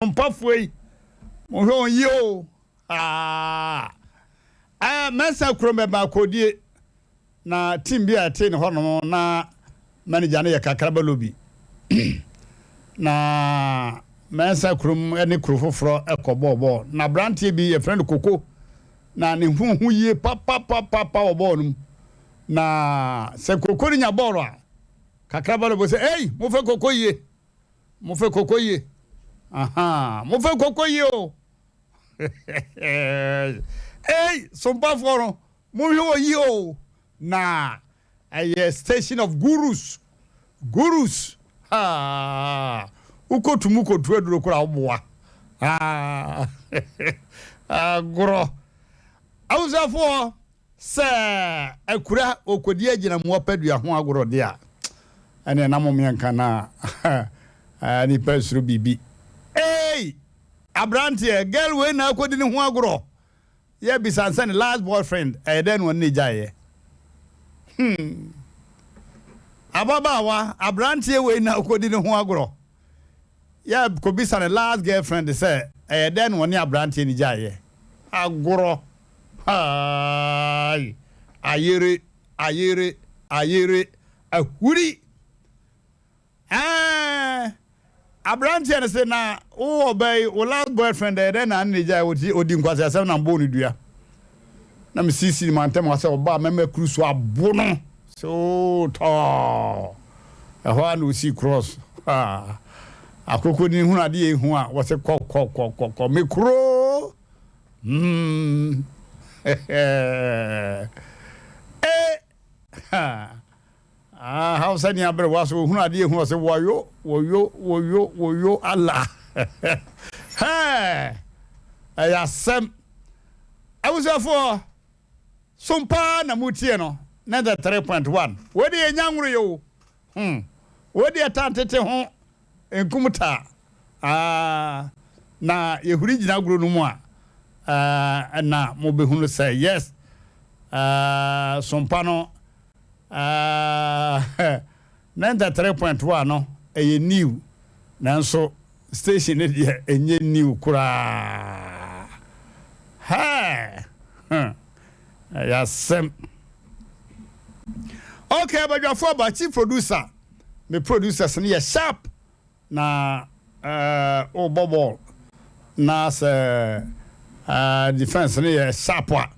Mpafoɔ yi, monhwɛ wɔn yie o. Haa. Ɛɛ, Mɛnsa kurom bɛba akodie na team bi a ɛte ne hɔnom na manager no yɛ Kakraba Lobby. Na Mɛnsa kurom ne kuro foforɔ kɔ bɔɔl bɔɔl. Na aberanteɛ bi yɛfrɛ no Koko na ne ho ho yie papapapapa wɔ bɔɔl no mu. Na sɛ Koko no nya bɔɔl a, Kakraba Lobby sɛ, Ei, mofɛ Koko yie. Mofɛ koko yie. Ahaa, mofɛ koko yie o. Ei, sompafoɔ no, monhwɛ wɔ yie o. Na ɛyɛ station of gurus. Gurus. Haa. Wokɔtu mu kɔtu aduro koraa woboa. Haa. Agorɔ. Abusuafoɔ. Sɛ akura ɔkɔdi agyinamoa padua ho agorɔ deɛ a, ɛneɛ na momeɛnka na nipa nsuro biribi. Eei! Abranteɛ, girl wei na akɔdi ne ho agorɔ. Yɛ bisa no sɛ ne last boyfriend ɛyɛ dɛn na ɔne no gyaeɛ. Hmm. Ababaawa, abranteɛ wei na ɔkɔdi ne ho agorɔ. Yɛ kɔbisa ne last girlfriend sɛ ɛyɛ dɛn na ɔne abranteɛ no gyaeɛ. Agorɔ. Haai! Ayere, ayere, ayere, ahuri! Ɛɛ, aberanteɛ no se, na wo ɔbaa yi, wo last boyfriend ɛyɛ dɛn na ne ne gyae? Ɔti, ɔdi nkwaseasɛm na mbɔɔ no dua. Na mesisii no mantam hɔ sɛ ɔbaa mɛma kuru so abo no. Sɛ oo tɔɔ! Ɛhɔ ara na ɔsii cross. Ha! Akokɔni hunu adeɛ ehu a, wɔse kɔ, kɔ, kɔ, kɔ, kɔ, me kuro! Hmm. Eh. Ha. Ah, Hausa ni abere wa so ohunu ade ehu ɔsɛ wɔyo wɔyo wɔyo wɔyo Allah. Hɛ. Ɛyɛ asɛm. Abusuafoɔ, som paa na mutie no. 93.1. Wei de yɛnya nworo yɛ o. Hmm. Wei deɛ tantete ho Nkum ta aah na yɛhuri gyina agorɔ no mu a aah na mobɛhunu sɛ yes aah sompa no aah 93.1 no ɛyɛ new nanso station no deɛ ɛnyɛ new koraa hɛɛ hmm ɛyɛ asɛm okay abadwafoɔ aba chief producer Me producers no yɛ sharp na wobɔ bɔɔl na sɛ defence no yɛ sharp a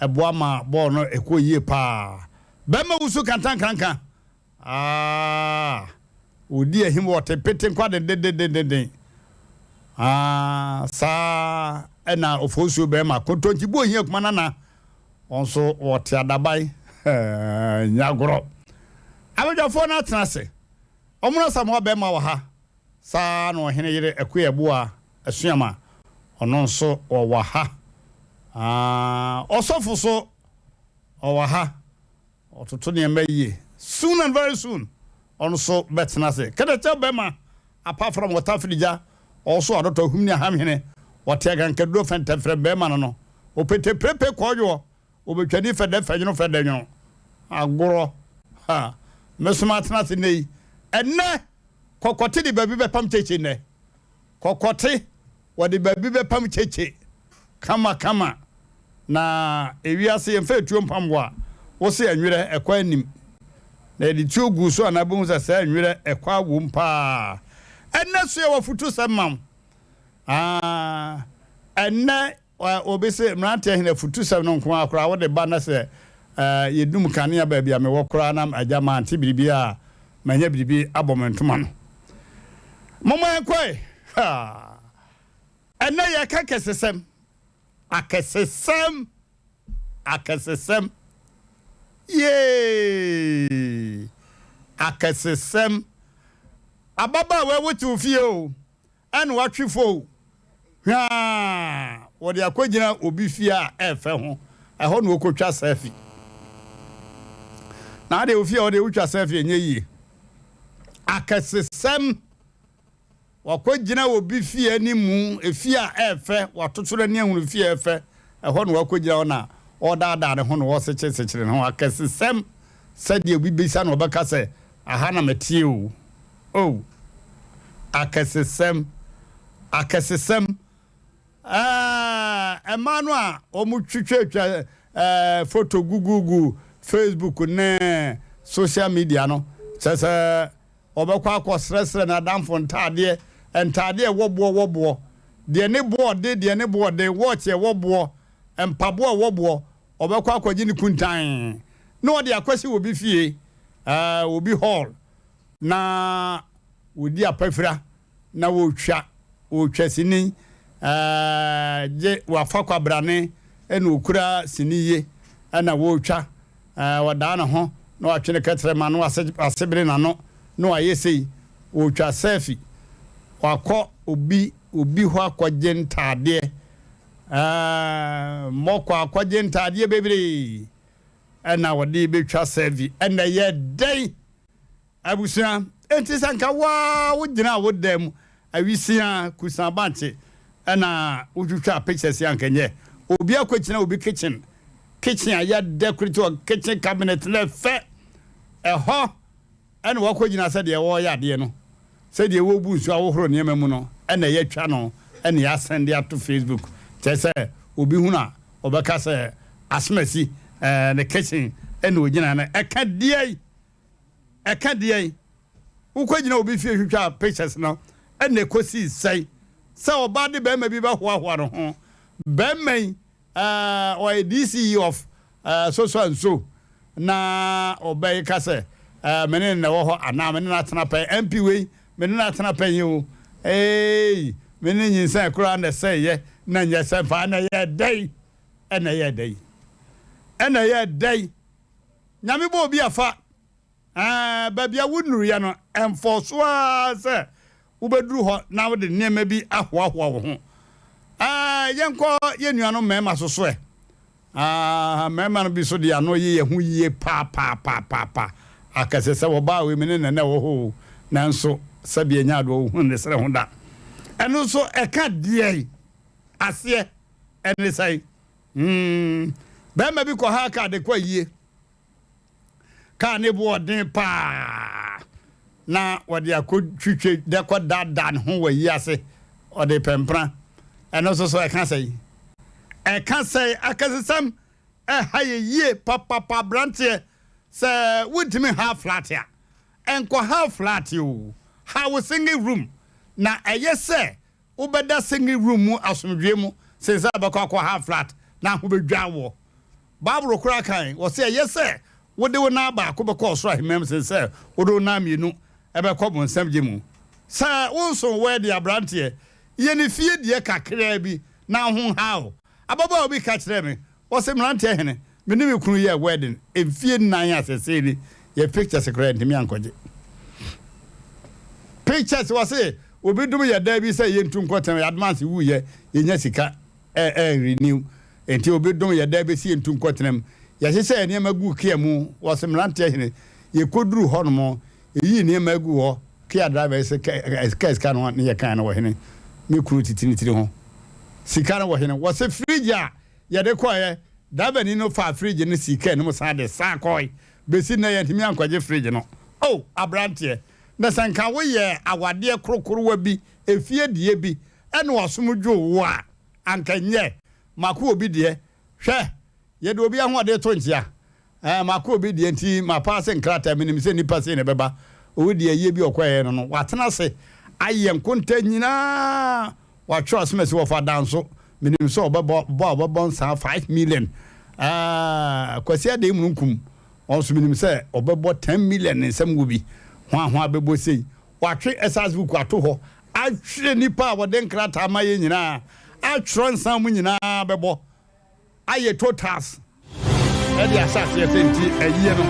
ɛboa ma bɔɔl no ɛkɔ yie paa. Bɛrima wusu kantankranka ah ɔdi ahim wɔ te pete nkwa dendendendenden ah saa ɛna ofosuo bɛrima kontonkyi bu ohia kuma nana Wɔn nso wɔte adaban. Nyɛ agorɔ. Abadwafoɔ no atena ase. Wɔn Asamoah barima wɔ ha. Saa ara na ɔhene yere Akua Abua Asuama, ɔno nso ɔwɔ ha. Ɔsɔfo nso ɔwɔ ha. Ɔtoto nneɛma yie. Soon and very soon, ɔno nso bɛtena ase. Kɛtɛkyɛw bɛma apafra ma ɔtafere gya, ɔwosow adɔtɔ ahum ne aham hene, ɔte agankaduro fɛntɛmfrɛm bɛrima no no, ɔpete prepe kɔɔyoɔ, ɔbɛtwani fɛdɛ fɛnwono fɛdɛ nwono. Agorɔ. Ha! Me nso matena ase nnɛ yi. Ɛnnɛ, kɔkɔte de baabi bɛpam kyekye nnɛ. Kɔkɔte, wɔde baabi bɛpam kyekye kamakama. Na ewiase yɛmfa etuo mpam wo a, wo se ɛnwerɛ ɛkɔ anim. Na yɛde tuo guu so a na wobɛhu sɛ sɛ ɛnwerɛ ɛkɔ awom paa. Ɛnnɛ so yɛwɔ afutusɛm ma wo. Ah, ɛnnɛ obi se mmeranteɛ hene afutusɛm no nko ara koraa wode ba na sɛ yɛdum kanea baabi a mewɔ koraa na agya mante biribi a manya biribi abɔ me ntoma no. Momma yɛnkɔe. Ha! Ɛnnɛ yɛka kɛsesɛm. Akɛsesɛm! Akɛsesɛm! Yee! Akɛsesɛm! Ababaawa yi wote wo fie o, ɛna watwe fo o, hwaa! Wɔde akɔgyina obi fie a ɛɛfɛ ho, ɛhɔ na ɔkɔtwa selfie. Na adeɛ wo fie a wɔde wotwa selfie ɛnyɛ yie. Akɛsesɛm! Wakɔgyina obi fie animu, efie a ɛyɛ fɛ, watoto n'ani ahunu fie a ɛyɛ fɛ, ɛhɔ na wakɔgyina hɔ na ɔredaadaa ne ho na ɔresekyeresekyere ne ho akɛsesɛm sɛdeɛ obi bisa no ɔbɛka sɛ, aha na meteɛ o, oh, akɛsesɛm. Akɛsesɛm, Ɛɛ, mmaa no a wɔtwitwatwa ɛɛ foto gugugu Facebook ne social media no, kyerɛ sɛ wɔbɛkɔ akɔsrɛsrɛ n'adamfo ntaadeɛ, ntaadeɛ ɛwɔ boɔ wɔ boɔ, deɛ ne boɔ ɔde, deɛ ne boɔ ɔde, watch ɛwɔ boɔ, mpaboa ɛwɔ boɔ, ɔbɛkɔ akɔgye ne kuntan na ɔde akɔsi obi fie, ɛɛ obi hall na wɔdi apafira. Na wɔretwa, wɔretwa sini, ɛɛ, gye wafa kwabrane ɛna okura sini yie ɛna wɔretwa, ɛɛ, ɔdaa ne ho na watwe ne kɛtrɛma na wase wasebere n'ano na wayɛ sei, wɔretwa sɛfi, wakɔ obi obi hɔ akɔgye ntaadeɛ, ɛɛ, mɔkɔ akɔgye ntaadeɛ bebree ɛna wɔde bɛtwa sɛfi, ɛna ɛyɛ dɛn? Abusua, enti sɛ nka wo ara wo gyinaa wo dan mu awisiaa kusaa bankye ɛna wo twitwaa pictures yi anka nyɛ obi akɔgyina obi kitchen kitchen a yɛ decorate wɔ kitchen cabinet no ɛfɛ ɛhɔ ɛna wakɔgyina sɛ deɛ wɔreyɛ adeɛ no sɛ deɛ wɔbu nsuo ahohoro nneɛma mu no ɛna yɛatwa no ɛna yɛasɛn de ato Facebook kyerɛ sɛ obi hunu a ɔbɛka sɛ asomasi ɛɛ ne kitchen ɛna ogyina no ɛka deɛ Ɛka deɛn? Wokɔgyina obi fie twitwaa pictures no ɛna ɛkɔsii sɛn? Sɛ ɔbaa de bɛrima bi bɛhoahoa ne ho. Bɛrima yi eh, ɔyɛ DCE of eh, so so and so na ɔbaa yi ka sɛ eh, me ne no na ɛwɔ hɔ anaa me ne no atena pɛn. MP wei me ne no atena pɛn yi o. Eei, me ne no nyinsɛn koraa na ɛsɛeɛ na nyɛ sɛ mfa ɛna ɛyɛɛ dɛn? Ɛna ɛyɛɛ dɛn? Ɛna ɛyɛɛ dɛn? Nyame bɔ obi a fa ɛɛ baabi a wonnuruiɛ no, ɛmfɔɔ so ara sɛ wobɛduru hɔ na wode nneɛma bi ahoahoa wo ho. Ɛɛ yɛnkɔ yɛn nuanom mmarima so so ɛ. Aa mmarima no bi so deɛ ano yɛ yɛn ho yie paapaapaapa. Akɛse sɛ wɔbaa wei me ne nana wɔ hɔ o, nanso sɛbi ɛnyɛ adeɛ wɔhunu ne serɛ ho da. Ɛno nso ɛka deɛn aseɛ ɛne sɛn? Hmm, bɛrima bi kɔhaa kaa de kɔ ayie. Kaa ne bo ɔden paa na wɔde akɔtwitwe de kɔ daadaa ne ho wɔ ayi ase. Ɔde pɛmpra. Ɛno nso so ɛka sɛn? Ɛka sɛn? Akɛsesɛm ɛha yɛ yie papapa aberanteɛ sɛ wontumi ha flat a, ɛnkɔ ha flat o. Ha wo single room na ɛyɛ sɛ Wobɛda single room mu asomdwoe mu sen sɛ wobɛkɔ akɔ ha flat na ho bedwa woɔ. Bible koraa kae, wɔse ɛyɛ sɛ wode wo nan baako bɛkɔ ɔsoro ahemman mu sen sɛ wode wo nan mmienu bɛkɔ bonsam gya mu. Sɛ wonso wɛɛde abranteɛ, yɛ ne fie deɛ kakraa bi na wo ho nhaw wo. Ababaawa bi ka kyerɛɛ me, ɔse mmeranteɛ hene, me ne me kunu yɛɛ wedding mfie nnan a sɛsɛɛ ni, yɛ pictures koraa yɛntumi ankɔgye pictures. Wɔse obi dom yɛ dan bi sɛ yɛntu nkɔtena, yɛ advance wuiɛ yɛnya sika ɛ ɛ renew, nti obi dom yɛ dan bi sɛ yɛntu nkɔtena mu, yɛhyehyɛ yɛ nneɛma guu kia mu, wɔse mmeranteɛ hene, yɛkɔduru hɔnom Yeyii nneɛma guu hɔ, Kia driver yi se kaa sika no ne yɛkae no wɔ hene? Me kunu tete ne tiri ho. Sika no wɔ hene? Wɔse fridge a yɛde kɔeɛ, driver ni no faa fridge no sii kaa no mu san de san kɔe. Besi nnɛ yɛntumi ankɔgye fridge no. Oh, abranteɛ, na sɛ nka woyɛɛ awadeɛ korokorowa bi, efie deɛ bi, ɛna w'asom dwoo wo a, anka nyɛ. Mako obi deɛ. Hwɛ, yɛde obi ahoɔden to nkyea. Ɛɛ, makɔ obi deɛ nti mapaase nkrataa, menim sɛ nnipa sei na ɛbɛba. Owu deɛ ayie bi a ɔkɔeɛ no no, watena ase ayɛ nkonta nyinaa, watwerɛ asɛm asi hɔ fa danso, menim sɛ ɔbɛbɔ bɔ a ɔbɛbɔ nsaa 5 million. Ɛɛ, Kwasi Adei Mununkum, ɔno nso menim sɛ ɔbɛbɔ 10 million ne nsam wɔ bi. Hwan hwan bɛbɔ sei. Watwe exercise book ato hɔ, atwerɛ nnipa a wɔde nkrataa ma yɛ nyinaa, atwerɛ nsa mu nyinaa bɛbɔ. Ayɛ totals ɛde ahyɛ aseɛ sɛ nti ayie no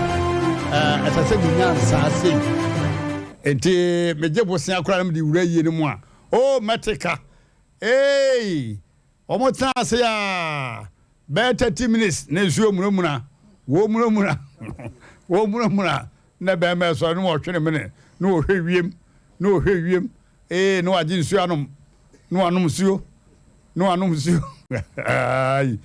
ɛsɛ sɛ menya nsaa sei nti megye bosea koraa na mede wura ayie no mu a oh mɛte ka eei wɔn tena ase a bɛyɛ 30 minutes na nsuo munamuna wɔn munamuna wɔn munamuna na bɛrima ɛsɔre na wɔtwe ne mene na wɔhwɛ wiem na wɔhwɛ wiem Ee, na wagye nsuo anom, na wanom nsuo, na wanom nsuo. Ai,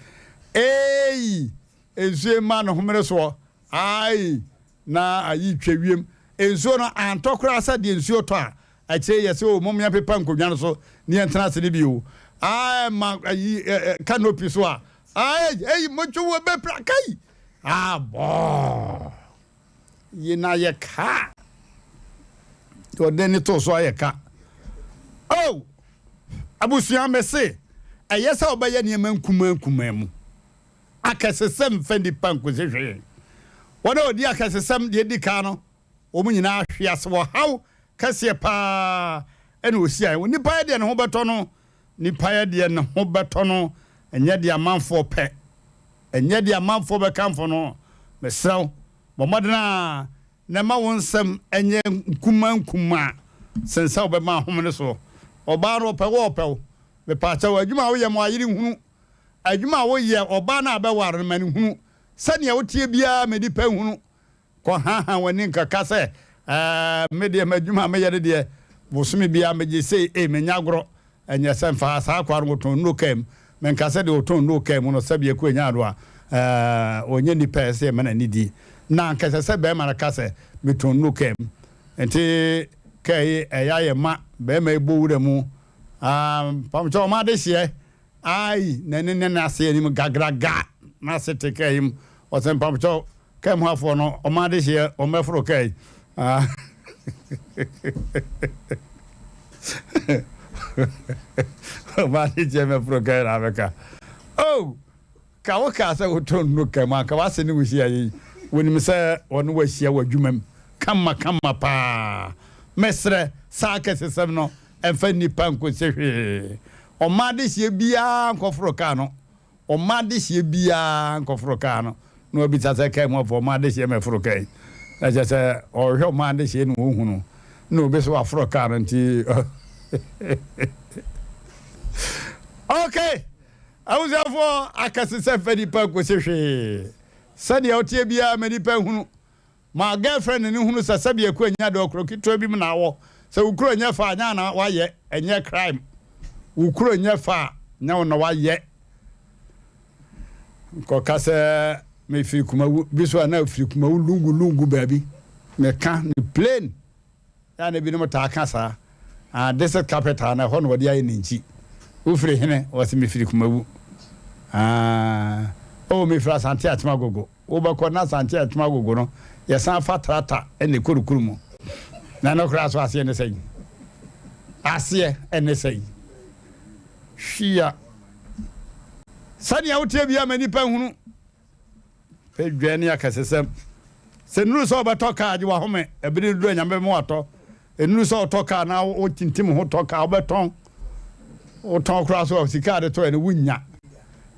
ei, nsuo mma ne homene soɔ. Ai, na ayi twa wiem. Nsuo no antɔ koraa sɛ deɛ nsuo tɔ a, Akyire yi yɛse o mom yɛmpepa nkonnwa no so na yɛntena ase no bio. Ae ma ayi ɛ ɛ canopy so a ae ei motwe wo bɛpira kai abɔɔ yi na yɛ ka deɛ ɔde ne too so ayɛ ka oh abusua mese ɛyɛ sɛ wobɛyɛ nneɛma nkumaa nkumaa mu akɛsesɛm mfa nnipa nkosi hwee wɔn a wɔdi akɛsesɛm deɛ di kan no Wɔn nyinaa hwee ase wɔ haw kɛseɛ paa ɛna ɔhyiaeɛ. Onipa yɛ deɛ ne ho bɛtɔ no, nipa yɛ deɛ ne ho bɛtɔ no, ɛnyɛ deɛ amanfoɔ pɛ, ɛnyɛ deɛ amanfoɔ bɛkamfo no. Mesrɛ wo, bɔ mmɔden ara na ma wo nsɛm nyɛ nkumaa nkumaa sen sɛ wobɛma ahome no soɔ. Ɔbaa no ɔpɛ wo a ɔpɛ wo. Mepaakyɛw, adwuma a woyɛ ma w'ayere nhunu. Adwuma a woyɛ, ɔbaa no a bɛware no ma no nhunu. Sɛdeɛ woteɛ biara ma nnipa nhunu. Kɔhaahaa w'ani nkɔka sɛ, Ɛɛ, me deɛ m'adwuma a meyɛ no deɛ, bosome biara megye sei, ei, menyɛ agorɔ. Ɛnyɛ sɛ mfa saa akoa no wɔtɔn nnuro kaa mu. Menka sɛ deɛ ɔtɔn nnuro kaa mu no, sɛdeɛ ɛkɔ anya no a, ɛɛ, ɔnyɛ nipa a ɛsɛ sɛ yɛma no anidie. Na anka ɛsɛ sɛ barima no ka sɛ, Metɔn nnuro kaa mu. Nti kaa yi, ɛyɛ ayɛ ma barima yi bɔ wura mu. Ah, mpamokyɛ wɔn adehyeɛ, ai, n'ani ne n'ase anim gagraga, n'ase te kaa yi mu. Ɔsɛ mpamokyɛw, Kaa mu hafoɔ no ɔmo adehyeɛ ɔmo bɛforo kaa yi ah. Ɔmo adehyeɛ bɛforo kaa yi na abɛka oh ka wo kaa sɛ wotɔ nnuro kaa mu anka w'ase ne wo hyia yi wonim sɛ ɔne wahyia wɔ adwuma mu kama kama paa mɛsrɛ saa akɛsesɛm no ɛmfa nnipa nkɔsi hwee ɔmo adehyeɛ biara nkɔforo kaa no Ɔmma adehyeɛ biara nkɔforo kaa no, na wabisa sɛ, Kaa mu afoɔ, ɔmma adehyeɛ mmɛforo kaa yi? Na kyerɛ sɛ, ɔrehwɛ ɔmma adehyeɛ na ɔhu no, na obi sɛ waforo kaa no nti. Okay, abusuafoɔ, akɛse sɛ mfa nipa nkɔsi hwee. Sɛdeɛ woteɛ biara ma nipa nhunu. Ma girlfriend no hunu sɛ sɛdeɛ aku anya deɛ ɔkoro ketewa bi mu na awɔ. Sɛ wo kuro nyɛ fɛ a, nyɛ na wayɛ, ɛnyɛ crime. Wo kuro nyɛ fɛ a, nyɛ wo na wayɛ. Nkɔka sɛ mefiri Kumawu, bi so a na firi Kumawu lungu lungu baabi. Meka no plain. Yɛ a na ebinom taa ka saa. Ah, district capital no, ɛhɔ na wɔde ayɛ ne nkyi. Wofiri hene? Wɔse mefiri Kumawu. Ah, oh, mefiri Asante Akyem Agogo. Wobɛkɔ na Asante Akyem Agogo no, yɛsan fa trata na ɛkɔ Rukuru mu. Na ɛno koraa so aseɛ ne sɛn? Aseɛ ne sɛn? Hwia. Sɛnea woteɛ biara ma nnipa nhunu. Pɛ dwɛ ne akɛsesɛm. Sɛ nnuru sɛ wobɛtɔ kaa gye w'ahome, ɛbere no duru a Nyame bɛma watɔ. Nnuru sɛ wotɔ kaa na wotintim ho tɔ kaa wobɛtɔn. Wotɔn koraa so a sika a de tɔɛ no wonnya.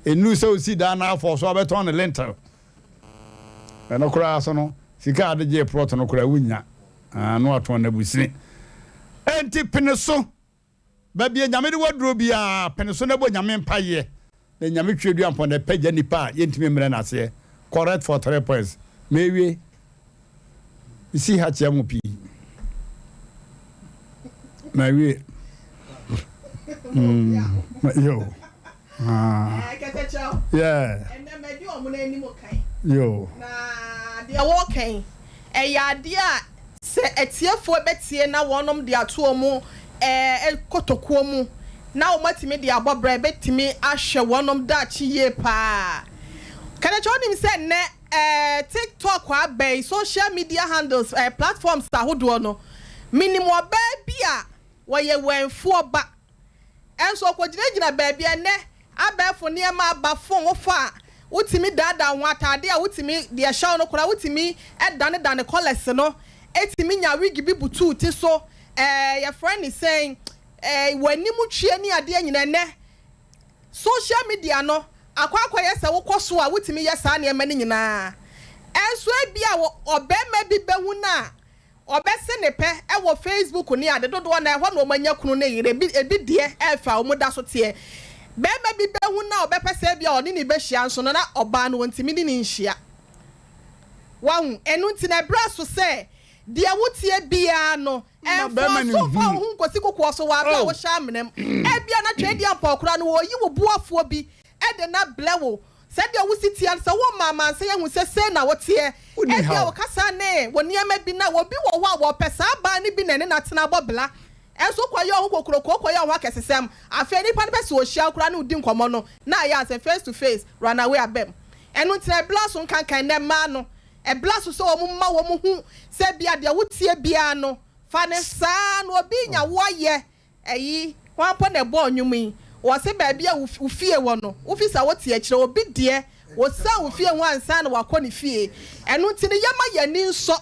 Nnuru sɛ wosi dan na afɔ so a wobɛtɔn no lintel. Ɛno koraa so no sika a de gyee plot no koraa wonnya. Ah, na watɔn no abusini. Enti pene so. Baabi a Nyame de wo aduro biara, pene so na bɔ Nyame mpaeɛ. Na Nyame Tweaduampɔn na ɛpagya nipa a yɛntumi mmerɛ no aseɛ. Correct for 3 points. Mewie. Mesi ha kyea mo pii. Mawie. Mm, yo. Ah. Yeah. Yo. Na deɛ wɔka ɛyɛ adeɛ a Sɛ atiefoɔ bɛtie na wɔnom de ato wɔn kotokuo mu na wɔn atumi de abɔ bra ɛbɛtumi ahwɛ wɔnom daakye yie paa. Kɛnɛkyɛ wonim sɛ nnɛ TikTok aba yi, social media handles, platforms ahodoɔ no, menim ɔbaa bi a wɔyɛ wɛnfoɔ ba Nso ɔkɔgyinagyina baabi a ɛnnɛ abɛɛfo nneɛma aba, fon wofa a wotumi daadaa wo ho, ataade a wotumi, deɛ ɛhyɛ wo no koraa wotumi danedane kɔlɛs no, tumi nya wig bi butu wo ti so, ɛɛ yɛfrɛ no sɛn, ɛɛ w'anim twie ne adeɛ nyinaa. Ɛnnɛ social media no akɔ akɔyɛ sɛ wokɔ so a wotumi yɛ saa nneɛma no nyinaa. Nso ebia ɔbarima bi bɛhu no a, Ɔbɛse ne pɛ wɔ Facebook ne ade dodoɔ no ara ɛhɔ na wɔn anya kunu ne yere ebi ebi deɛ ɛɛfɛ a wɔn da so teɛ. Barima bi bɛhu no a ɔbɛpɛ sɛ ebia ɔne no bɛhyia nso no na ɔbaa no ɔntumi ne no nhyia. Wahu? Ɛno nti no ɛberɛ aso sɛ deɛ woteɛ biara no Ma bɛrima ɛmfa no so mfa wo nhunu. ho nkɔsi kokoɔ so wɔ aberɛ a Oh. wohyɛ amena mu. Ebia na Tweaduampɔn koraa no wɔreyi wo boafoɔ bi de no abrɛ wo. Sɛdeɛ wosi teɛ no, sɛ woma amansan ahu sɛ sei na woteɛ, Wonni ebia haw. wo kasa ne wo nneɛma bi na obi wɔ hɔ a wɔpɛ saa baa no bi na ɛne no atena abɔ bra. Nso wokɔyɛ wo ho kokroko, wokɔyɛ wo ho akɛsesɛm, afei nipa no pɛ sɛ ɔhyia wo koraa ne wo di nkɔmmɔ no, na ayɛ asɛ face to face, run away aba mu. Ɛno nti na ɛbla so nkankan nnɛ mmaa no, ɛbla so sɛ wɔn mma wɔn hu sɛ ebia deɛ woteɛ biara no, fa no saa na obi nya wo ayɛ Ayi, hwan mpo na ɛbɔɔ nnwom yi? Wɔse baabi a wo fie wɔ no, wofi sa wote akyire. Obi deɛ, ɔsiane wo fie ho ansa na wakɔ ne fie. Ɛno nti no, yɛmma yɛn ani nsɔ.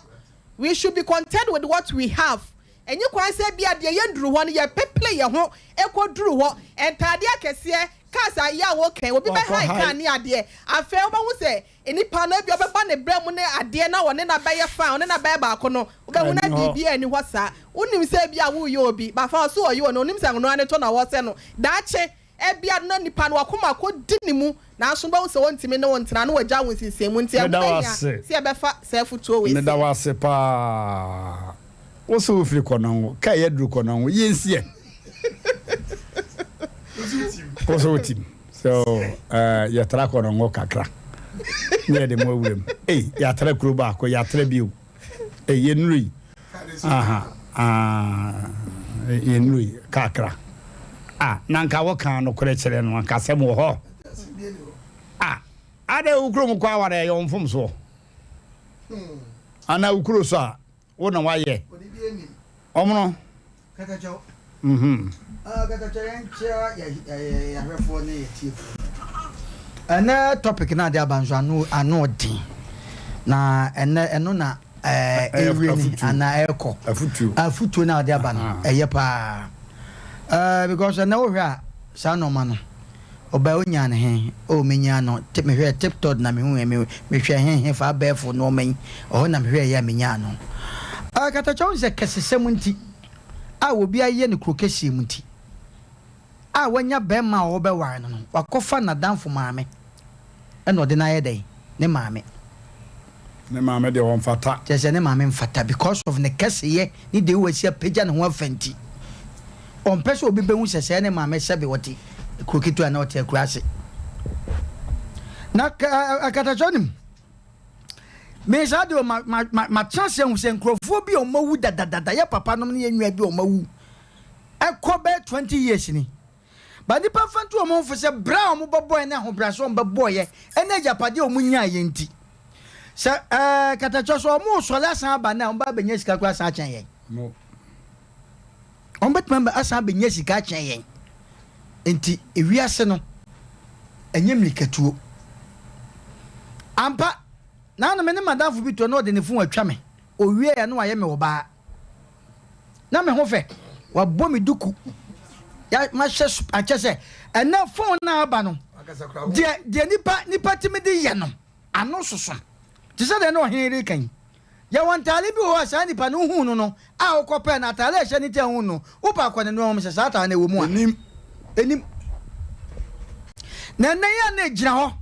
We should be content with what we have. Ɛnyi kwan sɛ ebia deɛ yɛnduru hɔ no, yɛpepere yɛn ho kɔduru hɔ. Ntaadeɛ akɛseɛ, cars a yɛ a woka yi, obi bɛhae car ne adeɛ. Afei wobɛhu sɛ Nnipa no, ebia ɔbɛba ne berɛ mu ne adeɛ na ɔne no abɛyɛ fine, ɔne no abɛyɛ baako no, wobɛhu na biribiara nni hɔ saa. Wonim sɛ ebia woreyɛ obi, but fa ɔse ɔyɛ ɔno, ɔnim sɛ ɔno ara ne tɔ na wɔresɛ no. Daakye, ebia na nipa no wakoma akɔdi ne mu, nanso wobɛhu sɛ ɔntumi ne wo ntena na wagya wo nsinsɛnmu nti, ɛho Meda wo bɛhia ase. sɛ yɛbɛfa saa afutuo wei Meda sei. wo ase paa. Wo se wofiri Kɔnɔngo, kaa yi aduru Kɔnɔngo, yɛnsi ɛ. Wo so wotim. So uh, yɛtra Kɔnɔngo kakra ne yɛde mo awura mu. Ei, yɛatra kuro baako, yɛatra bio. Ei, yɛnnuru yi. Aha, ah, yɛnnuru yi kakra. Ah, na nka wokaa nokorɛ kyerɛ no, anka asɛm wɔ hɔ. Ah, adɛn wo kurom kɔ aware ɛyɛ wo mfomsoɔ? Anaa wo kuro so a Wo na wayɛ. Ɔmono. Katakyɛw. Mhm. Ah, katakyɛw yɛn kyia yɛ yɛ yɛahwɛfoɔ ne yɛ tiefoɔ. Ɛnɛ topic na ade aba nso ano ano ɔden. Na ɛnɛ ɛno na ɛɛ ɛwie ni ana ɛkɔ. Afutuo. Afutuo na ade aba no ɛyɛ paa. Ɛɛ because ɛnɛ wohwɛ a saa nɔɔma no. Ɔbaa onyaa no he? Oh, menyaa no, te, mehwɛɛ TikTok na mehuuɛ, me, mehwɛɛ he he fa abɛɛfo nnoɔma yi, ɔhɔ na mehwɛɛyɛ a menyaa no. Ah, Katakyɛ wohu sɛ kɛsesɛm nti, a obi ayɛ no kuro kɛseɛ mu nti, a wanya bɛɛma a ɔɔbɛware no no, wakɔfa nadamfo maame. Ɛna ɔde no ayɛ dɛn? Ne maame. Ne maame deɛ ɔmfata. Kyerɛ sɛ ne maame mfata because of ne kɛseyɛ ne deɛ wasi apagya ne ho afa nti. Ɔmpɛ sɛ obi bɛhu sɛ sɛɛ ne maame sɛbe ɔte kuro ketewa anaa ɔte akuraase. Na akatakyɛ nim. Me saa deɛ ma ma ma matena ase ahu sɛ nkurɔfoɔ bi a wɔawu dadadada yɛ papa nom ne yɛn nua bi a wɔawu ɛkɔ bɛyɛ 20 years ni. But nnipa mfa nto wɔn ho fo sɛ bra a wɔbɛbɔeɛ ne ahobrɛaseɛ a wɔbɛbɔeɛ ne agyapadeɛ a wɔnyaeɛ nti, sɛ ɛɛ katakyɛ so wɔresɔre asan aba nnɛ a, wɔbɛba abɛnya sika koraa asan akyɛn yɛn. Wɔbɛtumi asan abɛnya sika akyɛn yɛn. Nti ewiase no, ɛnyɛ mmirikatuo. Ampa, naano me ne madamfo bi toɔ na ɔde ne fon atwa me. Ɔwieeɛ na wayɛ me ɔbaa. Na me ho fɛ, wabɔ me duku, ya mahyɛ akyɛ sɛ ɛnɛ phone na aba no, deɛ deɛ nipa nipa tumi de yɛ no ano soso te sɛ deɛ na ɔhene reka yi. Yɛwɔ ntaade bi wɔ hɔ a saa nipa no wohuu no no a wokɔ pɛɛ no ataade a ɛhyɛ ne ti a wohu no wopɛ akɔ ne nneɛma mu sɛ saa ataade no ɛwɔ mu a Enim. Enim. Na ɛnɛ yi a na egyina hɔ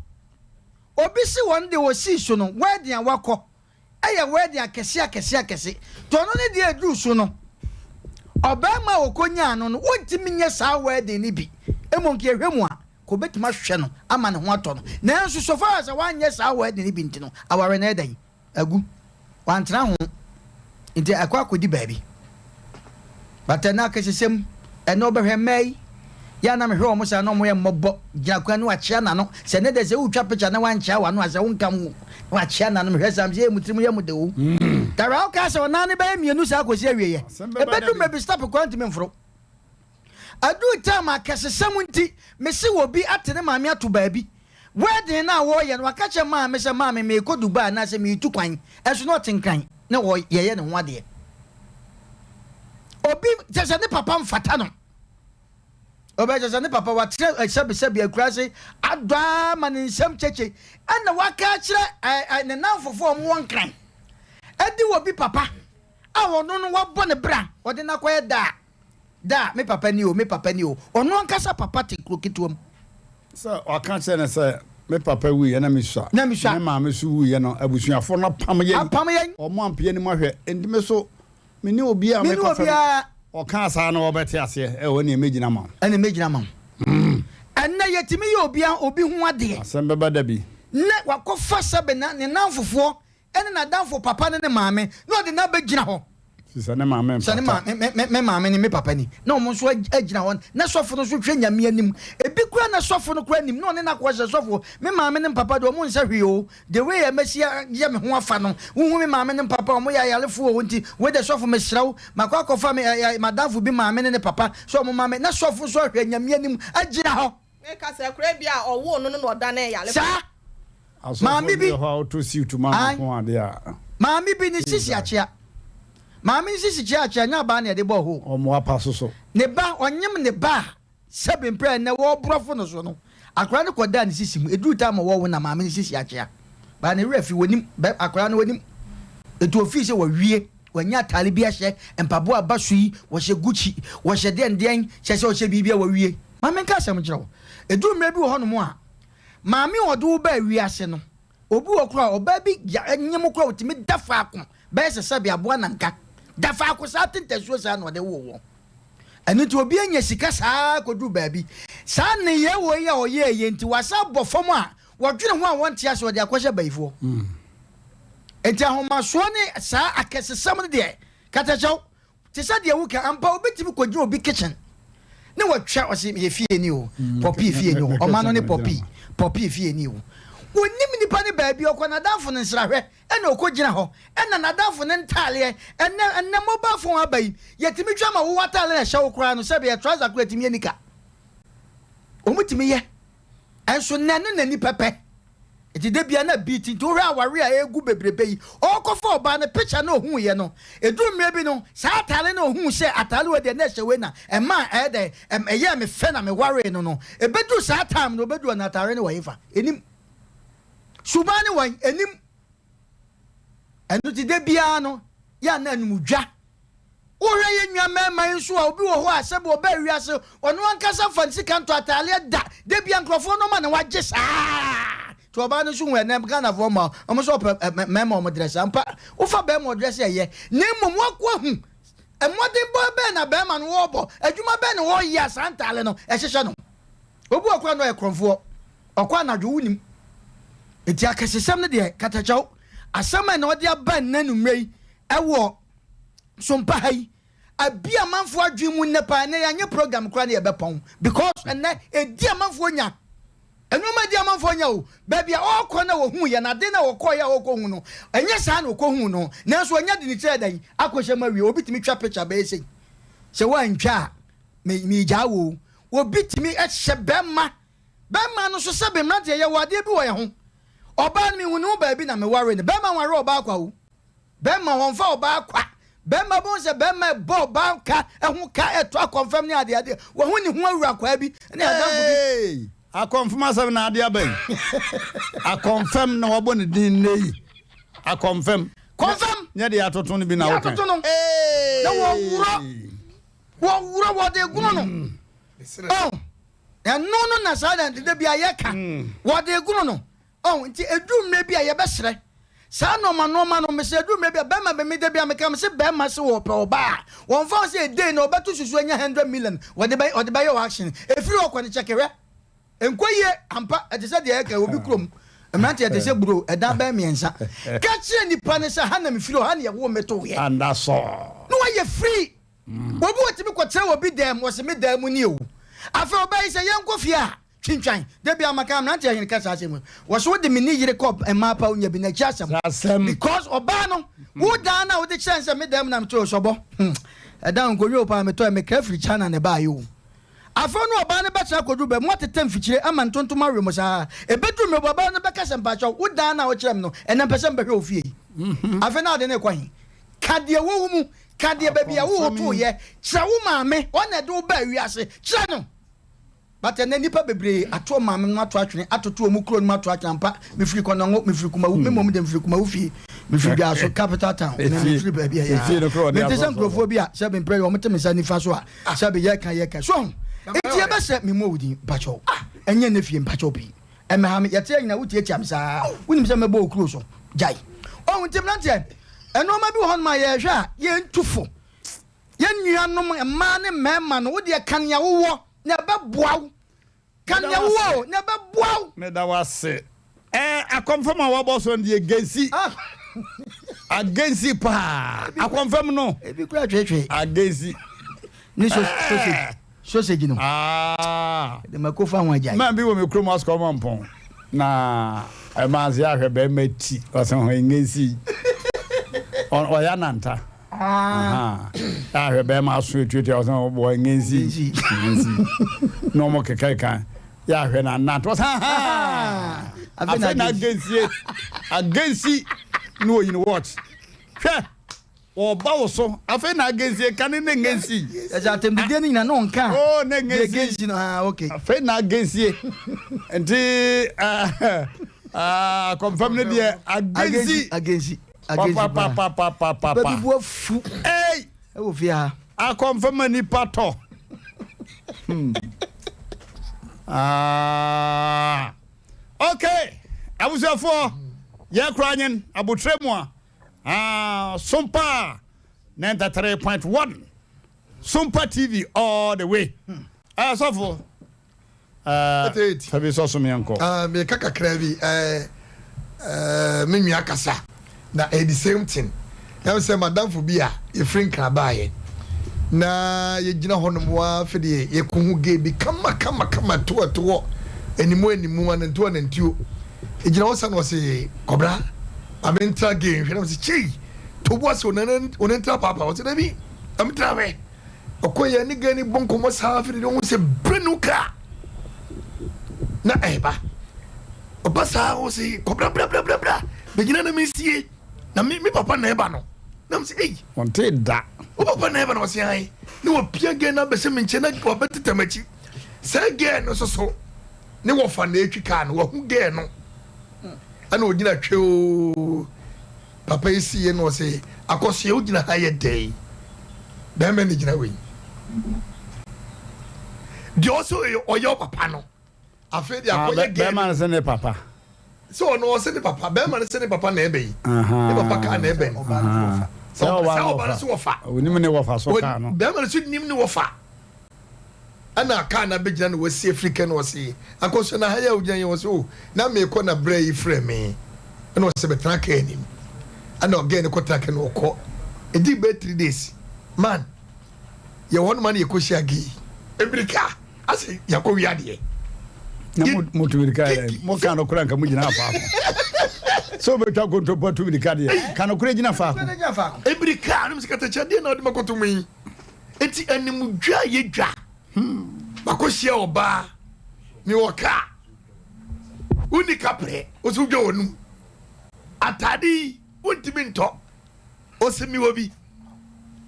obi si wɔn deɛ wɔsii so no wedding a wakɔ yɛ wedding akɛse akɛse akɛse. Nti ɔno ne deɛ ɛduru so no, ɔbarima a ɔkɔnyaa no no, wɔntumi nyɛ saa wedding no bi. Mmom nka yɛhwɛ mu a, nka ɔbɛtumi ahwɛ no ama ne ho atɔ no. Nanso so far as wanyɛ saa wedding no bi nti no, aware no ayɛ dɛn? Agu. Wantena ho. Nti ɛkɔ akɔdi baabi. But ɛnɛ akɛsesɛm, ɛnɛ wobɛhwɛ mmaa yi, yɛ a na mehwɛ wɔn saa na wɔyɛ mmɔbɔ, gyina kwan no wakyea n'ano. Sɛ ɛnɛ deɛ sɛ wotwa picture na wankyea w'ano a sɛ wonka ho na wakyea n'ano. Mehwɛ saa mesɛ yɛ mo tirim yɛ mo de o. Tara wokaa sɛ ɔnan no bɛyɛ mmienu saa kɔsi awieɛ. Ɛbɛdu mmerɛ bi step koraa ntumi mforo. Aduu time a akɛsesɛm nti mese obi ate ne maame ato baabi. Wedding no a wɔreyɛ no waka kyerɛ maame sɛ maame merekɔ Dubai anaasɛ meretu kwan ɛnso na ɔte Nkran na ɔyɛyɛ ne ho adeɛ. Obi kyerɛ sɛ ne papa mfata no. Ɔbɛyɛ kyerɛ sɛ ne papa wakyerɛ sɛbesɛbe akuraase adɔ ara ma ne nsam kyekye ɛna waka akyerɛ ne nnamfofoɔ a wɔwɔ Nkran ɛde obi papa a ɔno no wabɔ ne bra ɔde no akɔyɛ daa. Da a, me papa ni o, me papa ni o, ɔno ankasa papa te kuro ketewa mu. Sɛ ɔka kyerɛ no sɛ, Me papa wuiɛ na mesua, Na mesua. me maame nso wuiɛ no, abusuafoɔ no apam yɛn. Apam yɛn. Wɔn ampe yɛn anim ahwɛ, enti me nso, menni obiara a Menni mekɔfrɛ no. obiara. Ɔkaa saa no, wɔbɛte aseɛ, ɛwɔ ɛnneɛ mɛgyina ama wo. Ɛnneɛ mɛgyina ama wo. Ɛnnɛ yɛtumi yɛ obiara, obi ho adeɛ. Asɛm bɛba da bi. Nnɛ wakɔfa sɛbe na ne nnamfofoɔ ne n'adamfo papa ne ne maame na ɔde no abɛgyina hɔ. Sɛ ne maame Sɛ ne mpata. maame, me, me, me maame ne me papa ni. Na wɔn nso agyina hɔ. Na sɔfo no nso hwɛ Nyame anim. Ebi koraa na sɔfo no koraa nim. Na ɔne no akɔ sɛ, sɔfo, me maame ne me papa deɛ wɔn nsɛ hwee o. The way a masi ayɛ me ho afa no, wohu me maame ne me papa a, wɔyɛ ayarefoɔ o. Nti wei deɛ sɔfo mesrɛ wo, makɔ akɔfa me, ɛ, ɛ, m'adamfo bi maame ne ne papa sɛ wɔn ma me. Na sɔfo nso ahwɛ Nyame anim agyina hɔ. Meka sɛ, akwadaa bi a ɔwoo no no na ɔdanee yarefo. Saa. Asɔfoɔ Maame bi bi. wɔ hɔ a wotɔ suit ma no Ae. nko adeɛ a. Maame bi ne sisi akyea. Maame ne sisi kyea akyea, nyɛ abaa na yɛde bɔɔ hoo. Wɔn apa so so. Ne ba, ɔnyem ne ba a, sɛbe mprɛ a nnɛ wɔreborɔfo no so no, akwadaa no kɔdaa ne sisi mu. Ɛduruu time a wɔrewo no na maame no sisi akyea. But ne werɛ afi, wɔnim, bɛ, akwadaa no wɔnim. Enti ɔfii sɛ wawie, wanya ataade bi ahyɛ, mpaboa aba so yi, wɔhyɛ Gucci, wɔhyɛ deɛn deɛn, kyerɛ sɛ ɔhyɛ biribi a wawie. Ma menka asɛm nkyerɛ wo. Ɛduru mmerɛ bi wɔ hɔnom a, maame a ɔde wo baa wiase no, obi wɔ koraa a, ɔbaa bi ya, nyem wo koraa a, ɔtumi da faako bɛyɛ sɛ sɛbe aboa nanka. Da faako saa te ntasuo saa na ɔde woo wo. Ɛno nti obi anya sika saa kɔduru baabi. Saa nneyɛɛ wei a ɔyɛɛ yi nti, wasan abɔ fam a wɔdwene ho a wɔnte ase, ɔde akɔhyɛ bayifoɔ. Nti ahomasoɔ ne saa akɛsesɛm no deɛ, katakyɛw, te sɛ deɛ woka, ampa obi tumi kɔgyina obi kitchen ne wɔtwa, ɔse yɛ fie ni o, pɔpii fie ni o, ɔma no ne pɔpii, pɔpii fie ni o. Wɔnim nipa ne baabi, ɔkɔ n'adamfo no nsrahwɛ, ɛna ɔkɔgyina hɔ, ɛna n'adamfo no ntaaleɛ, ɛnɛ, ɛnɛ mobile phone aba yi, yɛtumi twa ma wo w'ataale na ɛhyɛ wo koraa no, sɛbe yɛ trouser koraa ɛtumi yɛ nika. Wɔtumi yɛ. Ɛnso nnɛ no n'ani pɛpɛ. Nti da bia na beat nti wohwɛ aware a ɛregu bebrebe yi ɔrekɔfa ɔbaa no picture na ohuuiɛ no ɛduru mmerɛ bi no saa ataare na ohuu sɛ ataare wei deɛ na ɛhyɛ wei na ɛmaa ɛyɛ dɛn ɛyɛɛ me fɛ na me waree no no ɛbɛduru saa time no ɔbɛduru hɔ no ataare no wɔ hefa ɛnim suban no wɔ ɛnim ɛno nti da biara no yɛ a na animdwa Wohwɛ yɛn nua mmarima yi nso a, obi wɔ hɔ a sɛbi ɔbaa wiase, ɔno ankasa fa ne sika ntɔ ataadeɛ da. Da bia nkurɔfoɔ nɔɔma na wagye saa. Nti ɔbaa no nso hu ɛnɛ Ghanafoɔ mma wɔn nso ɔpɛ mmarima wɔn dress. Ampa, wofa barima ɔdress ɛyɛ. Na mmom wakɔ ahu mmɔdenbɔ bɛn na barima no wɔrebɔ, adwuma bɛn na ɔreyɛ a saa ntaale no ɛhyehyɛ no. Obi wɔ koraa na ɔyɛ korɔmfoɔ, ɔkɔ anadwo wonim. Nti akɛsesɛm no deɛ katakyɛw, asɛm a na ɔde aba nnɛ anummerɛ yi ɛwɔ So mpa ha yi abi amanfoɔ adwene mu nnɛ paa ɛnɛ yɛanyɛ program koraa ne yɛbɛpɔn because ɛnɛ ɛdi amanfoɔ nya nneɛma ɛdi amanfoɔ nya o baabi a ɔrekɔ na wɔhu yɛ na ade na ɔkɔɔ yɛ a ɔrekɔ hu no ɛnyɛ saa na ɔkɔ hu no nanso ɔnya de ne kyerɛ dɛn akɔhyɛ mu awie obi tumi twa picture bɛyɛ sei sɛ woantwa a megyaa wo obi tumi hyɛ bɛrima bɛrima no so sɛ bemmeranteɛ yɛwɔ adeɛ bi wɔ yɛn ho ɔbaa no mehu ne ho baabi na meware no bɛrima nware ɔbaa kwa o Bɛrima wɔnfa ɔbaa kwa. Bɛrima bɛhu sɛ bɛrima ɛbɔ ɔbaa ka ɛho ka ɛtɔ akɔnfɛm ne adeɛ adeɛ. Wahu ne ho awura kwaa bi ne adamfo bi. Eeii akɔnfɛm asɛm na ade aba yi. Akɔnfɛm na wabɔ ne din nnɛ yi. Akɔnfɛm. Kɔnfɛm. Nyɛ deɛ atoto no bi na Deɛ woka. atoto no. Na wɔworɔ wɔworɔ wɔde gono no. Oh, ɛno no na saa na da bi a yɛka wɔde gono no. Ɔho nti ɛduru mmerɛ bi a yɛbɛsrɛ saa nnoɔma nnoɔma no mesrɛ ɛduru mmerɛ bi a bɛrima bɛ me da bi a meka mese bɛrima se wɔpɛ ɔbaa a wɔmfa ho sɛ ɛdei na ɔbɛto susu anya 100 million wɔde bɛ ɔde bɛyɛ wɔ action ɛfiri hɔ kɔ ne kyɛke hwɛ ɛnkɔ yie ampa ɛte sɛ deɛ ɛka obi kurom mmeranteɛ ɛte sɛ buro ɛdan bɛɛ mmiɛnsa ka kyerɛ nipa ne sɛ ha na mefiri hɔ ha na yɛwoo me to yɛ And that's all. na wayɛ free obi wɔtumi kɔkyerɛ wɔ bi dan mu ɔse me dan mu ni o afei ɔbaa yi sɛ yɛnkɔ fie a Twintwan, da biara maka mmeranteɛ hene ka saa asɛm yi. Wɔse wode me ne yere kɔ mmaa pa wonya bi n'akyi asɛm. Asɛm. Because ɔbaa no, wo dan no a wode kyerɛ no sɛ me dan mu na mete o sɔbɔ. Hmm. Ɛdan nkonnwa o paa metɔɛ mekra firi China na ɛbaeɛ o. Afei no ɔbaa no bɛtra akɔduru baabi moatetɛ mfikyire ama ntontom awe mo saa. Ɛbɛduru mmerɛ bi ɔbaa no bɛka sɛ mpakyɛw wo dan no a wokyerɛ me no ɛnɛ mpɛ sɛ mebɛhwɛ wo fie yi. Afei na ade no rekɔ he? Ka deɛ ɛwɔ wo mu, ka deɛ baabi a wowotoeɛ, kyerɛ wo maame, ɔno na ɛde wo baa wiase, kyerɛ no. But ɛnɛ nnipa bebree ato wɔn maame nom ato atwene, atoto wɔn kuro nom ato atwene ampa. Mefiri Kɔnɔngo, mefiri Kumawu, me mmom de mefiri Kumawu fie, mefiri Dwaso, capital town, me mefiri baabi a ɛyɛ. Mente sɛ nkurɔfoɔ bi a sɛbe mprɛ yi wɔn te me nsa nifa so a sɛbe yɛka yɛka. So ho? Enti yɛbɛsrɛ, memmɔ wo din, mpakyɛw, ɛnyɛ nnɛ fie, mpakyɛw pii. Ɛmmɛha me, yɛte anyina wotiatia me saa, wonim sɛ mɛbɔ wo kuro so, gyae. Ɔho nti mmeranteɛ, nnoɔma bi wɔ hɔnom a yɛhwɛ a yɛntu fo. Yɛn nuanom mmaa ne mmarima no, wo deɛ ka nea wowɔ na ɛbɛboa wo. Ka nea wowɔ o, na ɛbɛboa wo. Meda wo ase. Ɛɛ akɔmfam a wabɔ so no deɛ gezi. Agensi paa. Akɔnfam no. Ebi kura twetwe. Agensi. Ne sausage. Sausage no. Ah. De mako fa ho agyae. Man bi wɔ me kurom asukɔ ɔmɔ mpɔn. Na ɛma ase ahwɛ bɛrima ti ɔsɛ ho ngensi. Ɔyɛ ananta. Ah. Ahwɛ bɛrima aso etuatua ɔsɛ ho bɔ ngensi. Ngensi. Na ɔmɔ keka kan. Yɛ ahwɛ na ananta ɔsɛ ha. Afei na agensie. Agensi na oyi ne watch. Hwɛ. Ɔba wo so. Afei na agensie kane ne ngensi. Ɛsɛ atɛmdidie no nyina na ɔnka. Oh ne ngensi. Gensi no ah okay. Afei na agensie. Nti akɔmfam no deɛ agensi. Agensi. Agensi paa. Papapapapapa. Nipa bi bu afu. Ei. Ɛwɔ fie ha. Akɔmfam a nipa tɔ. Hmm. Ah. Okay. Abusuafoɔ yɛ kora nyen abotrɛ mu a. Ah, Sompa 93.1 Sompa TV all the way. Hmm. Eh, sɔfo. Eh, fabi sɔso mi nkɔ. Ah, me ka kakra bi. Eh, eh, me nua kasa. Na eh, the same thing. Ɛm sɛ madamfo bi a yɛfiri nkra baayɛ. Na yɛgyina hɔ nom wa afei deɛ yɛkɔhu gay bi kama kama kama to ɛtoɔ animu animu anantuo anantuo. Ɛgyina hɔ sa na ɔse kɔbra ma mentra gay nhwɛ na mese kyei to bo ase one ntra paapa ɔse dabi ma mentra hwɛ ɔkɔ yɛ ne gay ne bɔ nkɔmmɔ saa afei deɛ ɔhu sɛ brand new car na ɛba ɔba saa ɔse kɔbra bra bra bra bra bɛgyina na mensie na me me papa na ɛba no na mese ei ɔnte da wo papa na ɛba na ɔse ae ne wapia gay no abɛhyɛ me nkyɛn na wabɛteta m'akyi sɛ gay no soso ne wɔfa na etwi kaa no wahu gɛɛ no ɛna ogyina twɛoo papa yi si yɛ na ɔsɛ akɔsoɛ wogyina ha yɛ dɛn bɛrima ne gyina wei deɛ ɔsɛ ɔyɛ ɔpapa no afei deɛ ah, akɔyɛ gɛɛ bɛrima no sɛ ne papa sɛ ɔno ɔsɛ ne papa bɛrima no sɛ ne papa na ɛbɛ yi ne papa kaa na ɛbɛ no sɛ ɔba no sɛ wɔfa onim ne wɔfa so kaa no bɛrima no sɛ nim ne wɔfa Ɛna kaa no abɛgyina na wasi afiri kɛ na ɔse, Akosua na ha yi a wogyina yi? Ɔse, Oh, na meekɔ na berɛ yi frɛ me. Ɛna ɔse, Bɛtena kaa anim. Ɛna ɔgɛɛ no kɔtena kaa no ɔkɔ. Ɛdii bɛyɛ 3 days, man, yɛwɔ hɔ nom a na yɛkɔhyia gay. Mmirika, asɛ yɛakɔwia adeɛ. Na motu mirika yɛ mo ka nokorɛ nka mogyina faako. Sɛ wobɛtwa kontompo atu mirika deɛ, ka nokorɛ gyina faako. Mmirika, na mesɛ katakyie adeɛ na wode makɔto mu yi. Enti animdwa a yɛdwa. Makɔhyia ɔbaa, mewɔ kaa. Wonni kaprɛ, wo so wodwa w'anum. Ataade yi, wontumi ntɔ. Ɔse mewɔ bi.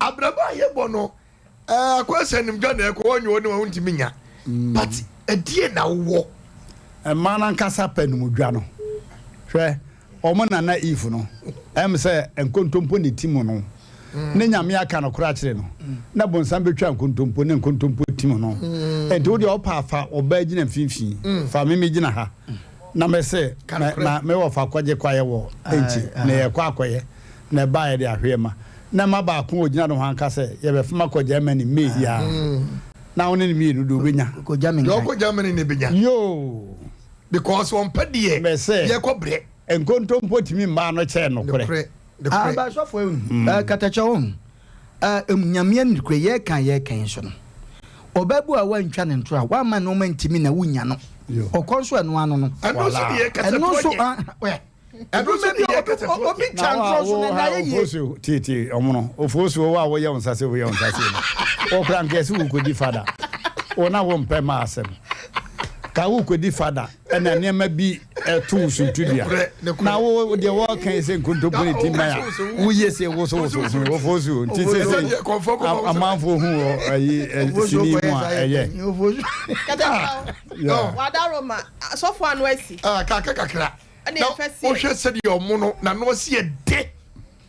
Abrabɔ a yɛbɔ no, eh, akɔyɛ sɛ animdwa na ɛkɔ, wɔnyɛ wo ne wa wontumi nya. But ɛdeɛ na wowɔ. Mmaa no ankasa pɛ animdwa no. Hwɛ, Wɔn nana Eve no, ɛm sɛ nkontompo na ɛtim no, ne Nyame aka nokorɛ akyerɛ no, na bonsam bɛtwa nkontompo ne nkontompo tim no. Enti wo deɛ ɔpa fa ɔbaa gyina mfimfini, fa me megyina ha, na mɛsɛ ma me wɔfa kɔgye kwaeɛ wɔ nkyi, na yɛkɔ akɔyɛ, na ɛbaa yɛde ahweɛ ma, na mma baako a ɔgyina nohoa nka sɛ, yɛbɛfam akɔ Germany May yi ara, na wo ne no mmienu deɛ ɔbɛnya. Deɛ ɔkɔ Germany na ɛbɛnya. Yoo! Because wɔmpɛ deɛ Mese, yɛkɔ brɛ. Nkontompo tumi mmaa no kyɛn nokorɛ. Nokorɛ, Ah, nokorɛ. ba sɔfo ehu. Eh, katakyɛ wo ho. Eh, em Nyame nokorɛ yɛka yɛka yi nso no. Ɔbaa bi wɔ a woantwa ne ntorɔ a, woamma nnoɔma ntimi na wonnya no. Ɔkɔ nso ɛno ano no. Ɛno nso deɛ Ɛno katakyɛ nso nyɛ. ah, ɛ. Ɛno nso Ɛduru deɛ baabi a obi, katakyɛ obi nyɛ. twa Na wo ntorɔ a nso wo na ha ɛyɛ yie. ofosu tietie ɔmo no ofosu wo a woyɛ wo nsa se woyɛ wo nsa se no wo kora nka ɛsɛ wokɔdi fada wo na wo mpɛ ma asɛm ka wokɔdi fada ɛna nneɛma bi ɛto wo suntudua Nokorɛ, nokorɛ. na wo deɛ wɔka yi sɛ nkontompo ne ti mman a woyɛ se woso woso ofosu nti sɛ Ɛsɛ sɛ deɛ kɔmfɔ kɔmfɔ wo sɛ- amanfoɔ hu wɔ ayi Ofosu sini mu kɔyɛ a saa yɛ ɛyɛ panyin, ofosu. Katakyɛ Yeah. wadaroma asɔfo ano asi. Ah, kaka kakra. Ɛna Na yɛfɛ sie. wohwɛ sɛdeɛ ɔmo no n'ano ɔsi yɛ dɛ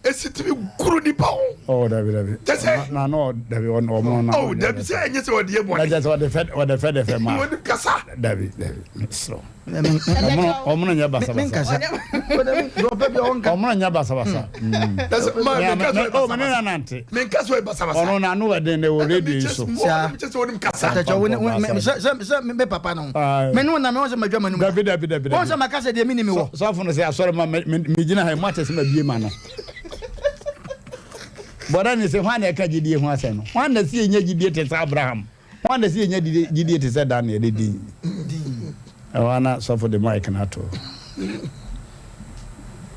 esi tumi goro nipa ho. Oh, dabi dabi. Kyɛ sɛ- na na dabi ɔno ɔmo na. Oh, dabi sɛ ɛnyɛ sɛ ɔde yɛ Na bɔne. kyɛ sɛ ɔde fɛ ɔde fɛ de fɛ ma. Wɔnim kasa. Dabi dabi mesrɛ. Ɔmo ɔmo no nyɛ basabasa. Menkasa. Deɛ ɔpɛ bi ɔnka. Ɔmo no nyɛ basabasa. Na sɛ maa menka sɛ ɔyɛ Oh, mene na basabasa. nante. Menka sɛ ɔyɛ basabasa. Ɔno n'ano wɔ den de wɔ radio yi so. Saa. Kyɛ sɛ ɔnim kasa. Katakyɛ wo ne wo me sɛ sɛ sɛ me papa no. Aye. Me ne wo nam wɔn sɛ madwa m'anum. Dabi dabi dabi Wɔn dabi. sɛ maka sɛ deɛ me ni me wɔ. Sɔfo no sɛ asɔre ma me me gyina ha yi mo ate sɛ ma bie ma no. Bɔda ne sɛ, hwan na ɛka gyidie ho asɛm no? Hwan na ɛsɛ yɛnya gyidie te sɛ Abraham? Hwan na ɛsɛ yɛnya gyidie te sɛ Daniel? De din. Ɛhɔ ara na sɔfo de mic no ato.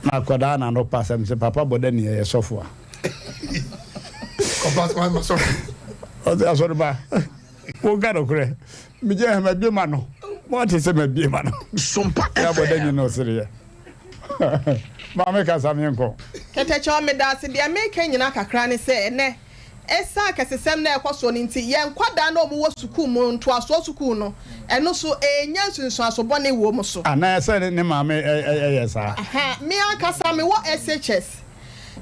Na akwadaa na no pa asɛm sɛ, Papa bɔda ni ɛyɛ sɔfo a. Ɔsɛ asɔre ba. Wonka nokorɛ. Megye hɛ mabie ma no. Moate sɛ mabie ma no. Sompa Yɛ abɔda FM. nyi no sereɛ. Maame kasa menkɔ. Kɛtɛkyɛw, Medaase, deɛ meka nyinaa kakra ne sɛ ɛnnɛ ɛsiane akɛsesɛm no a ɛkɔ soɔ no nti, yɛn nkwadaa no a wɔwɔ sukuu mu, ntoasoɔ sukuu no, ɛno nso ɛrenya nsunsuanso bɔne wɔ wɔn so. Anaa sɛ ne maame yɛ saa. Aha, me ankasa mewɔ SHS.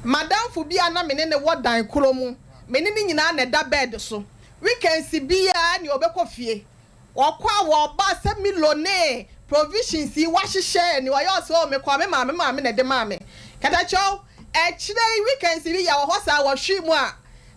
M'adamfo bi a na me ne no wɔ dan korɔ mu, me ne no nyinaa na ɛda bed so. Weekends biara nea ɔbɛkɔ fie. Ɔkɔ a wɔba sɛ Milo ne provisions yi wahyehyɛ nea ɔyɛ ɔsɛ oh mekɔ a me maame maame na ɛde maa me. Katakyɛw, akyire yi weekends bi yɛwɔ hɔ saa wɔhwe mu a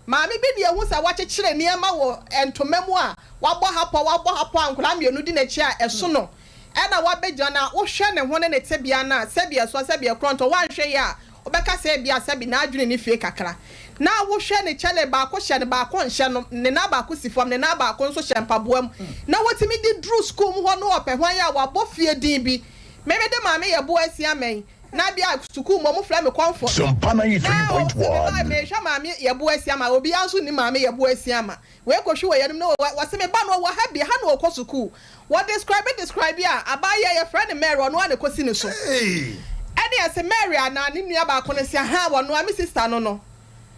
maame bi de ehu sɛ wakyekyere nneɛma wɔ ntoma mu a wabɔ ha pɔ wabɔ ha pɔ a nkwadaa mmienu di n'akyi a ɛso no ɛna wabɛgyina na wohwɛ ne ho ne ne tebea no a sɛbi ɛsoɔ sɛbi ɛkorɔntɔ woanhwɛ yie a Wobɛka sɛ ebia sɛbi n'adwene nni fie kakra. Na wohwɛ ne kyɛle baako hyɛ no baako nhyɛ no, ne nan baako si fam, ne nan baako nso hyɛ mpaboa mu. Na wotumi de duru sukuu mu hɔ no ɔpɛ hwan a wabɔ fie din bi. Me mede maame yɛ boa asia mmɛn. Na bia sukuu mu wɔfrɛ me Comfort. Sompa Na ɔse me ba 93.1. mehwɛ maame yɛ boa asia ma obiara nso nnim maame yɛ boa asia ma. Wei kɔhwe wɔ yɛnom na wɔ wɔse me ba no ɔwɔ ha bi, ha na ɔkɔ sukuu. Wɔ describe describe a, abaayewa yɛfrɛ no Mary, ɔno ara na ɛkɔsi ne so. Ɛne ɛse Mary anaa? Ne nua baako no se ahaa wɔno a, me sister no no.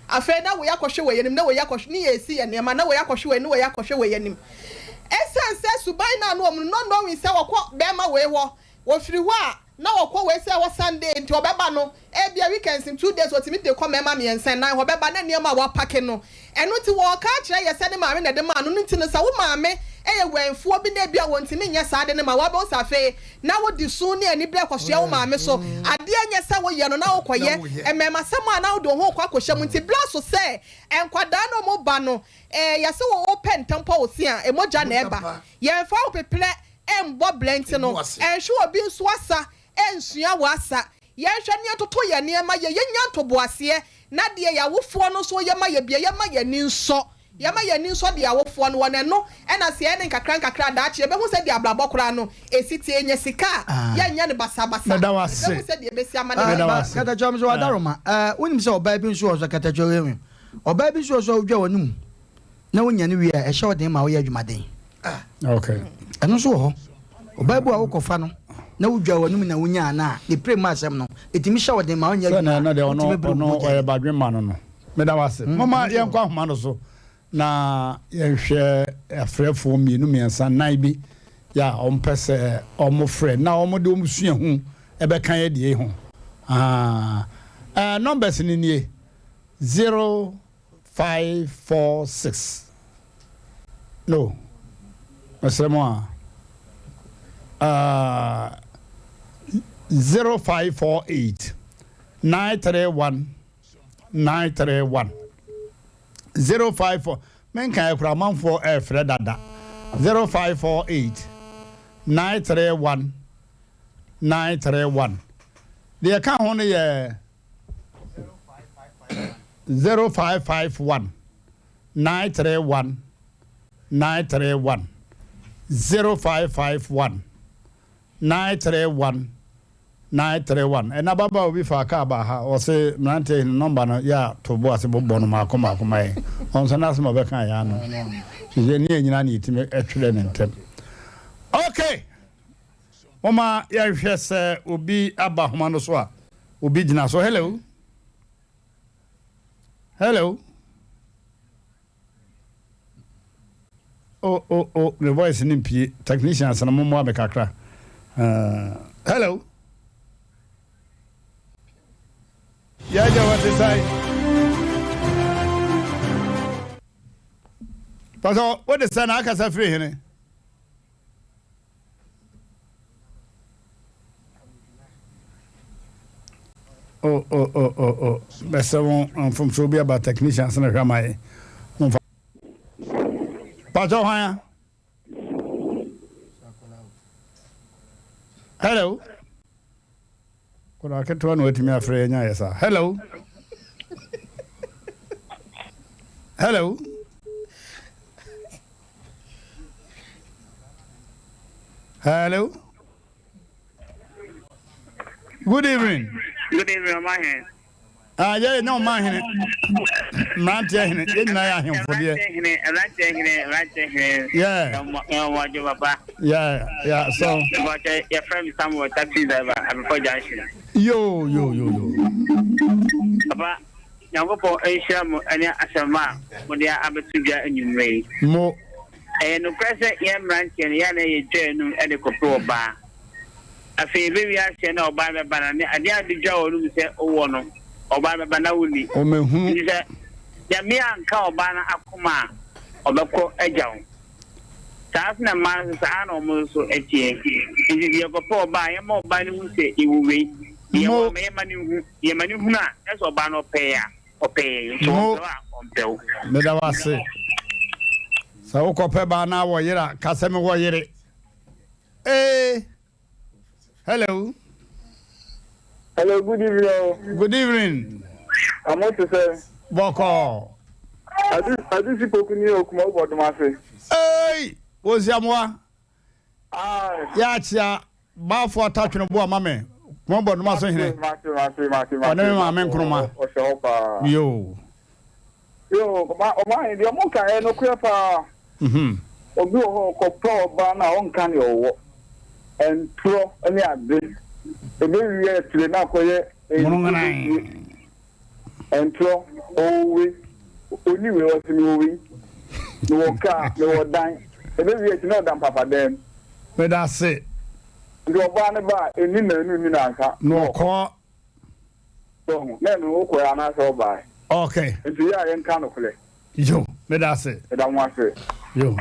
Afei na wei akɔhwe wɔ yɛnim, na wei akɔhwe, ne yɛresi yɛn nneɛma, na wei akɔhwe wɔ yɛn, na wei akɔhwe wɔ yɛnim. Ɛsiane sɛ suban no a na wɔn no, not knowing sɛ wɔkɔ bɛrima wei hɔ, wɔfiri hɔ a, Na ɔkɔ wei sɛ ɛwɔ Sunday nti ɔbɛba no ebia weekends no 2 days ɔtumi de kɔ mɛɛma miɛnsa nnan hɔ bɛba na nneɛma a wapake no ɛno nti wɔɔka akyerɛ yɛ sɛ ne maame na ɛde maa no no nti no sɛ wo maame yɛ wɛnfoɔ bi na ebia wɔntumi nyɛ saa ade no ma wo abɛhu sɛ afei na wode su ne aniberɛ kɔsoɛ wo maame so adeɛ nyɛ sɛ woyɛ no na wokɔyɛ mmɛɛmasɛm a na wode wo ho rekɔ akɔhyɛ mu nti bra so sɛ nkwadaa no ɔmo ba no ɛɛ yɛse wo wopɛ ntɛm pɔ wo se a ɛmogya na ɛba yɛnfa wo peplɛ Ɛmbɔ blɛ nti no, ɛnhwɛ obi nso asa, ɛnsua w'asa. Yɛnhwɛ ne yɛntoto yɛn nneɛma yie, yɛnnya ntoboaseɛ, na deɛ yɛn awofoɔ no nso yɛ ma yɛ bia, yɛmma yɛn ani nsɔ. Yɛmma yɛn ani nsɔ deɛ awofoɔ no wɔ no, ɛno na sɛ yɛyɛ no nkakra nkakra a, daakye yɛbɛhu sɛdeɛ abrabɔ koraa no ɛsi teɛ. Yɛnya sika a, yɛnyɛ no basabasa. Meda wo ase. Yɛbɛhu sɛdeɛ ɛbɛsi ama no Meda ayɛ wo yie. ase. Katakyɛ nso wadaroma. Ɛɛ wonim sɛ ɔbaa bi nso wɔ so katakyɛ wei ɔbaa bi nso wɔ so a wodwa w'anum na wonya no wie a ɛhyɛ wo den ma woyɛ adwumaden. Okay. Ɛno nso wɔ hɔ. Ɔbaa bi a wokɔfa no na wodwa w'anum na wonya no a, ne pere mu asɛm no, ɛtumi hyɛ wo den ma wonyɛ Sɛ na adwuma ɛno a deɛ ɔno wotumi bere wo ɔno mogya ɔyɛ yi. badwemma no no. Meda wo ase. Momma Ɛno nso wɔ yɛnkɔ hɔ. ahoma no so na yɛnhwɛ afrɛfoɔ mmienu mmiɛnsa nnan bi yɛ a wɔmpɛ sɛ wɔfrɛ na wɔde wɔn suahu ɛbɛka yɛ deɛ yi ho. Ah, eh, numbers no nie, 0 5 4 6 No, mesrɛ mo a, uh, 0548 931 931 054 menka ɛkora amanfoɔ ɛrefrɛ dada 0548 931 931 deɛ ɛka ho no yɛ 0551 931 931 0551 931 931 Ɛna ababaawa bi faa kaa baa ha, ɔse mmeranteɛ yi no nɔmba no yɛ a to bo ase bobɔ no maako maako ma yɛn. Ɔno nso n'asɛm a ɔbɛka yɛ ano. Hwehwɛ ne yɛn nyinaa na yɛtumi twerɛ ne ntɛm. Okay! Momma yɛnhwɛ sɛ obi aba ahoma no so a, obi gyina so. Hello. Hello. Oh, oh, oh, me voice ni mpie. Technicians no mommoa me kakra. Hello. Yɛagya wɔte sɛn? Pastor, wode sɛn na akasa firi hene? Oh, oh, oh, oh, oh. Bɛsɛ wo mfomsoɔ bi aba technicians no hwɛ ma yɛ. Momfa. Pastor hwan a? Hello. Kɔda ketewa na watumi afrɛ yɛnya yɛ saa. Hello. Hello. Hello. Good evening. Good evening, ɔma hene. Ah, yɛ nyɛ ɔma hene. Mmeranteɛ hene, yɛn nyinaa yɛ ahemfo deɛ. Mmeranteɛ hene, mmeranteɛ hene, mmeranteɛ hene. Yeah. Ɛwɔ ɔdwo papa. Yeah, yeah, so. Bɔtɛ, yɛfrɛ me Samuel, taxi driver, Abefo Junction. Yo, yo, yo, yo. Papa, Nyankopɔn nhyira mo ne asɛm a mode abɛto dwa anwummerɛ yi. Mo. Ɛyɛ nokorɛ sɛ yɛn mmeranteɛ no, yɛn a na yɛtwa yɛn anum de kɔpɛ ɔbaa. Afei yɛbɛwie aseɛ na ɔbaa no bɛba na ne adeɛ a wode dwa wɔ no mu sɛ wowɔ no, ɔbaa no bɛba na wonni. Ɔmmɛhunu. Nti sɛ Nyame anka ɔbaa no akoma a, ɔbɛkɔ agya wo. Saa nso na mmaa no nso, saa ara na wɔn nso teɛ. Nti sɛ yɛkɔpɛ ɔbaa a, yɛma ɔbaa no hu sɛ yɛwɔ wei. Deɛ Mo. yɛwɔ no, yɛma no nhu. Yɛma no hunu a, na sɛ ɔbaa no ɔpɛ yɛn a, ɔpɛ yɛn. Sɛ Mo. ɔmpɛ wo a, ɔmpɛ wo. Meda wo ase. Sɛ wokɔpɛ baa na wɔ yere a, ka sɛ mewɔ yere. Ee. Hello. Hello, good evening. o. Good evening. Amo te sɛ. Bɔkɔɔ. Adu Adusi Poku ni okuma wobɔ dom ase. Ei! Wɔsiamoa. Aye. Yɛakyea baafo atatwene bo ama me. Kuma bɔ dom ase hene. Mate mate mate mate. Ɔne me maame Nkrumah. Ɔhyɛ hɔ paa. Yo. Yo, ɔma ɔma ahe deɛ ɔmo ka ɛyɛ nokorɛ paa. Mhm. Obi wɔ hɔ ɔkɔpɛ ɔbaa no a ɔnka nea ɔwɔ. Ntorɔ ne ade. Ɛbɛwie akyire na akɔyɛ Monoŋanan. Ntorɔ, ɔwɔ wei, ɔnni wei, ɔse mewɔ wei, mewɔ kaa, mewɔ dan. Ɛbɛwie akyire na ɔda mpapadan mu. Meda ase. Nti ɔbaa no ba a, ɛnni nnanu nni nnansa Na na ɔkɔ. ɔkɔ. So ho, na ɛno wokɔɛ anaasɛ wobae? Okay. Nti yɛ a yɛnka nokorɛ. Yo, meda ase. Meda mo ase. Yo.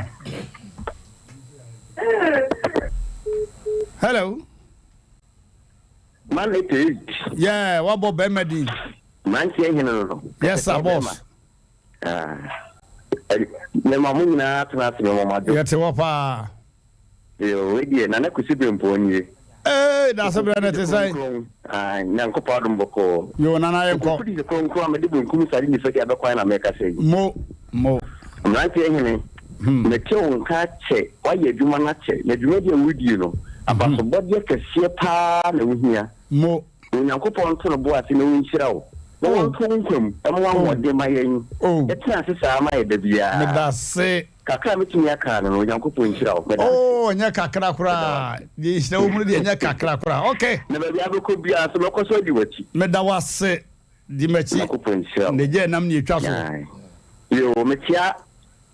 Hello. Man it is. Yeah, wabɔ bɛrima din. Mmeranteɛ hene no no. Yes sir, boss. Ah, mema mo nyinaa tena ase mema mo adwo. Yɛte hɔ paa. Yoo, wei deɛ Nana Kwesi Brempɔn nie. Ee, daase berɛ no te sɛn? Kronkron, ah, Nyankopɔn adom bɔkɔɔ. Yoo, Nana yɛnkɔ. Kokuroko di kronkron a mede benkum sare nifa di abɛkwan na mekasa yi. Mo, mo. Mmeranteɛ hene, mete wo nka akyɛ, woayɛ adwuma no akyɛ, na dwumadi a woredie no, abasobɔdeɛ kɛseɛ pa ara na wohia. Mo. Onyankopɔn nto ne bo ase na ɔnhyira wo, na ɔnto wo nkwa mu, mma wo ahoɔden ma yɛn. Tena ase saa ma yɛn da biara. Medase. Kakra a mɛtumi aka no no, Onyankopɔn nhyira wo. Meda ase. Oh, ɛnyɛ kakra koraa. Deɛ nhyira wɔ mu no deɛ ɛnyɛ kakra koraa. Okay. Na baabi a wobɛkɔ biara nso, mɛkɔ so adi w'akyi. Meda wo ase. Di m'akyi. Onyankopɔn nhyira wo. Na gya ɛnam ne ɛtwa so. Yoo, mekyea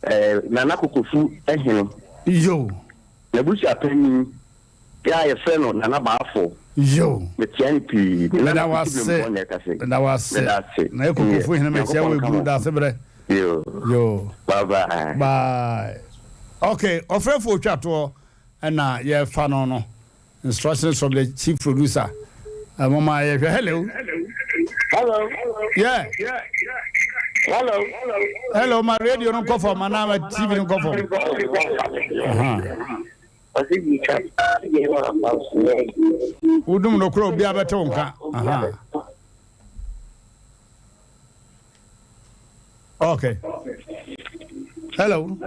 eh, Nana Kokofu hene. Yoo. N'abusuapanin. Yɛ a yɛfrɛ no Nana Baafo. Yo. Mekyea no pii. Me Meda nana wo Kwesi ase. Brempong na ɛkasa yi. Meda wo ase. Meda ase. Na yɛ Kokofu hene mekyea wo Nyankopɔn nka ebunu mo. da ase brɛ. Yo. Yo. Bye bye. Bye. Okay, ɔfrɛfo otwa toɔ ɛna yɛfa no no. Instructions from the chief producer. Mama yɛhwɛ. Hello. Hello. Yeah. Hello. Hello, ma radio no nkɔ fam anaa ma TV no nkɔ fam. Wodum no kora obiara bɛte wo nka. Okay. Hello.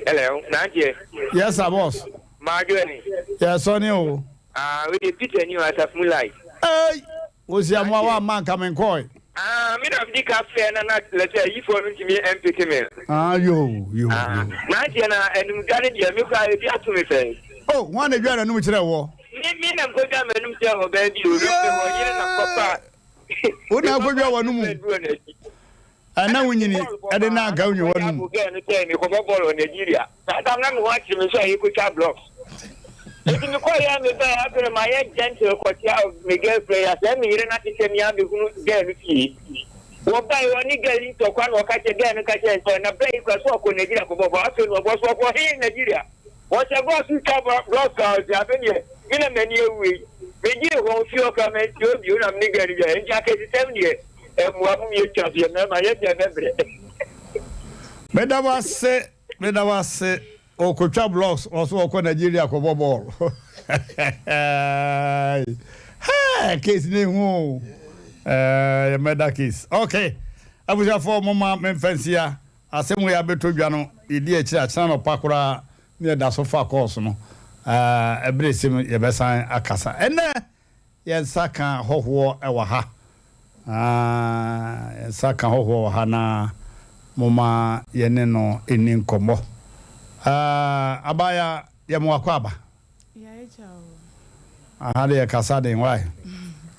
Hello, Nantie. Yes, sir, boss. Maadwo ni. Yes, sɔni o. Ah, we dey Peter ni o asafo mu live. Hey, wosi amoa wa ma nka me nkɔe. Ah, me na medi ka frɛ na na lɛsɛ ayifoɔ no ntumi mpeke me. Ah, yo, yo, ah, yo. Nantie na anumdwa no deɛ me koraa ebi ato me fɛ. Oh, wɔn na edwa n'anum kyerɛ wɔ. Me me na nkɔdwa m'anum kyerɛ ɔbaa bi o. Me wɔ yere na kɔfa. Wo na akɔdwa w'anum. Ɛna wo nyini ɛde na anka wonyi w'anum. Girl no sɛ mekɔbɔ bɔɔl wɔ Nigeria. Saa tam na me ho akyere me nso a yɛkɔtwa blocks. Nti mekɔyɛ a mebɛɛ afei mayɛ gentle kɔkyea me girlfriend a sɛ me yere no akyekyɛ me abɛhunu girl no fie. Wɔbae ɔne girl yi ntɔkwa na ɔka kyerɛ girl no ka kyerɛ sɛ na berɛ yi kora so ɔkɔ Nigeria kɔbɔ bɔɔl afei na ɔbɔ so ɔkɔ he Nigeria. Wɔhyɛ bɔɔl so twa blocks a ɔsi afei deɛ me na m'ani awu yi. Megyee hɔ fie hɔ koraa mantie obi na me ne girl no gyae nti akɛsesɛm deɛ Mmoa mom yɛ twa so yɛ mmarima yɛ deɛ bɛbrɛ. Meda wo ase meda wo ase ɔkɔtwa blocks ɔso ɔkɔ Nigeria kɔbɔ bɔɔl hey case ne hu o ɛɛ murder case okay. Abusuafoɔ momma memfa nsia asɛm wei abɛtɔ dwa no yɛdi akyire akyena anɔpa koraa ne yɛda so fa kɔɔso no ɛberɛ ɛsɛ mu yɛbɛsan akasa. Ɛnnɛ yɛn nsa ka hɔhoɔ wɔ ha yɛn nsa ka hɔhoɔ wɔ ha na momma yɛne no nni nkɔmmɔ. Abaayaa yɛ mo akwaaba. Aha deɛ kasa den why?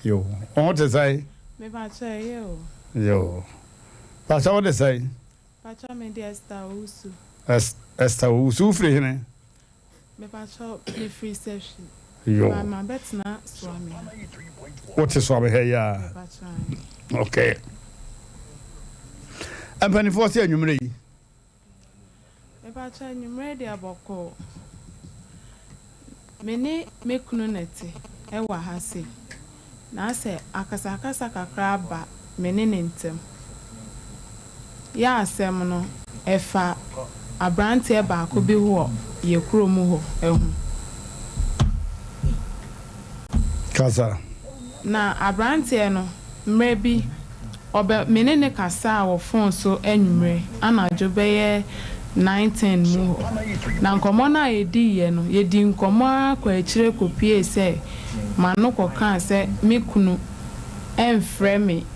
Yo, wo ho te sɛn? Me pakyɛ ɛyɛ o. Yo, pakyɛ wo de sɛn? Pakyɛ me de Esther Owusu. Esther Owusu, wo firi hene? Me pakyɛ me firi Sɛhwi. Yo. Ba ma bɛ tena Suame ha. Wo te Suame ha yi a? Me pakyɛ ae. Okay. Mpanimfoɔ sɛ anwummerɛ yi. Mepakyɛ anwummerɛ deɛ bɔkɔɔ. Me ne me kunu na ɛte wɔ ha sei. Na asɛ akasakasa kakra aba me ne ne ntam. Yɛ asɛm no ɛfa abranteɛ baako bi wɔ yɛ kurom hɔ ho. Kasa. Na abranteɛ no mmerɛ bi Ɔbɛ me ne no kasaa wɔ fon so anwummere, anadwo bɛyɛ nine-ten mu hɔ. Na nkɔmmɔ no a yɛdiiɛ no, yɛdii nkɔmmɔ ara kɔɔ akyire kɔpuee sɛ m'ano kɔkaa sɛ me kunu mfrɛ me,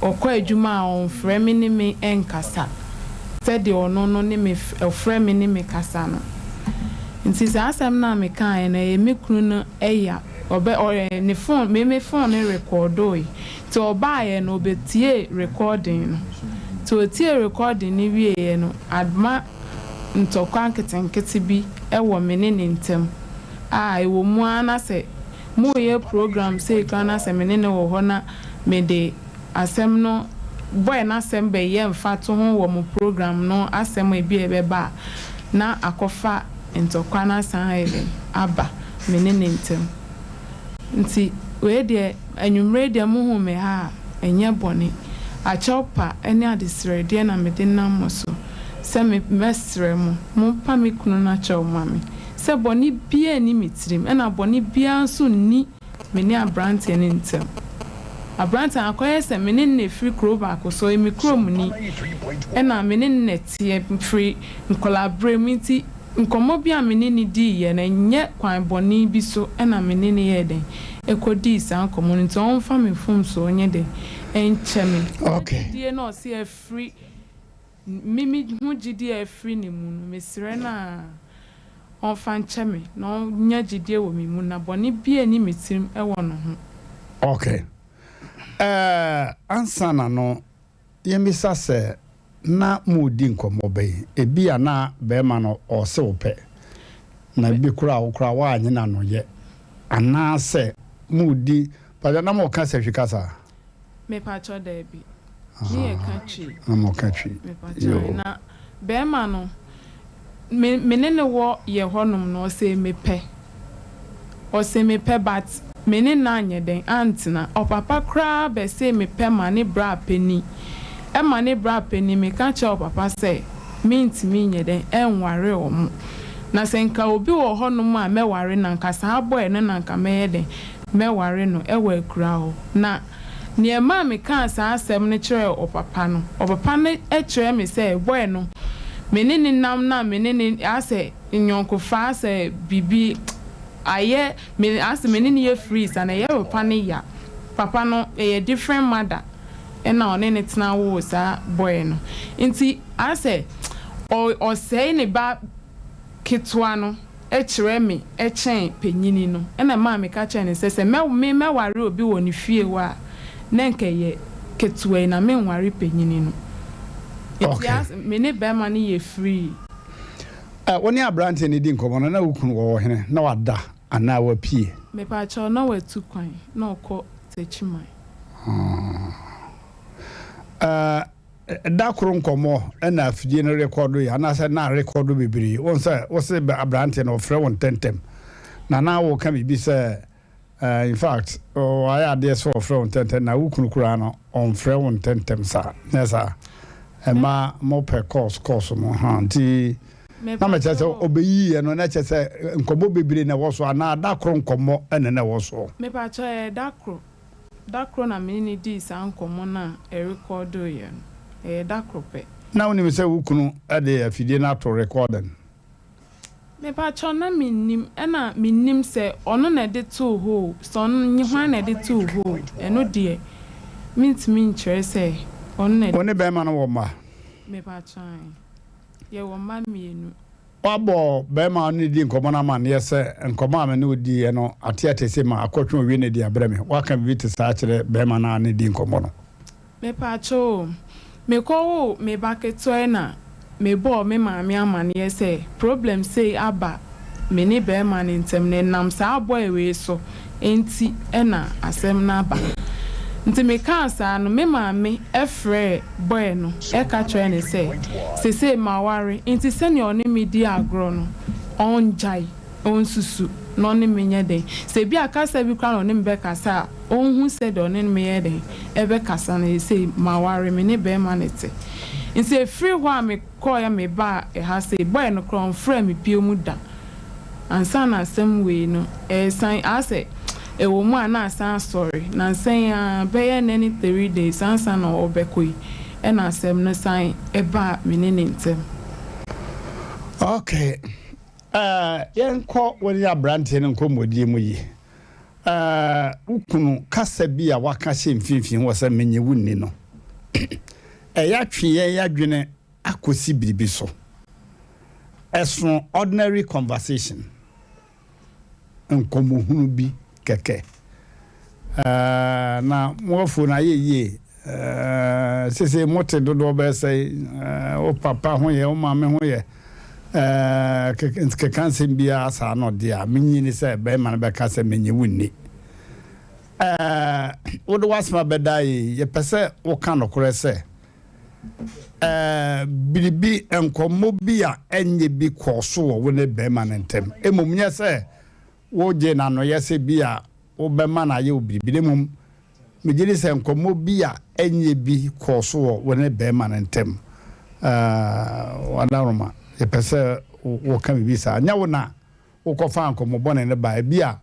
ɔkɔ adwuma a ɔmfrɛ me ne me nkasa sɛdeɛ ɔno no ne me ɔfrɛ me ne me kasa no. Nti saa asɛm no a mekaaeɛ no, ɛyɛ me kunu no ya. Ɔbɛ ɔ ne fon, me me fon no rekɔɔdoe. Nti ɔbaeɛ no ɔbɛtiee recording no. Nti ɔtiee recording no wieeɛ no ama ntɔkwa nketenkete bi wɔ me ne ne ntam a ɛwɔ mu ara na sɛ moreyɛ program sei koraa na sɛ me ne no wɔ hɔ na mede asɛm no boy no asɛm bɛyɛ mfatoho wɔ mo program no asɛm a ebi a ɛbɛba a na akɔfa ntɔkwa no asan ayɛ dɛn aba me ne ne ntam. Nti wei deɛ anwummerɛ yi deɛ mohu me ha a, ɛnyɛ bɔne. Akyɛw pa ne adesrɛdeɛ na mede nam mo so sɛ me mɛsrɛ mo, mompa me kunu no akyɛw mma me, sɛ bɔne biara nni me tirim, ɛna bɔne biara nso nni me ne aberanteɛ no ntam. Aberanteɛ no, akɔyɛ sɛ me ne no na ɛfiri kuro baako so, ɔyɛ me kuromni, ɛna me ne no na ɛteɛ firi nkwadaa-berɛ mu, nti Nkɔmmɔ bi a me ne no diiɛ no, ɛnyɛ kwan bɔne bi so na me ne no yɛɛ dɛn, kɔdii saa nkɔmmɔ no, nti ɔmfa me mfomsoɔ nyɛ dɛn, nkyɛ me. Na gyidie no a ɔse afiri me me ho gyidie a afiri ne mu no, mesrɛ no a ɔmfa nkyɛ me na ɔnya gyidie wɔ me mu, na bɔne biara nni me tirim wɔ ne ho. Okay. Eh, ansa na no Yɛmmisa sɛ, na moredi nkɔmmɔ bɛn? Ebia na barima no ɔrese wo pɛ, na ebi koraa wo koraa woannye no ano yɛ. Anaasɛ moredi, mpakyɛ na moreka sahwi kasa? Mepakyɛ daabi. Ne yɛka Twi. Na moreka Twi. Mepakyɛ ae. Na barima no, Me me ne no wɔ yɛ hɔ nom no ɔsee me pɛ ɔsee me pɛ but me ne no anyɛ dɛn antena ɔpapa koraa bɛ see me pɛ ma ne bra panin ɛma ne bra panin me ka kyerɛ ɔpapa sɛ me ntumi nyɛ dɛn ɛnware ɔmo na sɛ nka obi wɔ hɔ nom a mɛware no anka saa boy no na nka mɛyɛ dɛn mɛware no ɛwɔ akura hɔ na Nea ɛmaa mekaa saa asɛm no kyerɛɛ ɔpapa no, ɔpapa no kyerɛɛ me sɛ boy no, me ne no nam na me ne no asɛ nyɔnkofa asɛ biribi ayɛ me asɛ me ne no yɛ free saa na ɛyɛ papa no ya. Papa no ɛyɛ different mother ɛna ɔne no tena woo saa boy no nti asɛ ɔsɛe ne ba ketewa no kyerɛ me kyɛn panyini no. Ɛna ɛmaa meka kyerɛɛ no sɛ, sɛ mɛ me mɛware obi wɔ ne fie hɔ a, na nka ɛyɛ ketewa yi, na menware panyini no. Nti Okay. as me ne barima no yɛ free. Ɛ, wo ne aberanteɛ no redi nkɔmmɔ no, na wo kunu wɔ hene? Na wada anaa wapue? Mepakyɛw, na watu kwan, na ɔkɔ Techiman. Ɛ, Da koro nkɔmmɔ na afidie no rekɔdo yi anaasɛ na rekɔdo bebree. Wohu sɛ wose aberanteɛ no ɔfrɛ wo ntɛntɛm na na woka biribi sɛ eh, in fact wayɛ adeɛ sɛ ɔfrɛ wo ntɛntɛm na wo kunu koraa no ɔmfrɛ wo ntɛntɛm saa. Nyɛ saa? Ɛma mopɛ course course no ha nti na mekyerɛ sɛ ɔbɛyiiɛ no na kyerɛ sɛ nkɔmmɔ bebree na ɛwɔ so anaa da koro nkɔmmɔ na na ɛwɔ soɔ. Mepakyɛ ɛyɛ da koro. Da koro na me ne no dii saa nkɔmmɔ no a ɛrekɔɔdoeɛ no. Ɛyɛ da koro pɛ. Na wonim sɛ wo kunu de afidie no ato recording? Mepakyɛw na mennim, ɛna mennim sɛ ɔno na ɛde too hɔ o, sɛ ɔno nye hwan na ɛde too hɔ o, ɛno deɛ mentumi nkyerɛ sɛ ɔno na Wo ne bɛrima no wɔ mma? Mepakyɛw ae, yɛwɔ mma mmienu. Woabɔ barima a ɔne no dii nkɔmmɔ no amanneɛ sɛ, Nkɔmmɔ a me ne wo diiɛ no, ate atese ma akɔtwe owie no adi abrɛ me. Woaka biribi te saa akyerɛ barima no a ɔne no dii nkɔmmɔ no? Mepaakyɛw o, mekɔwoo me ba ketewa yi na mebɔɔ me maame amaneɛ sɛ problem sei aba me ne barima no ntam na ɛnam saa boy wei so nti na asɛm no aba. Nti mekaa saa no me maame frɛɛ boy no ka kyerɛɛ no sɛ sesei maware nti sɛnea ɔne me di agorɔ no ɔngyae, ɔnsusu na ɔne me nyɛ dɛn. Sɛ ebia kasa bi koraa na ɔne me bɛkasa a ɔnhu sɛdeɛ ɔne me yɛ dɛn ɛbɛkasa no seesei maware me ne barima no te. Nti ɛfiri hɔ a me kɔeɛ me baa ɛha sei boy no koraa ɔnfrɛɛ me bio mu da ansa na asɛm wei no ɛresan asɛ ɛwɔ mu a na asan asɔre nansa yi ara bɛyɛ nnɛ ne three days ansa na ɔrebɛkɔ yi ɛna asɛm no san baa me ne ne ntɛm. Okay eh, yɛnkɔ wo ne aberanteɛ no nkɔmmɔdie mu yi eh, wo kunu kasa bi a waka hyɛ mfimfini hɔ sɛ menye wo nni no ɛyɛ atwe yɛn adwene akɔsi biribi so. Ɛsono ordinary conversation, nkɔmmɔhunu bi kɛkɛ. Na mo afuo no ayɛ yie. Seesei mote dodoɔ bɛyɛ sɛn? Wo papa ho yɛ, wo maame ho yɛ. Keka nsɛm biara saa no deɛ a, mennye nni sɛ barima no bɛka sɛ mennye wo nni. Ɛɛ, wode w'asɛm abɛda yi, yɛpɛ sɛ woka nokorɛ sɛ, ɛɛ, biribi, nkɔmmɔ bi a ɛnyɛ bi kɔɔ so wɔ wo ne barima no ntam. Mmom nyɛ sɛ wogye no anoyɛ sɛ bi a wobɛma no ayɛ wo biribi, na mmom megye di sɛ nkɔmmɔ bi a ɛnyɛ bi kɔɔ so wɔ wo ne barima no ntam. Ɛɛ, Wadaworoma, yɛpɛ sɛ woka biribi saa. Nyɛ wo na wokɔfaa nkɔmmɔ bɔne no bae. Ebia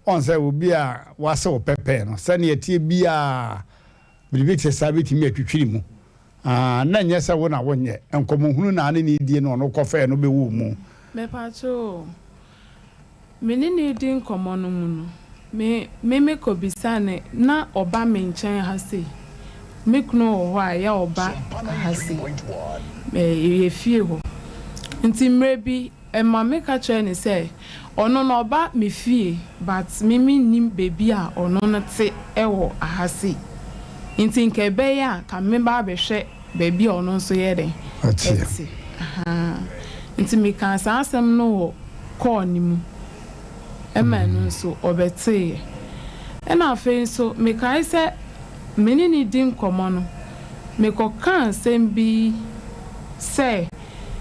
Woahu sɛ obi a wase wo pɛpɛɛ no, sɛnea ɛteɛ biara, biribi te saa betumi atwitwiri mu. Ah, na ɛnyɛ sɛ wo na wonyɛ. Nkɔmmɔhunu na ne ne redie no ɔno kɔfɛɛ no bɛwɔ mu. Mepakyɛw o, me ne no redi nkɔmmɔ no mu no, me me mekɔbisaa no, na ɔba me nkyɛn ha sei. Me kunu wɔ hɔ a, ɛyɛ a ɔba ha sei, yɛ fie hɔ. Nti mmerɛ bi, Ɛma me ka kyerɛɛ no sɛ ɔno no ɔba me fie but me me nnim baabi a ɔno no te wɔ aha sei nti nka ɛbɛyɛ a ka me ba abɛhwɛ baabi a ɔno nso yɛ dɛn ɛte ahaa nti me kaa saa asɛm no wɔ call no mu ɛma ɛno nso ɔbɛteeɛ ɛna afei nso me kae sɛ me ne no di nkɔmmɔ no me kɔ kaa asɛm bi sɛ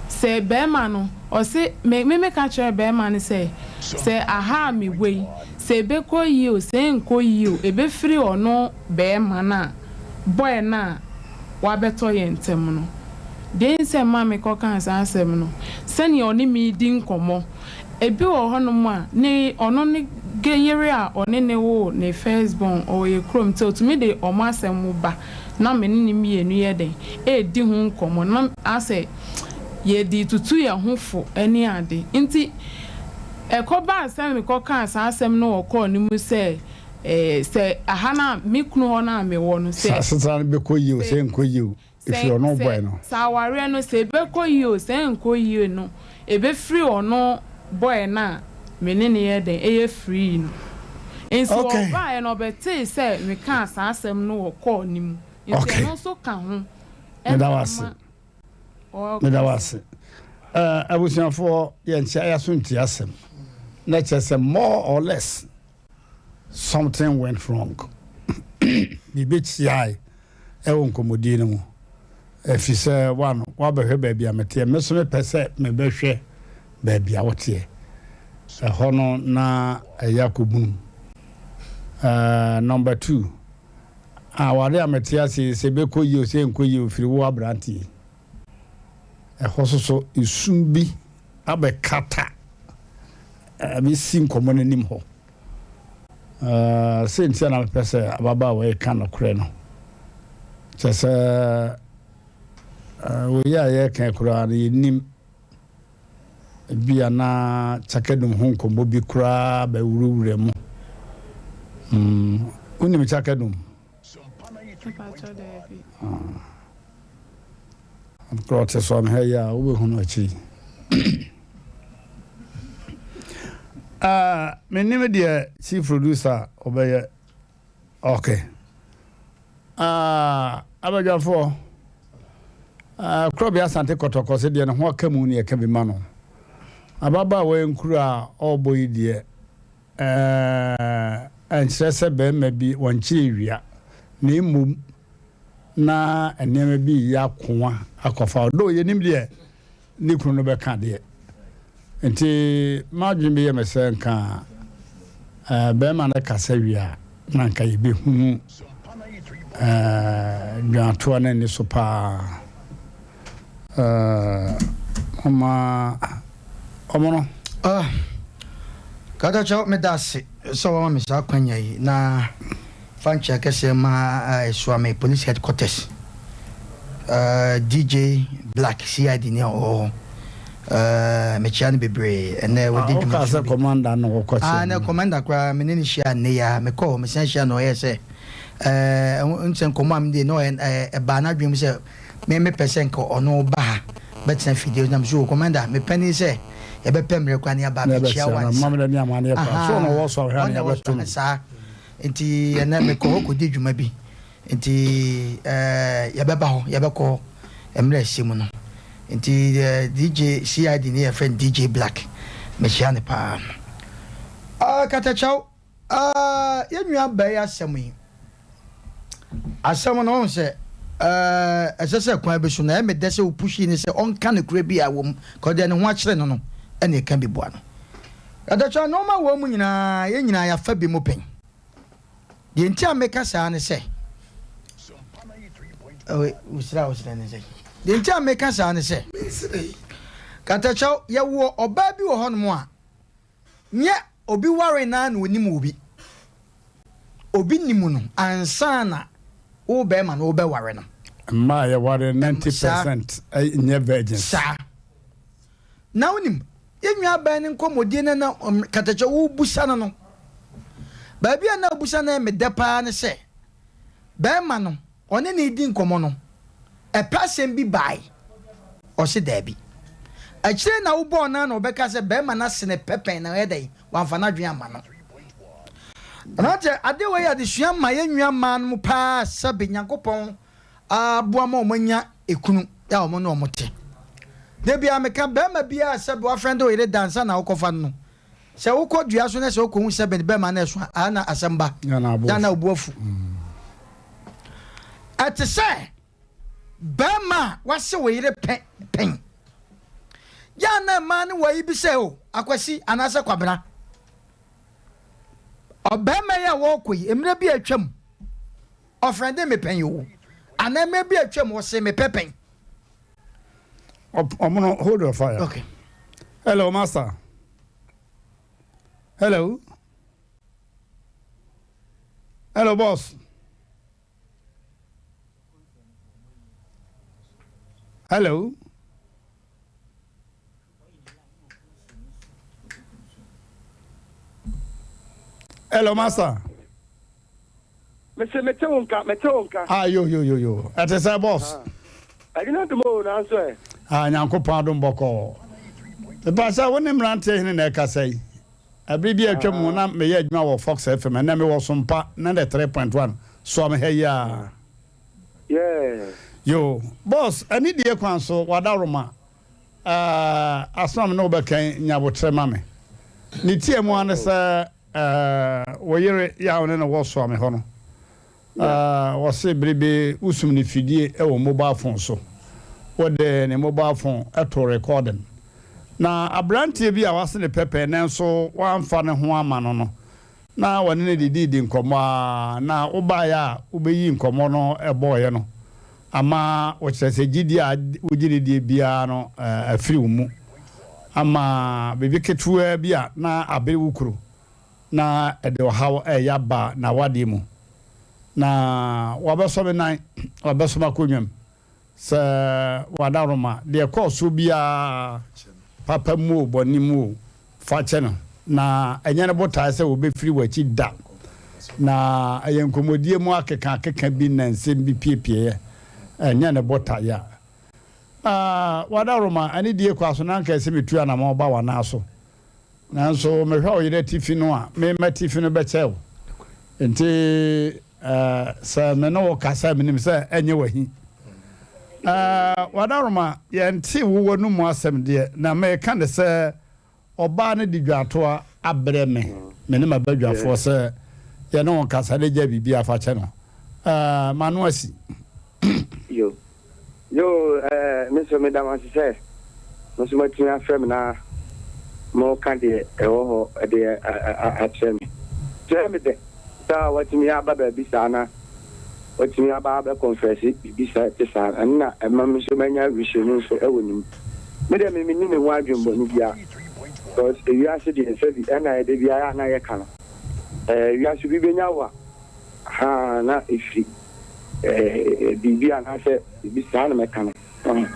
Sɛ bɛɛma no, ɔse, me, me meka kyerɛɛ bɛɛma no sɛ, sɛ aha a mewɔ yi, sɛ ɛbɛkɔ yie o, sɛ ɛnkɔ yie o, ɛbɛfiri ɔno bɛɛma no a, boy no a wabɛtɔ yɛn ntam no. Deɛ nti a ɛmaa mekɔkaa saa asɛm no, sɛdeɛ ɔne me redi nkɔmmɔ, ebi wɔ hɔnom a, ne, ɔno ne ge yere a ɔne no woo ne first born, ɔwɔ yɛn kurom, nti ɔtumi de wɔn asɛm ba. na me ne no mmienu yɛ dɛn redi ho nkɔmmɔ na asɛ yɛde retutu yɛn ho fo ne ade. Nti ɛkɔbaa sɛ mekɔkaa saa asɛm no wɔ call no mu sɛ sɛ aha no a me kunu hɔ no a mewɔ no sɛ. Sɛ asetena no bɛkɔ yie o, sɛ ɛnkɔ yie o, ɛfiri ɔno boy no. Sɛ awareɛ no sɛ ɛbɛkɔ yie o, sɛ ɛnkɔ yie no, Ɛbɛfiri ɔno boy no a me ne no yɛ dɛn yɛ free no. Nti ɔbaeɛ no ɔbɛtee sɛ mekaa saa asɛm no wɔ call no mu. Nti ɛno nso ka ho Meda na wo ase. ama ɔɔka Meda wo sɛ. ase. Eh, abusuafoɔ yɛnkyea yɛaso ntie asɛm. Na kyerɛ sɛ more or less something went wrong. Biribi kyeae wɔ nkɔmmɔdie no mu. Ɛfiri sɛ one, woabɛhwɛ baabi a meteɛ, me nso mepɛ sɛ mebɛhwɛ baabi a woteɛ. Ɛhɔ no na ɛyɛ akɔbunu. Uh, number two, aware a mete ase yi, sɛ ɛbɛkɔ yie o, sɛ ɛnkɔ yie o, firi wo aberanteɛ yi. Ɛhɔ nso so, esum bi abɛkata, abɛsi nkɔmmɔ no anim hɔ. Sei nti a na mepɛ sɛ ababaawa yi ka nokorɛ no. Kyerɛ sɛ, Wei a yɛreka koraa no yɛnnim. Ebia na Kyakadum ho nkɔmmɔ bi koraa bɛwurawura mu. Mm, wonim Kyakadum? Mepakyɛw, daabi. Korɔ ɔte sɔn ha yi a, wobɛhunu akyiri. Ah, mennim deɛ chief producer ɔbɛyɛ. Ok. Ah, abadwafoɔ, ah, Korɔbea Asante Kɔtɔkɔ se deɛ ne ho aka mu ne ɛka bi ma no. Ababaawa yi nkuro a ɔrebɔ yi deɛ, eh, ɛnkyerɛ sɛ barima bi wɔnkyerɛ wia, na mmom na nneɛma bi reyɛ akoa akɔfa. Although yɛnim deɛ ne kunu no bɛka deɛ. Nti m'adwene bɛyɛ me sɛ nka bɛrima no kasa wie a na nka yɛbɛhunu dwantoa no ani so paa. Ɔma ɔmo no. Ah, Katakyɛw, meda ase sɛ wama me saa akwanya yi na Fa nkyia kɛseɛ ma Suame police headquarters DJ Black CID ni a ɔwɔ hɔ mekyia no bebree ɛnɛ wɔdi dwuma Wokaa sɛ commander na wɔkɔ kyia no. Nɛ commander koraa me ne no hyia nnɛ yi ara mekɔɔ hɔ mesan hyia no ɔyɛɛ sɛ nsɛ nkɔmmɔ a mede na ɔyɛ ɛbaa n'adwene mu sɛ me mepɛ sɛ nka ɔno ba ha bɛtena fidie na mesɛ o commander mepɛ ne sɛ yɛbɛpɛ mmerɛ koraa ne yɛaba abɛkyia wo ansa. Ɔna wɔ saa. Nti ɛnɛ mekɔ hɔ kɔdi dwuma bi. Nti eh, yɛbɛba hɔ, yɛbɛkɔ hɔ mmerɛ ɛsɛ mu no. Nti eh, DJ CID ne yɛfrɛ no DJ Black. Mehyia no paa. Ah, Katakyɛw, ah, yɛn nua baa yi asɛm yi, asɛm no ɔhu sɛ eh, ɛsɛ sɛ kwan bi so na ɛyɛ me dɛ sɛ wo pushii no sɛ ɔnka nokorɛ bi a ɛwɔ mu, kɔ deɛ ne ho akyere no no ɛna ɛka bi boa no. Katakyɛ, nnoɔma a ɛwɔ mu nyinaa, yɛn nyinaa yɛafa bi mu pɛn. Deɛ nti a meka saa ne sɛ, wosira a wosira ne sɛ, deɛ nti a meka saa ne sɛ, Katakyɛw, yɛwɔ ɔbaa bi wɔ hɔnom a, nyɛ obi ware naa na onim obi. Obi nim no ansa na wo bɛrima no wobɛware no. Mmaa a yɛware 90% nyɛ virgins. Saa. Na wonim, yɛn nuabaa no nkɔmmɔdie no na katakyɛ wobusa no no, baabi a na wobusa no ɛyɛ me dɛ paa ne sɛ, bɛrima no, ɔne no redi nkɔmmɔ no, ɛpɛ asɛm bi bae, ɔse daabi. Akyire na wobɔɔ no a na ɔbɛka sɛ bɛrima no ase no pɛ pɛn na ɔyɛ dɛn, wamfa n'adwene amma no. Aberanteɛ, adeɛ wei yɛ adesua ma yɛn nua mmaa no mu paa sɛbe Nyankopɔn aboa ma wɔanya ekunu a wɔn ne wɔn te. Da biara meka, barima biara a sɛbe wafrɛnde wo yere da ansa na wokɔfa no no, sɛ wokɔ dua so na sɛ wokɔhu sɛbe ne bɛrima no ɛso a, na asɛm ba, na na obu afu. Ɛte sɛ barima a wase wo yere pɛ pɛn. Yɛ a na mmaa no wɔ yi bi sɛ o, Akwasi anaasɛ Kwabena. Ɔbarima yi a wɔrekɔ yi, mmerɛ bi a atwam, Ɔfrɛnde me pɛn o. Anaa mmerɛ bi a atwam ɔse me pɛ pɛn. Ɔmono hold your fire. Okay. Hello master. Hello. Hello boss. Hello. Hello, master. Mese mete wo nka, mete wo nka. Ah, yo yo yo yo. Ɛte sɛ boss. Ah. Ɛnyina dum o, nanso ɛ. Ah, Nyankopɔn adom bɔkɔɔ. Mepa sɛ wo ne mmeranteɛ hene na ɛkasa yi. Ɛbere bi a atwa mu na meyɛ adwuma wɔ Fox FM, ɛnɛ mewɔ Sompa 93.1 soa me ha yi a. Yeah. Yo, boss, anidie kwan so wadaworoma. Eh, asɛm a me ne wo bɛka yi, nya aboterɛ ma me. Ne tia mu ara ne sɛ, eh, wo yere yɛ a wo ne no wɔ soa me hɔ no, eh, wɔse bere bi wosum no fidie wɔ mobile phone so. Wode ne mobile phone too recording. Na aberanteɛ bi a wase ne pɛpɛ nanso wamfa ne ho amma no no, na wɔne no didiidi nkɔmmɔ ara, na wobaeɛ a wobɛyii nkɔmmɔ no bɔeɛ no ama wokyerɛ sɛ gyidie a wogye no die biara no afiri wo mu ama biribi ketewaa bi a na abere wo kuro na ɛde ɔhaw reyɛ aba n'awadeɛ mu na wabɛsɔ me nan, wabɛsɔ m'akonnwa mu. Sɛ w'adaworoma, deɛ ɛkɔɔ so biara, papa mu o, bɔne mu o, fa kyɛ no. Na ɛnyɛ ne botaeɛ sɛ ɔbɛfiri w'akyi da. Na ɛyɛ nkɔmmɔdie mu akekaakeka bi na nsɛm bi piepieeɛ. Ɛnyɛ ne botaeɛ a. Ah, w'adaworoma, anidie kwa so na anka ɛsɛ metu anamɔn ba w'anan so. Nanso mehwɛ wo yere atifi no a, me m'atifi no bɛkyɛ wo. Enti sɛ me ne wo kasa a, menim sɛ ɛnyɛ w'ahi. W'adaworoma, yɛntee wo w'anomu asɛm deɛ, na meka ne sɛ ɔbaa no de dwaatoa abrɛ me, me ne m'abadwafoɔ sɛ yɛne wo nkasa na gya biribiara fa kyɛ no. M'ano asi. Yo. Yoo eh, me nso meda mo ase sɛ mo nso moatumi afrɛ me na moreka deɛ ɛwɔ hɔ de akyerɛ me. Kyerɛ me dɛ sɛ watumi aba baabi saa na watumi aba abɛ kɔnfɛse biribi saa ɛte saa, ɛno na ɛma me nso manya awerɛhyɛmu nso ɛwɔ ne mu. Me deɛ me menni ne ho adwenbɔne biara because ewiase deɛ sɛbi ɛna ɛda biara a na yɛka no, eh, wiase obi bɛnya wo a, Ahaa, na ɛfiri eh, biribi anaasɛ biribi saa na mɛka no. Wahu?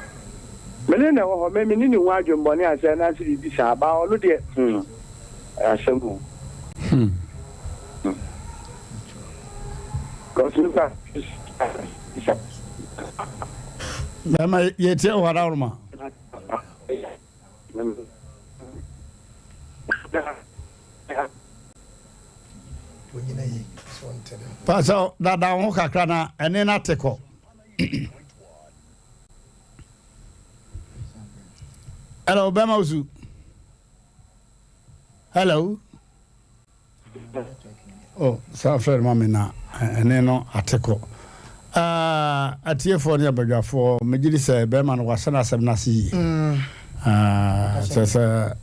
Me ne no na ɛwɔ hɔ, me menni ne ho adwemmɔne asɛ anaasɛ biribi saa, but ɔno deɛ, hmm, ɛyɛ asɛm o. Hmm. Because me kora, Bɛrima yɛtie wo adaworoma. Pastor dada wo ho kakra na ɛne no ate kɔ. Hello, bɛma osu. Hello. Oh, saa frɛ no ma me na ɛne no ate kɔ. Ah, atiefoɔ ne abadwafoɔ, megye di sɛ bɛrima no wahyɛ n'asɛm no ase yie. Ah, kyerɛ sɛ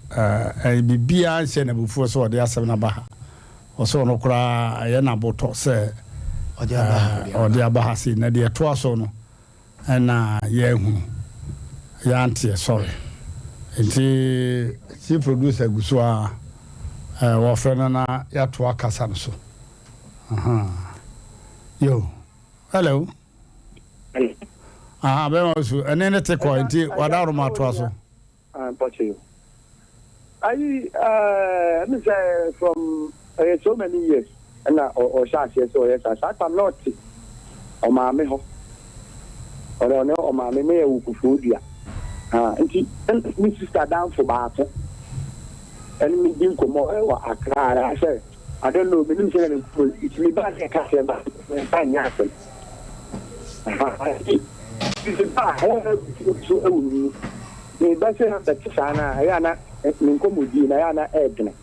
eh, biribiara nhyɛ n'abufuo sɛ ɔde asɛm no aba ha. Ɔsɛ ɔno koraa ɛyɛ n'abotɔ sɛ ɔde aba ha sei. Na deɛ ɛtoa so no ɛna yɛahunu, yɛanteɛ, sorry. Nti chief producer gu so a wɔfrɛ no na yɛatoa kasa no so. Aha. Yo. Hello. Hello. Aha, bɛma so. Ɛne ne te kɔ nti wadaworo ma atoa so. Ah, mpɔkyɛ yo. Ayi, eh, me sɛ from ɛyɛ eh, so many years ɛna ɔhyɛ aseɛ sɛ ɔyɛ saa. Saa tam na ɔte ɔmaame hɔ. Ɔne ɔne ɔmaame ne yɛ wɔ kufuo dua. Ah, nti me sister danfo baako ɛne me di nkɔmmɔ ɛwɔ Accra sɛ I don't know, menim sɛdeɛ me nkɔmmɔ yi nti mebaa sɛ ɛka asɛm a memfa nyɛ asɛm. Nti meba a ɛyɛ na abufuo nso wɔ me mu. Meba sɛ na bɛte saa no a ɛyɛ a na me nkɔmmɔdie no ɛyɛ a na ɛɛdene.